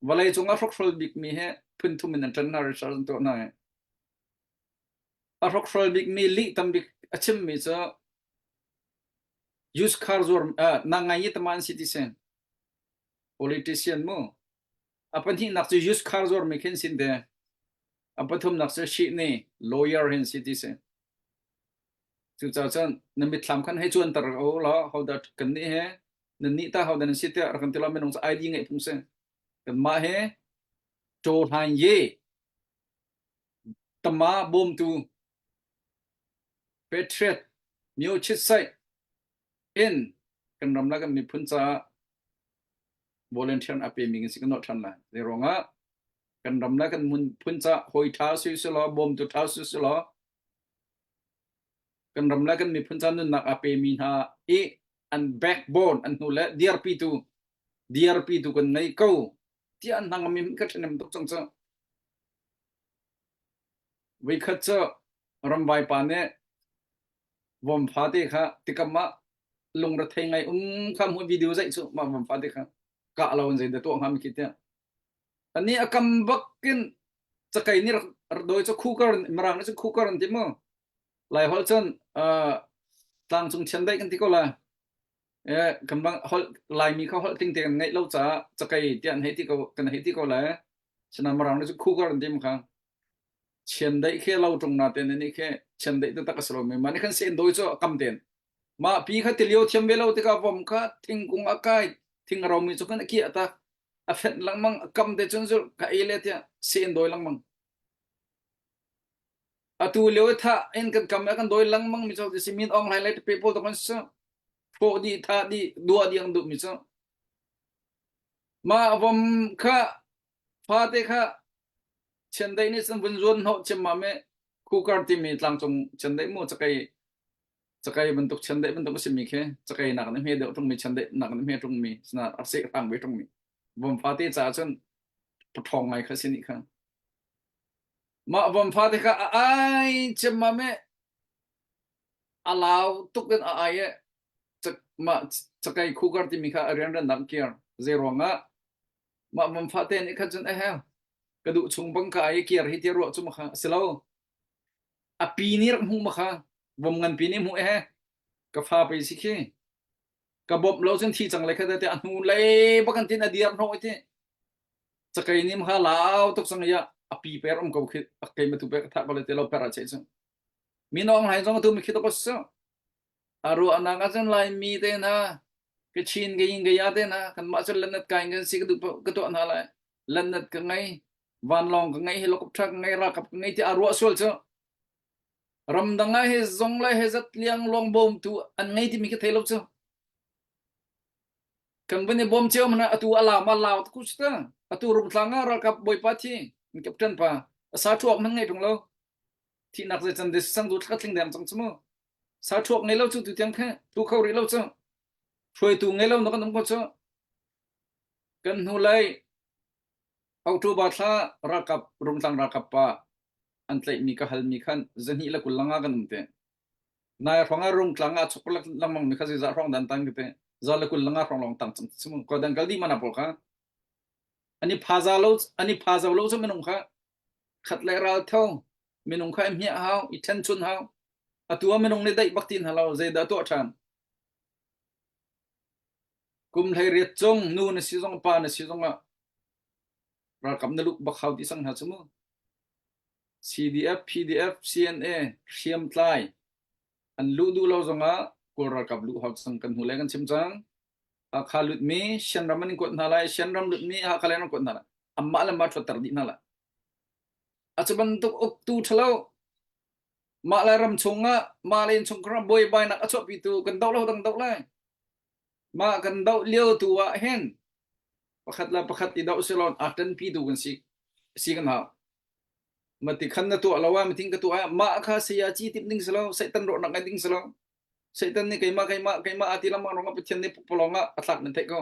Vawlei cung a hrokhrol bikmi he phun thum in an ṭan hna research an tuah hna he. A hrokhrol bikmi lih tam bik a chimmi cu used car zuar uh, na ngai i tama an si ti sin. Politician mu. A pahnihnak cu used car zuarmi khin sin te. A pathumnak cu shihni lawyer hin si ti si. Cucaah cun na mitthlam khan hei cuanter ko law hodah kan nih he nan nih ta hodah nan si tiah rak kan ti law minung cu ID ngeih phung si. Kanmah he Chaw Hlain Ye tama bawmtu Patriot Myo Chit Saih in kan ram le kan miphun caah volunteer a pemi kan si kan nolh ṭhan lai. Zei ruangah? Kan ram le kan phun ca hawi ṭha si si law bawmtu ṭha si si law kan ram le kan miphun ca nunnak a pemi hna i an backbone an hnu le dirpitu dirpitu kan ngei ko tiah an hnangam mi ka ṭhahnem tuk cang cu. Voikhat cu ramvai pa nih vom fate kha tikam ah lungrethei ngai um kha hmu video zeih cu mah vom fate kha kah lo in zeidah tuah hnga mi khi tiah ani a kam bak in cakei nih rak rak dawi cu khukar mirang nih cun khukar an ti mu lai holh cun tlangcung chiandeih kan ti ko la eh kan bang holh laimi kha holh ting te kan ngeih lo caah cakei tiah an hei ti ko kan hei ti ko lai sina mirang nih cun khukar an ti mu kha chiandeih khi lo ṭung na ten ni khi chiandeih taktak a si lo mi mah nih khan sen dawi cu a kam ten mah pi kha tilio thiam ve lo tikah vom kha thingkung a kai thing a romi cu khan a kiah tak a fenh lengmang a kam te cun zul ka ei le tiah sen dawi lengmang atu lio i tha in kan kam kan dawi lengmang mi cu si min ong hlai le pe pawl to kan su phawh di tha di dua di ang duh mi cu mah vom kha fate kha Chiandeih nih cun vun zuan hnawh ciammam i Khukar timi tlangcung chiandeih mu cakei cakei bantuk chiandeih bantuk a simi khi cakei nak in a hme deuh ṭungmi chiandeih nak in a hme ṭungmi sina a seh hrang ve ṭungmi vom fate caah cun paṭhawng ngai kha si nih kha mah vom fate kha a ai ciammam i a lau tuk in a ai i mah cakei khukar timi kha a rianrannak kir zei ruangah Mah vom fate nih khan cun eheu ka duh chung bang ka ai kir hi ti ruah cu ma kha a si lo. A pi nih rak hmuh ma kha vom ngan pi nih hmuh ehe ka fa pei si khi ka bawmh lo cun thi cang le kha te a hnu lei bak an tin a dir hnawh ti cakei nih ma kha lau tuk sang ya a pi per um ko khi a kei ma tu pe ka thah ko le te lo per a che cu minong hai zong tu mi khi to ko su A ruahnak ahcun Laimi te hna, Kachin, Kayin, Kaya te hna, kanmah cu lannat kai kan si ka duh ka tuah hna lai. Lannat ka ngei, vanlawng ka ngei, helicopter ka ngei, ralkap ka ngei ti aa ruah sual cu. Ramdang ah he zong le he zat liang luang bawmtu an ngei timi ka thei lo cu. Kan van i bawm cio mana atu a lam a lau tuk ta. Atu rungtlang ah ralkap bawipa thi, captain pa, a sa thuak man ngei tung lo. Thihnak zei can des sang du thla tling deng cang chu mu. Sa thuak ngei lo cu tu tiang khe tu kho rih lo cu. Hruaitu ngei lo na kan um ko cu. Kan hnu lei October thla ralkap rungtlang ralkap pa an tlaihmi ka halmi khan zahnih le 20 langa kan um te. Nai hrawng ah rungtlang ah chok lengmang mi kha zeizah hrawng dan tang te za le 20 langa hrawng lawng tang cang simu ko dan kal di mana pawl kha ani phaza lo ani phazo lo cu minung kha khat le ral tho minung kha i hmiah hau i ṭhen chun hau atu ah minung nih daih bak ti hna lo zeidah tuah ṭhan kum 18 cung nu na si zong pa na si zong ah ralkap na luh bak hau ti sang hna cu mu CDF PDF CNA hriamtlai an luh duh lo zong ah Kawl ralkap luh hau cang kan hnu le kan chim cang Hakha lutmi Shan ram an in kuat hna lai Shan ram lutmi Hakha leng an kuat hna lai amah le mah ṭhuatter dih hna lai a cu bantuk uktu ṭhalo mah le ram chungah mah le innchungkhar ah buaibainak a chuahpitu kan doh lo dang doh lai mah kan doh lio tu ah hin pakhat le pakhat i doh silawn a ṭanpitu kan si si kan hau mati khan na tuah lo ah mating ka tuah ah mah kha saya ci tip ding silo satan rawhnak ngai ding silo satan nih keimah keimah keimah ati lamang rong ah pathian nih pukpalong ah a thlak nan theih ko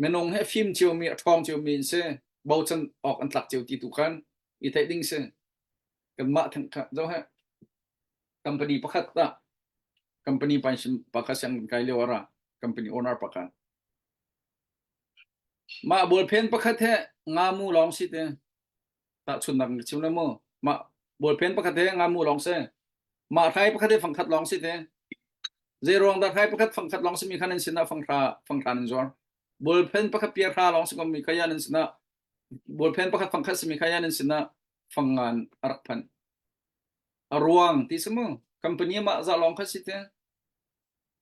Minung hi a fim ciomi, a ṭhawng ciomi an si. Bochan awk an tlak cio ti tu khan i theih ding si. Kanmah theng kha zoh heh. Company pakhat ah company pa pakhat siang kan kai lio ara company owner pakhat. Mah ballpen pakhat he ngamu lawng si te. Tahchunnak ka chim le mu. Mah ballpen pakhat he ngamu lawng si. Mah hrai pakhat he fangkhat lawng si te. Zei ruang dah hrai pakhat fangkhat lawng simi kha nan sinah fanghra fanghra nan zuar. Ballpen pakhat piar hra lawng si komi kha ya nan sinah ballpen pakhat fangkhat simi kha ya nan sinah fangngan a rak phanh. A ruang ti si mu. Company mah za lawng kha si te.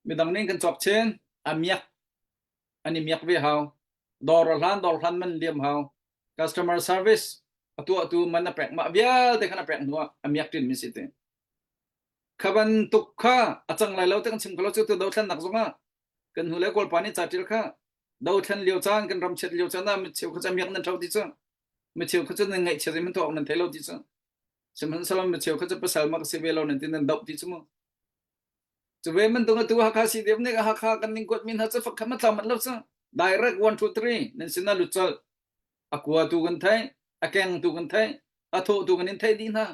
Midang nih kan cawk chen a miak an i miak ve hau. Dawr a hlan dawr hlan man liam hau. Customer service a tuahtu man a pek mah vialte khan a pek hnu ah a miak ṭin mi si te. Kha bantuk kha a cang lai lo te kan chim kho lo cu tu dothlennak zong ah kan hnu le Kawlpa nih ca ṭial kha. Dothlen lio caan kan ram chiat lio caan ah micheu kha cu miak nan ṭho ti cu. Micheu kha cu nan ngaihchia zeihmanh tuah awk nan thei lo ti cu. Sihmanhsehlaw micheu kha cu pasal mak si ve lo nan ti nan doh ti cu mu. Cu ve bantuk atu Hakha CDF nih Hakha kan ning kuat mi hna cu fak khat ma tlau mat lo cu. Direct 1 2 3 nan sinah lut colh. A kua tu kan theih, a keng tu kan theih, a thawh tu kan in theih dih hna.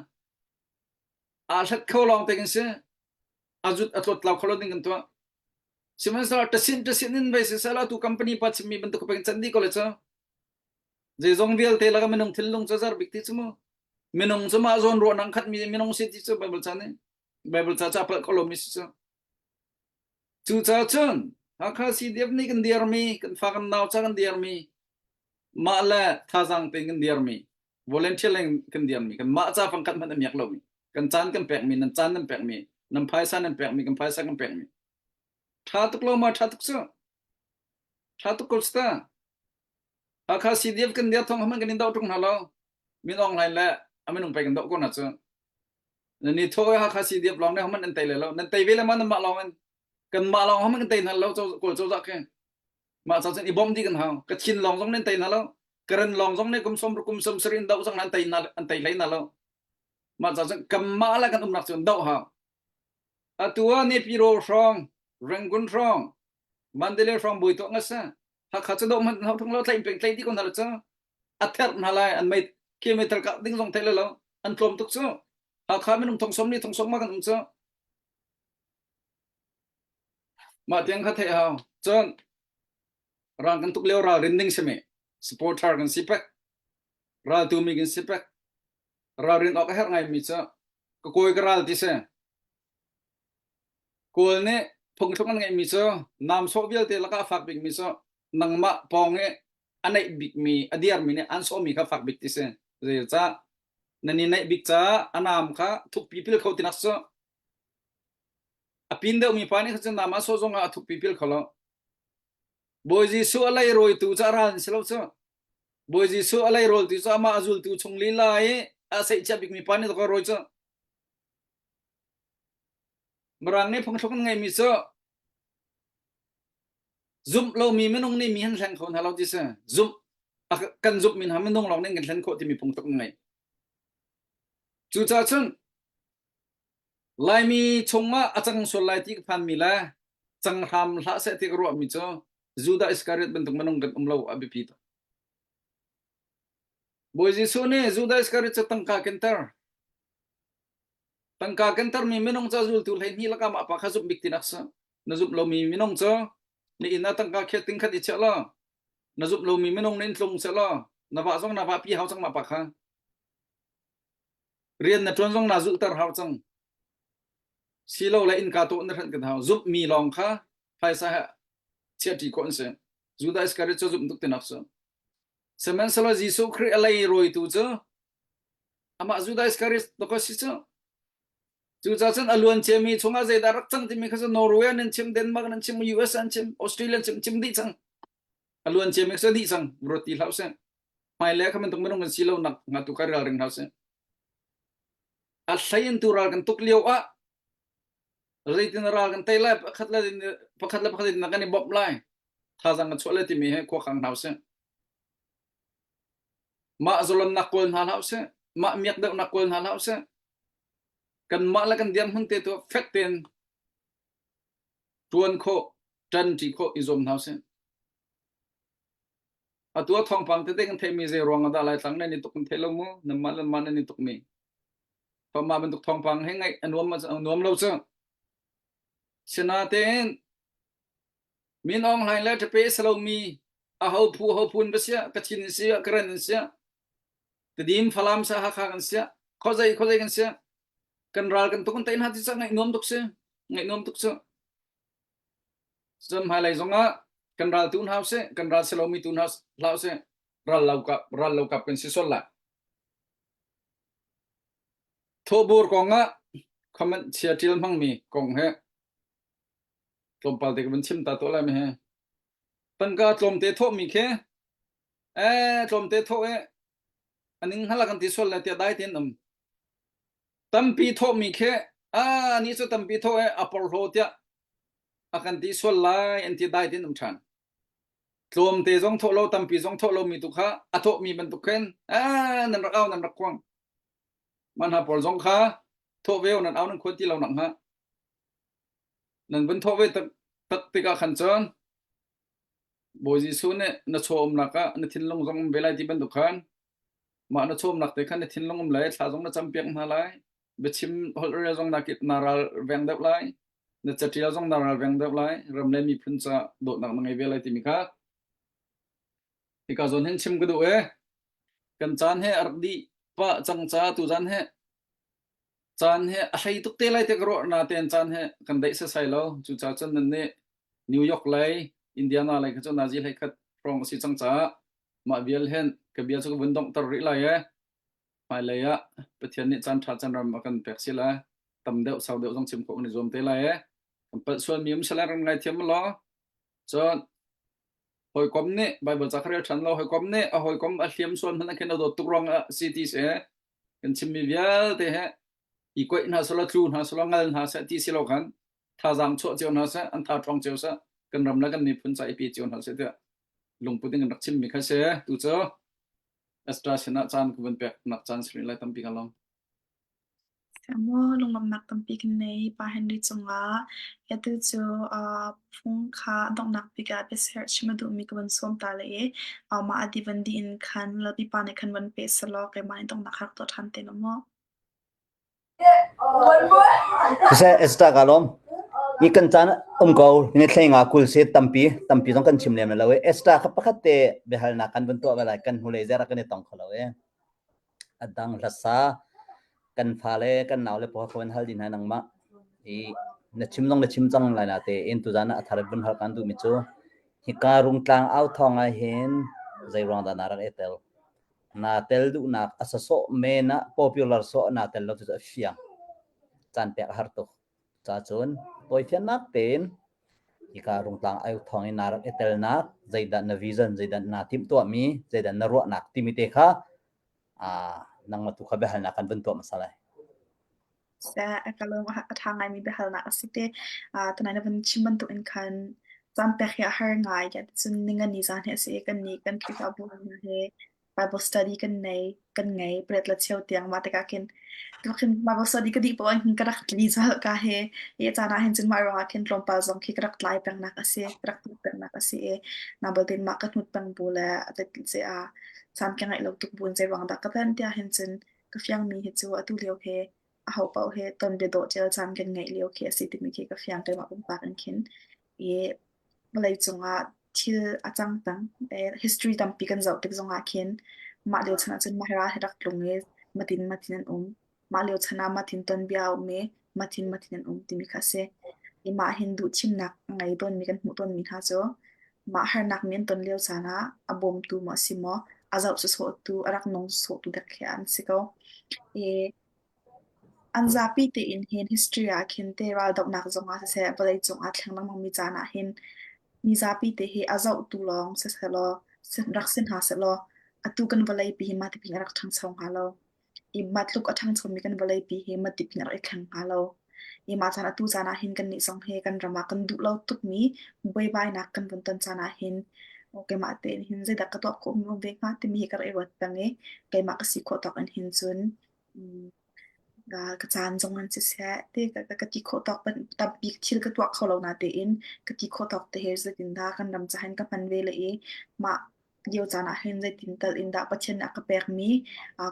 Aa hlat kho lawng te kan si. A zut a tlawt tlau kho lo ding kan tuah. Sihmanhsehlaw tasin tasin in vai siseh tu company pa chimmi bantuk peng can dih ko le cu. Zeizong vialte laka minung thinlung cu zar bik ti cu mu. Minung cu mah zawn ruahnak khat mi minung si ti cu Bible ca nih Bible ca ca palh kho lomi si cu. Cucaah cun Hakha CDF nih kan dirmi, kan fa kan nau ca kan dirmi, mah le thazaang tein kan dirmi, volunteer leng kan dirmi, kan mah ca fangkhat hmanh a miak lomi, kan caan kan pekmi, nan caan nan pekmi, nan phaisa nan pekmi, kan phaisa kan pekmi. Tha tuk lo ma tha tuk cu. Tha tuk ko ta. Hakha CDF kan dir thong hmanh kan in doh tung hna lo. Min Aung Hlaing le a minung pei kan doh ko hna cu. Nan i thaw i Hakha CDF lawng nih hmanh nan tei le lo. Nan tei ve le ma nan mah lawng in. Kan mah lawng hmanh kan tei hna lo kawl cozah khi. Mah ca cun i bawmh dih kan hau. Kachin lawng zong nan tei hna lo. Karen lawng zong nih kum som kum som sarin doh zong nan tei hna an tei hlei hna lo. Mah ca cun kanmah le kan umnak cu doh hau. Atu ah Nepiro hrawng, Rangoon hrawng, Mandalay hrawng bui tuah nga sa. Hakha cu doh hmanh hau thung lo tlaih peng tlaih dih ko hna lo cu. A therh hna lai an mei kilometer kah ding zong theih lo an tlawm tuk cu. Hakha minung thong som li thong som ma kan um cu. Mah tiang kha theih hau. Cun rang kan tuk lio ralrin ding simi supporter kan si pek. Raltu mi kan si pek. Ralrin awk a herh ngai mi cu ka kawi ka ral ti si. Kawl nih phungthluk an ngeihmi cu nam sawh vialte lakah a fak bikmi cu nangmah pawng i a neih bikmi a diarmi nih an sawhmi kha fak bik ti si. Zeicah nan i neih bik caah a nam kha thukpi pil kho tinak cu a pin deuhmi pa nih kha cun nam a sawh zongah a thukpi pil kho lo. Bawi Jesuh a leirawitu cu a ral an si lo cu. Bawi Jesuh a leirawltu cu amah a zultu chung lila i a seihchiah bikmi pa nih a rawi cu. Mirang nih phungthluk an ngeihmi cu zumh lomi minung nih mi an hleng kho hna lo ti si. Zumh kan zumhmi hna minung lawng nih kan hlen khawh timi phungthluk an ngei. Cucaah cun Laimi chungah a cang sual lai ti ka phanmi le cang hram hlah seh ti ka ruahmi cu Judah Iskariot bantuk minung kan um lo a biapi tuk. Bawi Jesuh nih Judah Iskariot cu tangka kenter. Tangka kentermi minung cu a zultu 12 lakah mah pa kha zumh bik tinak si. Na zumh lomi minung cu na inn ah tangka khiat ting khat i chiah law na zumh lomi minung na inn tlung seh law na vah zong na vahpi hau cang mah pa kha. Rian na ṭuan zong naa zulhter hau cang. Silo le innka tawh na hranh kan hau. Zumhmi lawng kha phaisa he chiahṭi khawh an si. Judah Iskariot cu zumh tuk tinak si. Sihmanhsehlaw Jesuh Khrih a lei rawitu cu amah Judah Iscariot dawk a si cu. Cucaah cun a luan ciami chungah zeidah rak cang timi kha cu Norway an chim, Denmark an chim, US an chim, Australia an chim, chim dih cang. A luan ciami cu dih cang. Ruat ti hlah usih. Hmailei kha bantuk minung kan si lo nak hnga tu kha ralring hna usih. A hlei in tu ral kan tuk lio ah zeitin ral kan tei lai pakhat le pakhat le pakhat in kan i bawmh lai. Thazaang kan chuah lai timi he khua khang hna usih. Mah zalonnak kawl hna hlah usih. Mah miak deuhnak kawl hna hlah usih. Kanmah le kan dirhmun te tu fek tein ṭuan khawh, ṭanṭi khawh i zuam hna usih. Atu ah thawngpang tete kan theihmi zei ruang ah dah Laitlang nan i tuk kan thei lo mu. Nanmah le nanmah nan i tukmi. Mah bantuk thawngpang he ngaih a nuam a nuam lo cu. Sinatein Min Aung Hlaing le Ṭape a si lomi aho phu aho phun va siah, Kachin in siah, Karen in siah, Tedim, Falam siah, Hakha kan siah, khuazei khuazei kan siah, kan ral kan tuk kan tei hna ti cah ngaih nuam tuk si, ngaih nuam tuk cu. Cun hmailei zongah kan ral tu hna usih, kan ral si lomi tu hna hlah usih, ral lo kap ral lo kap kan si sual lai. Thawhbur kongah comment chia ṭial hmangmi kong he tlawmpal te ka vun chim ta tuah lai mi he tangka tlawmte thawhmi khi eh tlawmte thawh e aning hngal kan ti sual le tiah dai tein um tampi thawhmi khi a ni cu tampi thawh e a porhlaw tiah a kan ti sual lai an ti dai tein um ṭhan. Tlawmte zong thawh lo tampi zong thawh lomi tu kha a thawhmi bantuk khin ah nan rak au nan rak khuang. Mah hna pawl zong kha thawh ve nan au nan khuan ti lo nak hnga. Nan vun thawh ve tak tak tikah khan cun Bawi Jesuh nih na chaw umnak ah na thinlung zong um ve lai ti bantuk khan mah na chawmnak te khan na thinlung um lai thla zong na campiak hna lai biachim holh rel zong na na ral veng deuh lai na catial zong na ral veng deuh lai ram le miphun ca dawtnak na ngei ve lai timi kha hika zawn hin chim ka duh e kan caan he a rak dih pa cang ca tu zan he caan he a hlei tuk te lai te ka ruah na ten caan he kan daih sasai lo cu ca cun nan nih New York lei Indiana lei kha cu nazi hlei khat hrawng a si cang caah mah vial hin ka bia cu ka vun donghter rih lai e hmailei ah Pathian nih caan ṭha caan ram a kan pek si lai tam deuh sau deuh zong chim khawh kan i zuam te lai e kan palh sual mi um sala ran ngaithiam law cun hawikom nih Bible ca kha rel ṭhan lo hawikom nih a hawikom a hliam sual hmanh ah khin a dawt tuk ruang ah si ti si kan chimmi vialte he i koih hna selaw tlu hna selaw ngal hna seh ti si lo khan thazaang chuah cio hna seh an tha ṭhawng cio seh kan ram le kan miphun ca i pe cio hna seh tiah lungput in kan rak chimmi kha si tu cu Astra sinah caan ka vun pek nak caan si lai tampi ka lawm. Maw lunglawmhnak tampi kan nei Pa Henry cungah. Atu cu uh, phung kha donghnak bik ah biaserh chim a duhmi ka van sawm ta le i uh, mah a di van dih in khan Lalpipa nih khan van pe selaw keimah nih donghnak rak tuah ṭhan te lo maw? Siseh Esther ka lawm. Hi kan caan um ko ni thlei nga kul se tampi tampi zong kan chim lem lo e Esther kha pakhat te biahalnak kan vun tuah ve lai kan hnulei zer kan i tong kho lo e a dang hlasa kan fale kan nau le pawl kha van hal din hna nangmah i na chim zong na chim cang lai na te in tuzan ah a thar vun hal kan duh mi cu hika rungtlang au thawng ah hin zei ruang dah na rak i tel naa tel duhnak a sasawh men ah popular sawh naa tel lo cu a fiang caan pek a har tuk ca cun tawifiannak tein hika rungtlang au thawng in naa rak i telnak zeidah na vision zeidah naa timhtuahmi zeidah na ruahnak timi te kha nangmah tu kha biahalnak kan vun tuah hmasa lai. Seh, ka lung a ṭha ngaimi biahalnak a si te. Tunai na vun chim bantuk in khan caan pek hi a har ngai. Cun ningani zan hi a si i kannih kan Khrihfabu hna he Bible study kan nei, kan ngei pret le cheu tiang mah tikah khin khin Bible study ka dih poah hin ka rak tli colh ka he i caan ah hin cun mah ruangah khin tlawmpal zong khi ka rak tlai pengnak a si, ka rak tluk pengnak a si i na balte mah ka hnut peng bu le a a caan ka ngeih lo tuk buin zei ruang dah ka tan tiah hin cun ka fiangmi hi cu atu lio he aho paoh he ton biadawh ṭial caan kan ngeih lio khi a si timi khi ka fiang keimah pumpak in khin i vawleicung ah thil a cang peng. History tampi kan zoh tik zongah khin mah lio chan ahcun mah ral hi rak tlung i matin matin an um. Mah lio chan ah matin tonbia a um i matin matin an um timi kha a si. I mah hin duhthimnak a ngei tawnmi kan hmuh tawnmi hna cu mah harnak mi an ton lio caan ah a bawmtu maw a si maw, a zoh sawsawhtu, a rak nung sawhtu dek khi an si ko. I an zapi tein hin history ah khin te raldohnak zongah siseh, vawleicung aa thleng lengmangmi caan ah hin mi zapi te hi a zohtu lawng sisehlaw, rak si hna sehlaw, atu kan vawleipi hi mah ti a rak ṭhangcho hnga lo. I mah tluk a ṭhangchomi kan vawleipi hi mah ti a rak i thleng hnga lo. I mah caan atu caan ah hin kannih zong hi kan ram ah kan duh lo tukmi buaibainak kan vun ton caan ah hin keimah tein hin zeidah ka tuah khawh mi um ve hnga timi hi ka rak i ruat peng i keimah ka si khawh tawk in hin cun ka caan zong in siseh ti ka ti khawh tawk tampi thil ka tuah kho lo natein ka ti khawh tawk te he zeitindah kan ram caah hin ka hman ve le i mah lio caan ah hin zeitin tal in dah Pathian nih a ka pekmi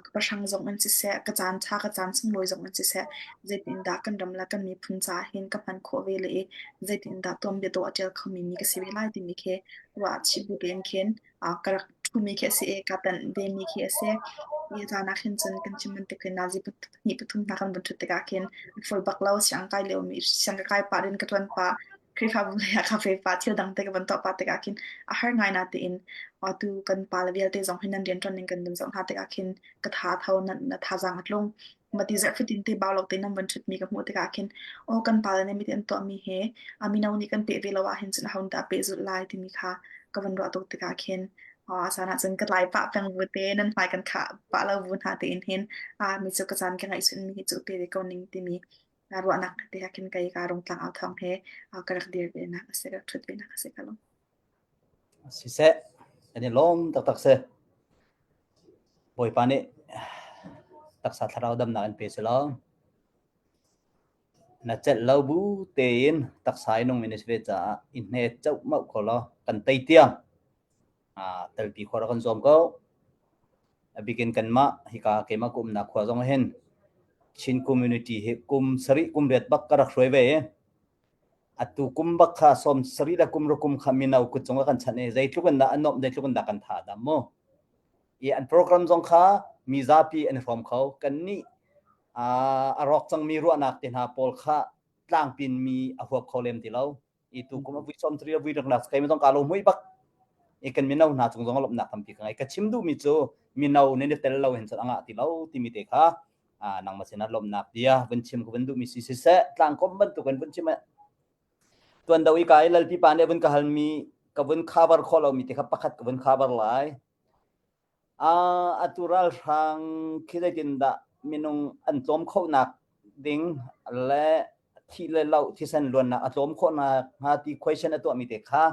ka pahrang zong in siseh, ka caan ṭha, ka caan sunglawi zong in siseh, zeitin dah kan ram le kan miphun caah hin ka hman khawh ve le i zeitin dah tuanbia dawh a ṭial khomi mi ka si ve lai timi khi ruah chih bu tein khin ka rak ṭhumi khi a si i kaa tanh vemi khi a si. Hi caan ah khin cun kan chim bantuk hin nazi pahnih pathum hna kan vun ṭhut tikah khin fawi bak lo siang kai liomi siang ka kai pah in ka ṭuan pah Khrihfabu lei ah ka ve pah thil dang te ka van tuah pah tikah khin a har ngai na tein atu kan pa le vialte zong hin nan rianṭuan ning kan vun zoh hna tikah khin ka tha tho na, na thazaang a tlung mati zarh fatin te bau lo te nan van ṭhut mi ka hmuh tikah khin aw kan pa le nih miti an tuah mi he a mino nih kan peh ve lo ah hin cun aho dah peh zulh lai timi kha ka van ruah tuk tikah khin a caan ah cun ka tlai pah peng bu te nan hmai kan khah pah lo bu hna tein hin a mi cu ka caan ka ngaih sun mi hi cu pe ve ko ning timi ruahnak te ah khin kei ka rungtlang au thawng he ka rak dir ve nak a si, rak ṭhut ve nak a si ka lung. Siseh, kan i lawm taktak si. Bawipa nih taksa thlarau damnak in pe selaw. Na celh lo bu tein taksa i nungmi na si ve caah i hne cohmoh ko law kan tei tiang aa telpi khawh rak kan zuam ko. A bikin kanmah hika keimah ka umnak khua zong hin Chin community hi kum sarih kum riat bak ka rak hruai ve i atu kum bak kha sawm sarih le kum kum kha mino kut cung ah kan chanh i zeitluk in dah a nuamh zeitluk in dah kan tha dam mu. I an program zong kha mi zapi an i hrawm kho. Kannih a rawk cangmi ruahnak te hna pawl kha tlangpin mi a huap kho lem ti lo. I tu kum a vui sawm tri a vui raknak kai zong ka lo mui bak. I kan mino hna cung zong lawmhnak tampi ka ngei. Ka chim duhmi cu mino nan i tel lo hin cun a ngah ti lo timi te kha nangmah sinah lawmhnak bia vun chim ka vun duhmi si siseh tlangkom bantukin vun chim tuan do i ka i lalpi pa nih vun ka halmi ka vun cover khawh lomi te kha pakhat ka vun cover lai. Atu ralhrang khi zeitindah minung an tlawm khonak ding le thih le loh thisen luannak a tlawm khawhnak hnga ti question a tuahmi te kha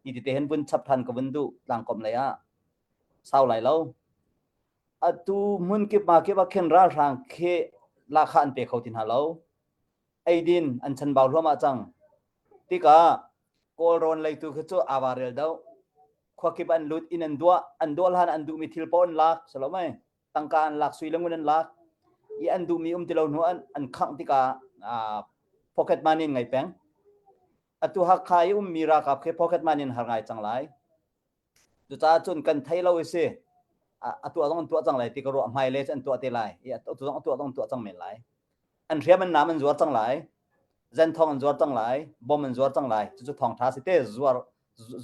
hi tete hin vun chap than ka vun duh tlangkom lei ah sau lai lo. Atu hmun kip ma kip ah khin ralhrang khi lahkhah an pe kho ti hna lo. Eidin an chanbau hluahmah cang. Tikah Kawlrawn lei tu khi cu aa rel deuh. Khuakip an lut, inn an duah, an duah hlan an duhmi thil paoh an lak, si lo mei? Tangka an lak, sui le ngun an lak. I an duhmi um ti lo hnu an, an khangh tikah uh, pocket money in ngei peng. Atu Hakha i ummi ralkap khi pocket money in har ngai cang lai. Cucaah cun kan thei lo i si. A tuah zong an tuah cang lai ti ka ruah hmai le an tuah te lai. I atu zong a tuah zong an tuah cang men lai. An hriam an nam an zuar cang lai. Zenthong an zuar cang lai. Bom an zuar cang lai. Cucu thawngtha si te zuar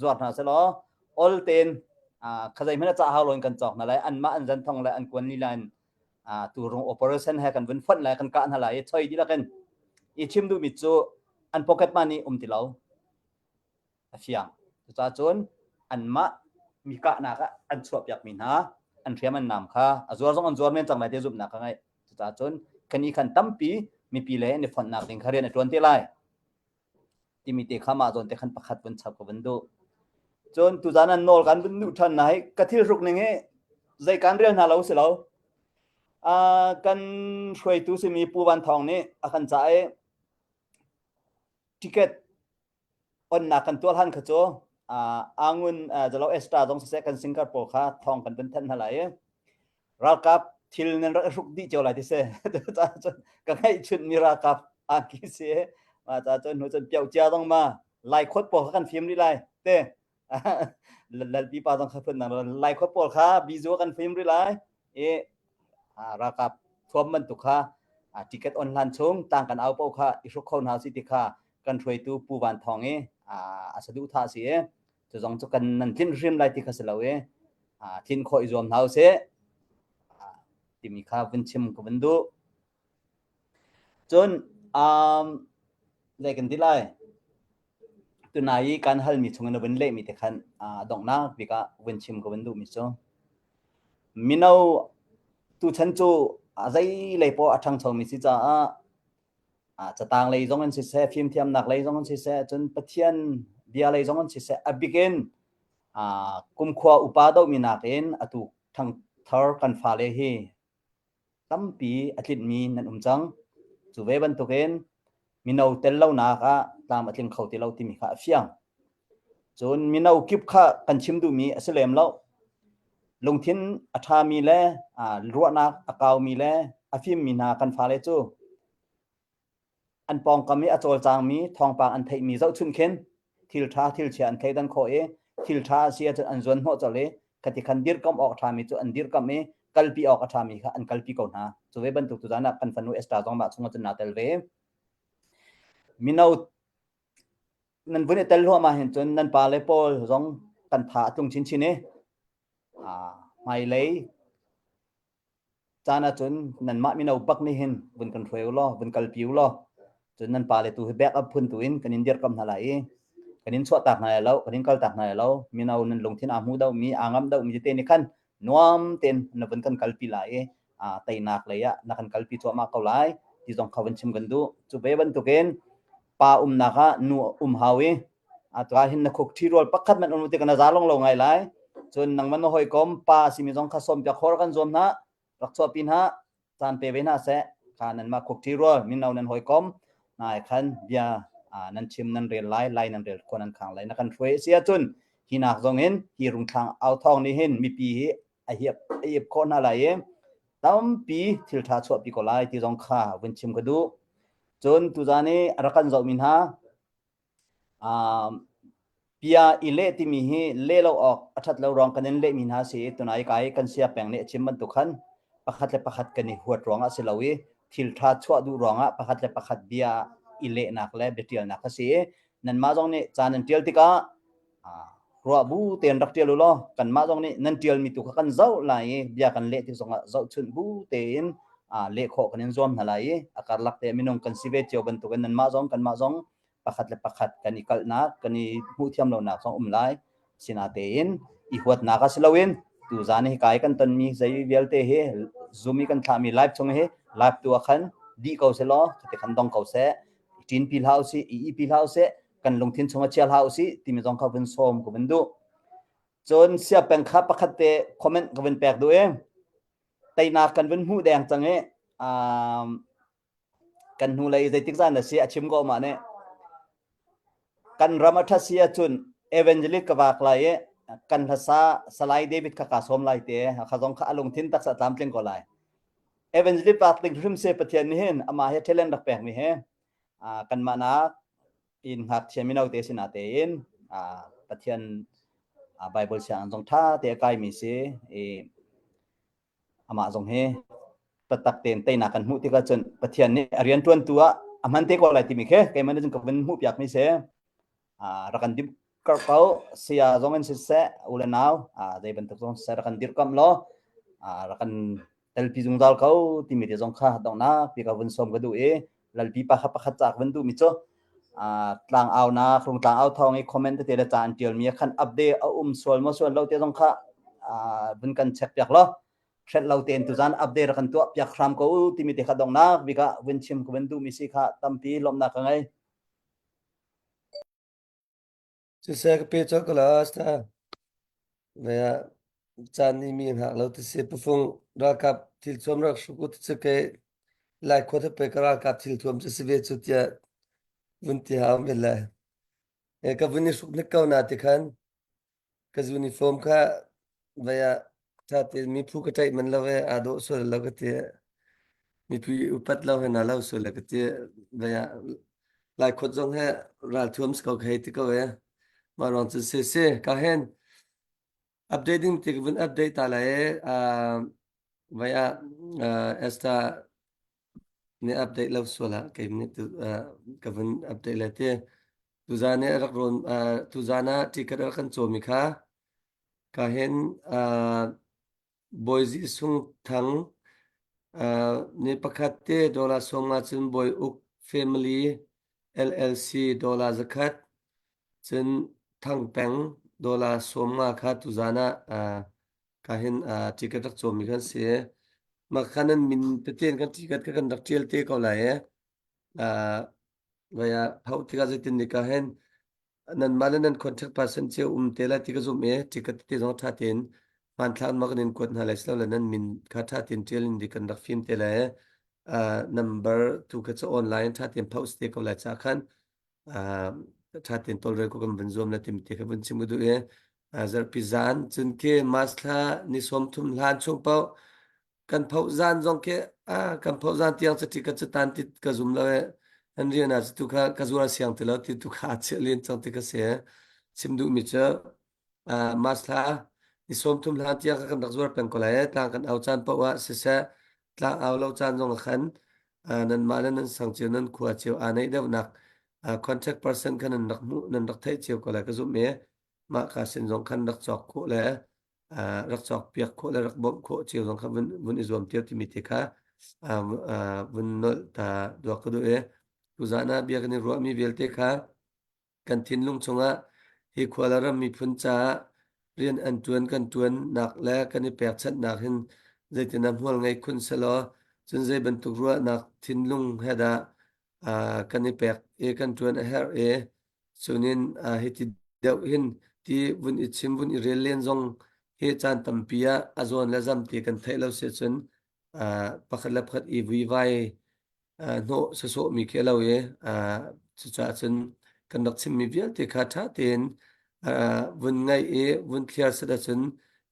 zuar hna selaw ol tein khazei hmanh a cah hau loin kan cawk hna lai. Anmah an zenthong le an kuan lila in tu rung operation he kan vun fonh lai kan kah hna lai i choi dihlak in i chim duhmi cu an pocket money um ti lo. a fiang. Cucaah cun anmah mi kahnak ah an chuahpiakmi hna an hriam an nam kha a zuar zong an zuar men cang lai ti zumhnak ka ngeih. Cucaah cun kan i khan tampi mipi le an i fonhnak ding kha rian a ṭuan te lai timi te kha mah zawn te khan pakhat vun chap ka vun duh. Cun tuzan an nawl kan vun duh ṭhan na hi ka thil hruk ning hi zei kan rel hna lo si lo. Uh, kan hruaitu simi Pu Van Thawng nih a kan cah i ticket onnak kan tuah hlan kha cu angun zalo extra zong siseh kan singer pawl kha thawng kan vun thanh hna lai i ralkap thil nan rak hruk dih cio lai ti si ka ngeih chun mi ralkap angki si ma ca cun hnu cun piau cia zong ma lai khot pawl kha kan fim rih lai te lalpi pa zong kha phun nang lai khot pawl kha bizu kan fim rih lai i ralkap thuam bantuk kha ticket on hlan chung tang kan au paoh kha i hruk kho hna si ti kha kan hruaitu Pu Van Thawng i a saduhthah si i cu zong cu kan nan tlinh hrim lai ti kha si lo i tlinh khawh i zuam hna usih timi kha vun chim ka vun duh. Cun um, zei kan ti lai? Tunai i kan halmi chung in na vun lehmi te khan donghnak bik ah vun chim ka vun duhmi cu mino tuchan cu a zei lei poah a ṭhangchomi si caah catang lei zong in siseh, fimthiamnak lei zong in siseh, cun Pathian bia lei zong in siseh, a bik in kumkhua upa dohmi nakin atu ṭhangthar kan fale hi tampi a tlinhmi nan um cang. Cu ve bantukin mino tel lonak ah tlam a tling kho ti lo timi kha a fiang. Cun mino kip kha kan chim duhmi a si lem lo. Lungthin a ṭhami le ruahnak a kaumi le a fimmi hna kan fale cu An pawngkam i a cawlcangmi thawngpang an theihmi zohchunh khin thil ṭha thil chia an thleidan khawh i thil ṭha a si ahcun an zuanhnawh colh i khati khan dirhkamh awk a ṭhami cu an dirhkamh i kalpi awk a ṭhami kha an kalpi ko hna. Cu ve bantuk tuzaan ah kan fanu Esther zong mah chungah cun naa tel ve. Mino nan vun i tel hluahmah hin cun nan pale pawl zong kan tha a tlung chinchin i hmailei Caan ahcun nanmah mino bak nih hin vun kan hruai u law, vun kalpi u law, cun nan pale tu hi back up phun tu in kan in dirhkamh hna lai i kan in chuahtak hna lai lo, kan in kaltak hna lai lo. Mino nan lungthin aa hmu deuhmi, aa ngamh deuhmi tete nih khan nuam tein na vun kan kalpi lai i teinak lei ah na kan kalpi cuahmah ko lai ti zong kha vun chim kan duh. Cu ve bantukin pa umnak ah nu um hau i. Atu ah hin na khuk ṭhi rual pakhat man um ti kana za long lo ngai lai. Cun nangman na hawikom pa simi zong kha sawm piak khor kan zuam hna. Rak chuahpi hna. Caan pe ve hna seh. Kha nanmah khuk ṭhi rual mino nan hawikom nai khan bia nan chim nan rel lai lai nan rel khua nan khang lai na kan hruai si ahcun hi nak zong in hi rungthlang au thawng nih hin mipi hi a hiap a iap khawh hna lai i tampi thil ṭha chuahpi ko lai ti zong kha vun chim ka duh. Cun tuzan i a rak kan zohmi hna bia i leh timi hi leh lo awk a ṭhat lo ruang kan in lehmi hna si i tunai kai kan sia peng nih a chim bantuk khan pakhat le pakhat kan i huat ruangah si lo i thil ṭha chuah duh ruangah pakhat le pakhat bia i lehnak le biaṭialnak a si i nanmah zong nih ca nan ṭial tikah ruah bu tein rak ṭial u law kanmah zong nih nan ṭialmi tu kha kan zoh lai i bia kan leh tik zongah zohchunh bu tein leh khawh kan in zuam hna lai i a karlak te minung kan si ve cio bantukin nanmah zong kanmah zong pakhat le pakhat kan i kalhnak kan i hmuhthiam lonak zong um lai sinatein i huatnak a si loin tuzan hi kai kan tonmi zei vialte hi zoom i kan thlahmi live chung hi live tu ah khan dih ko seh law khati khan dong ko seh ṭin pi hlah usih i pi hlah usih kan lungthin chung a chia hlah usih timi zong kha vun sawm ka vun duh cun sia peng kha pakhat te comment ka vun pek duh i teinak kan vun hmuh deng cang i kan hnulei zeitik zan na si a chim ko mah nih kan ram a ṭhat si ahcun evangelist ka vak lai i kan hlasa Salai David kha ka sawm lai te kha zong kha a lungthin taksa tlamtling ko lai evangelist pak ding hrim se Pathian nih hin amah he talent rak pek mi he kanmah nak in ngakchia mino te sina tein Pathian Bible sianginn zong ṭha te a kaimi si i amah zong hi taktak tein teinak kan hmuh tikah cun Pathian nih a rian ṭuantu ah a hman te ko lai timi khi keimah nih cun ka vun hmuh piak mi si rak kan dimh karh ko saya zong in siseh u le nau zei bantuk zong siseh rak kan dirhkamh law rak kan telpi zungzal ko timi te zong kha donghnak pi ka vun sawm ka duh i lalpi pa kha pakhat ca ka vun duh mi cu tlang au nak rung tlang au thawng i comment tete le ca an tial mi khan update a um sual maw sual lo te zong kha vun kan check piak law hret lo tein tuzan update kan tuah piak hram ko timi te kha donghnak bik ah vun chim ka vun duh mi si kha tampi lawmhnak ka ngei. Siseh ka pe cawk ko la sta. Vaya caan ni mi hngak lo ti si pufung ralkap thil thuam rak hruk u ti cu ke lai khua the pe ka ralkap thil thuam cu si ve cu tiah vun ti hau men lai. E ka vun i hruk nik ko na ti khan Ka uniform kha vai ah ṭha tein miphu ka ṭaih manh lo ee, aa dawh sual lo ka ti. Mipi upat lo he na lo sual le ka ti. Vai ah Laikhawt zong he ralthuam si ko ka hei ti ko ee. Mah ruang cun si si ka hen updating ti ka vun update ta lai ee. Uh, vai ah uh, Esther nih update lo sual ah kei nih tu uh, ka vun update le ti. Tuzaan i a rak rawn uh, tuzaan ah ticket a rak kan cawmi kha ka hin uh, Bawi Zisung Thang uh, ni pakhat te dollar 50 cun Bawi Uk Family LLC dollar 100 cun Thang Peng dollar 50 kha tuzaan ah uh, ka hin uh, ticket rak cawmi kan si. Mah kha nan min tete in kan ticket kha kan rak ṭial te ko lai e. Uh, Vai ah phauh tikah zeitin nih ka hen nanmah le nan contact person cio um te lai ti ka zumh i ticket te zong ṭha tein hmanthlak ma kan in kuat hna lai silo le nan min kha ṭha tein ṭial in di kan rak fim te lai uh, number tu kha cu online ṭha tein post te ko lai ca khan uh, ṭha tein tawlrel ko kan vun zuam la timi te kha vun chim ka duh i uh, zarhpi zan cun khi March thla ni 30 hlan chung paoh kan phoh zan zong khi ah kan phoh zan tiang cu ka cu tan ti ka zum lo e an rian ah tu kha ka zuar siang ti lo ti tu kha chiah len cang ti ka si chim duh mi cu mas thla ni 30 hlan tiang kan rak zuar peng ko lai tlang kan au caan paoh ah siseh tlang au lo caan zong khan nan mah le nan sang cio nan khua cio aa neih deuhnak contact person khan nan rak hmuh nan rak theih cio ko lai ka zumh i mah ka sin zong khan rak cawk khawh le rak cawkpiak khawh le rak bawmh khawh cio zong kha vun vun i zuam cio timi te kha vun nolh ta duak ka duh i tuzan ah bia kan i ruahmi vialte kha kan thinlung chungah hi khua le ram miphun caah rian an ṭuan kan ṭuannak le kan i pekchanhnak hin zeitindah hmual ngei khun selaw cun zei bantuk ruahnak thinlung he dah kan i pek i kan ṭuan a herh i. Cunin hiti deuh hin ti vun i chim vun i rel len zong hi caan tampi ah a zawn le zam ti kan theih lo si cun pakhat le pakhat i vuivai hnawh sawsawhmi khi a lo i cucaah cun kan rak chimmi vialte kha ṭha tein vun ngaih i vun thliar set ahcun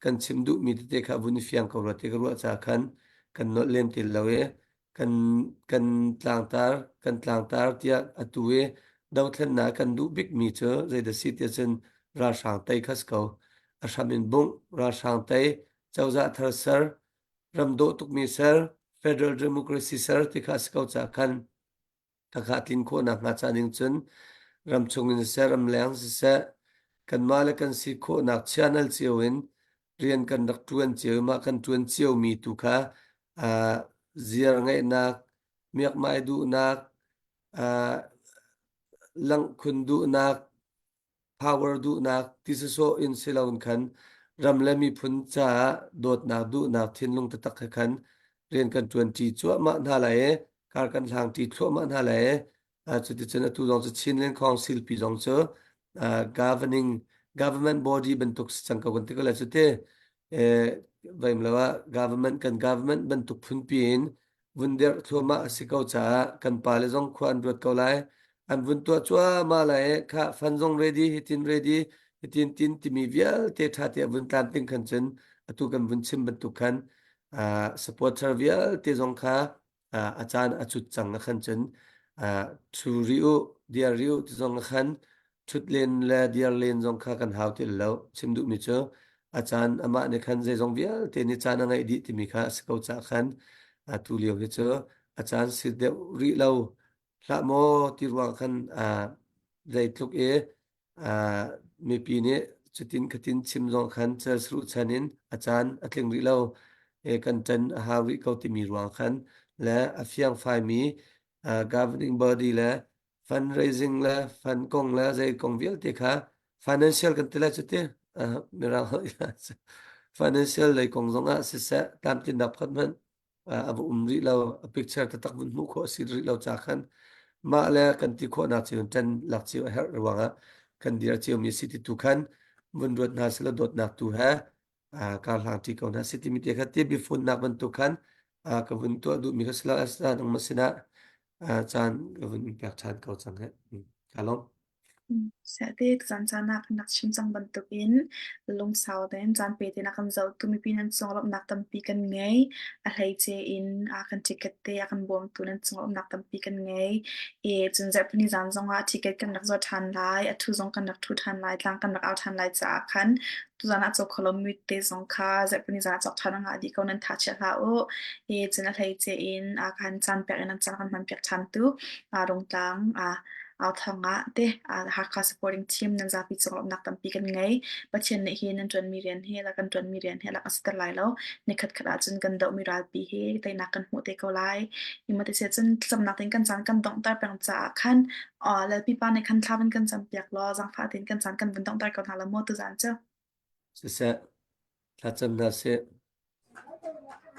kan chim duhmi tete kha vun i fiang ko rua ti ka ruah caah khan kan nolh lem ti lo i kan kan tlangtar kan tlangtar tiah atu i dothlennak kan duh bikmi cu zeidah si tiah cun ralhrang tei kha si ko. A hram in bungh ralhrang tei cozah thar ser ram dawh tukmi ser federal democracy ser ti kha a si ko caah khan khakha tlin khawhnak hnga ca ning cun ramchung in siseh ramleng siseh kanmah le kan si khawhnak channel cio in rian kan rak ṭuan cio i mah kan ṭuan ciomi tu kha uh, ziar ngeihnak miakmai duhnak uh, langhkhun duhnak power duhnak ti sawsawh in si loin khan ram le miphun caah dawtnak duhnak thinlung taktak he khan rian kan ṭuanṭi cuahmah hna lai i kar kan hlangṭi thluahmah hna lai i cuticun atu zong cu Chinland Council pi zong cu governing government body bantuk si cang ko kan ti ko lai cu ti vaim lo ah government kan government bantuk phunpi in vun derh thluahmah a si ko caah kan pale zong khua an ruat ko lai. An vun tuah cuahmah lai i khah fan zong ready hitin ready hitin tin timi vialte ṭha te a vun tlamtling khan cun atu kan vun chim bantuk khan uh, supporter vialte zong kha uh, a caan a cut cang na khan cun uh, ṭhu ri u diar ri u ti zong khan ṭhut len le diar len zong kha kan hau ti lo. Chim duhmi cu a caan amah nih khan zeizong vialte nih caan a ngeih dih timi kha a si ko caah khan atu lio hi cu a caan si deuh rih lo hlah maw ti ruang khan zeitluk i mipi nih cutin khatin chim zong khan celsruh chan in a caan a tling rih lo kan ṭan a hau rih ko timi ruang khan le a fiangfaimi governing body le fundraising le fund kong le zei kong vialte kha financial kan ti lai cu ti mirang financial lei kong zong ah siseh tlamtlinnak pakhat hmanh a va um rih lo a picture taktak vun hmuh khawh a si rih lo ca khan mah le kan ti khawhnak cio in ṭan lak cio a herh ruang ah kan dir cio mi si ti tu khan vun ruat hna sila dawtnak tu he kar hlang ṭi ko hna si timi te kha ti biafunnak bantuk khan ka vun tuah duhmi kha sila asinain nangmah sinah caan ka vun in pek ṭhan ko cang he. Ka lawm. Sehte caan caan ah kan rak chim cang bantukin lungsau tein caan pe tein a kan zohtu mipi nan cung lawmhnak tampi kan ngei. A hleice in a kan ticket te a kan bawmtu nan cung lawmhnak tampi kan ngei. I cun zarhpini zan zongah ticket kan rak zuar ṭhan lai, a ṭhu zong kan rak ṭhu ṭhan lai, tlang kan rak au ṭhan lai caah khan tuzan ah cawk kho lomi te zong kha zarhpini zan ah cawk ṭhan a ngah dih ko nan tha chia hlah u. I cun a hleice in a kan caan pek in an caan kan hman piak ṭhan tu Rungtlang thawng ah te Hakha supporting team nan zapi cung lawmhnak tampi kan ngei. Pathian nih hi nan ṭuanmi rian hi la kan ṭuanmi rian hi lak a si ter lai lo. Nikhat khat ahcun kan dohmi ralpi hi teinak kan hmuh te ko lai. Ima te cun thlacamnak tein kan caan kan donghter peng caah khan Lalpi pa nih khan thla van kan campiak law zaangfah tein kan caan kan vun donghter ko hna la maw tuzaan cu. Siseh, thlacam hna sih.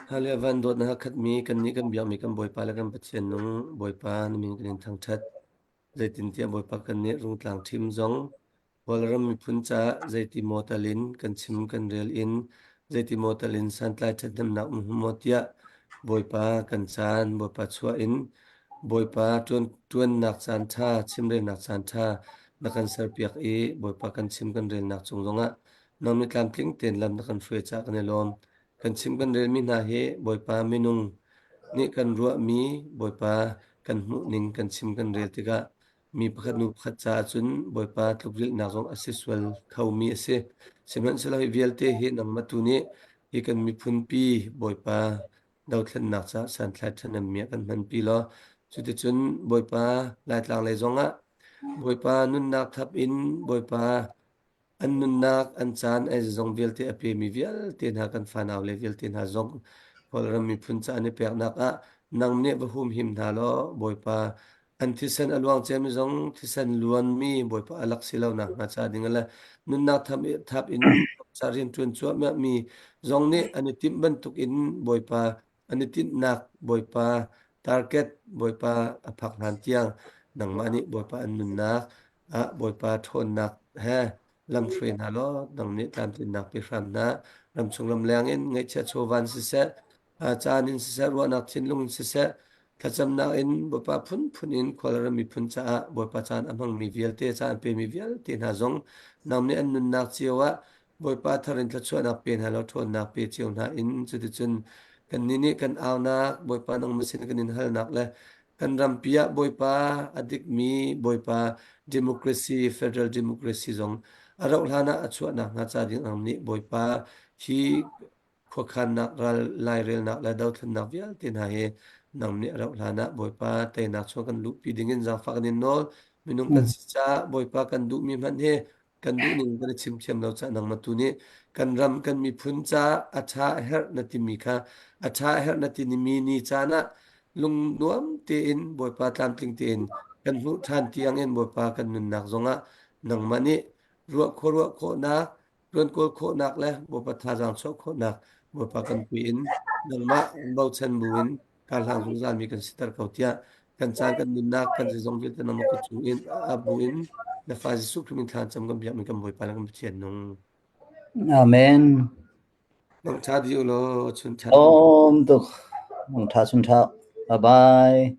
Hallelujah van dawtnak a khatmi kannih kan biakmi kan Bawipa le kan Pathian nung Bawipa na min kan in thangṭhat. Zeitintiah Bawipa kannih rungtlang ṭhim zong Kawlram miphun caah zeiti maw tal in kan chim kan rel in zeiti maw tal in santlai ṭhathnemnak um hnga maw tiah Bawipa kan caan Bawipa chuah in Bawipa ṭuan ṭuannak caan ṭha chimrelnak caan ṭha na kan serpiak i Bawipa kan chim kan relnak cung zongah nang nih tlamtling tein lam na kan hruai caah kan i lawm. Kan chim kan relmi hna hi Bawipa minung nih kan ruahmi Bawipa kan hmuhning kan chim kan rel tikah mi pakhat nu pakhat caah cun Bawipa tlukrilhnak zong a si sual khomi a si. Sihmanhsehlaw hi vialte hi nangmah tu nih hi kan miphunpi Bawipa dothlennak caah santlai ṭhahnemmi ah kan hmanpi law cuticun Bawipa Laitlang lei zongah Bawipa nunnak thap in Bawipa An nunnak, an caan, an zeizong vialte a pemi vialte hna kan fanau le vialte hna zong Kawlram miphun ca an i peknak ah nang nih va humhim hna law Bawipa an thisen a luang ciami zong thisen luanmi Bawipa a lak si lo nakhnga ca ding le nunnak thap, thap in ca rianṭuan cuahmahmi zong nih an i timh bantuk in Bawipa an i tinhnak Bawipa target Bawipa a phak hlan tiang nangmah nih Bawipa an nunnak. Ah Bawipa ṭhawnnak he lamhruai hna law nang nih tlamtlinnak pe hram hna. Ramchung ramleng in ngaihchiat chawvan siseh, caan in siseh, ruahnak thinlung in siseh, thlacamnak in Bawipa phunphun in khualram miphun caah Bawipa caan a hmangmi vialte, caan a pemi vialte hna zong nang nih an nunnak cio ah Bawipa thar in thluachuahnak pe hna law ṭhawnnak pe cio hna in cuticun kannih nih kan aunak Bawipa nangmah sin kan in halnak le kan rampi ah Bawipa a dikmi Bawipa democracy federal democracy zong a rauh hlan ah a chuahnak hnga ca ding ang nih Bawipa hi khuakhannak ral lairelnak le dothlennak vialte hna hi nang nih a rauh hlan ah Bawipa teinak chung kan luhpi ding in zaangfah kan in nawl minung kan si caah Bawipa kan duhmi hmanh hi kan duhning kan i chim thiam lo caah nangmah tu nih kan ram kan miphun caah a ṭha a herh na timi kha a ṭha a herh na timi ni caan ah lung nuam tein Bawipa tlamtling tein kan hmuh ṭhan tiang in Bawipa kan nunnak zongah nangmah nih ruah khua ruah khawhnak ṭuan kawl khawhnak le Bawipa thazaang chuah khawhnak Bawipa kan pui in nangmah bochan bu in karhlang zungzalmi kan siter ko tiah kan caan kan nunnak kan zeizong vialte nangmah kut chung in a bu in na fa Jesuh Khrih min thla cam kan biakmi kan Bawipa le kan Pathian nung. Amen. Mangtha dih u law chun ṭha. Om tuk. Mangtha chun ṭha. Bye bye.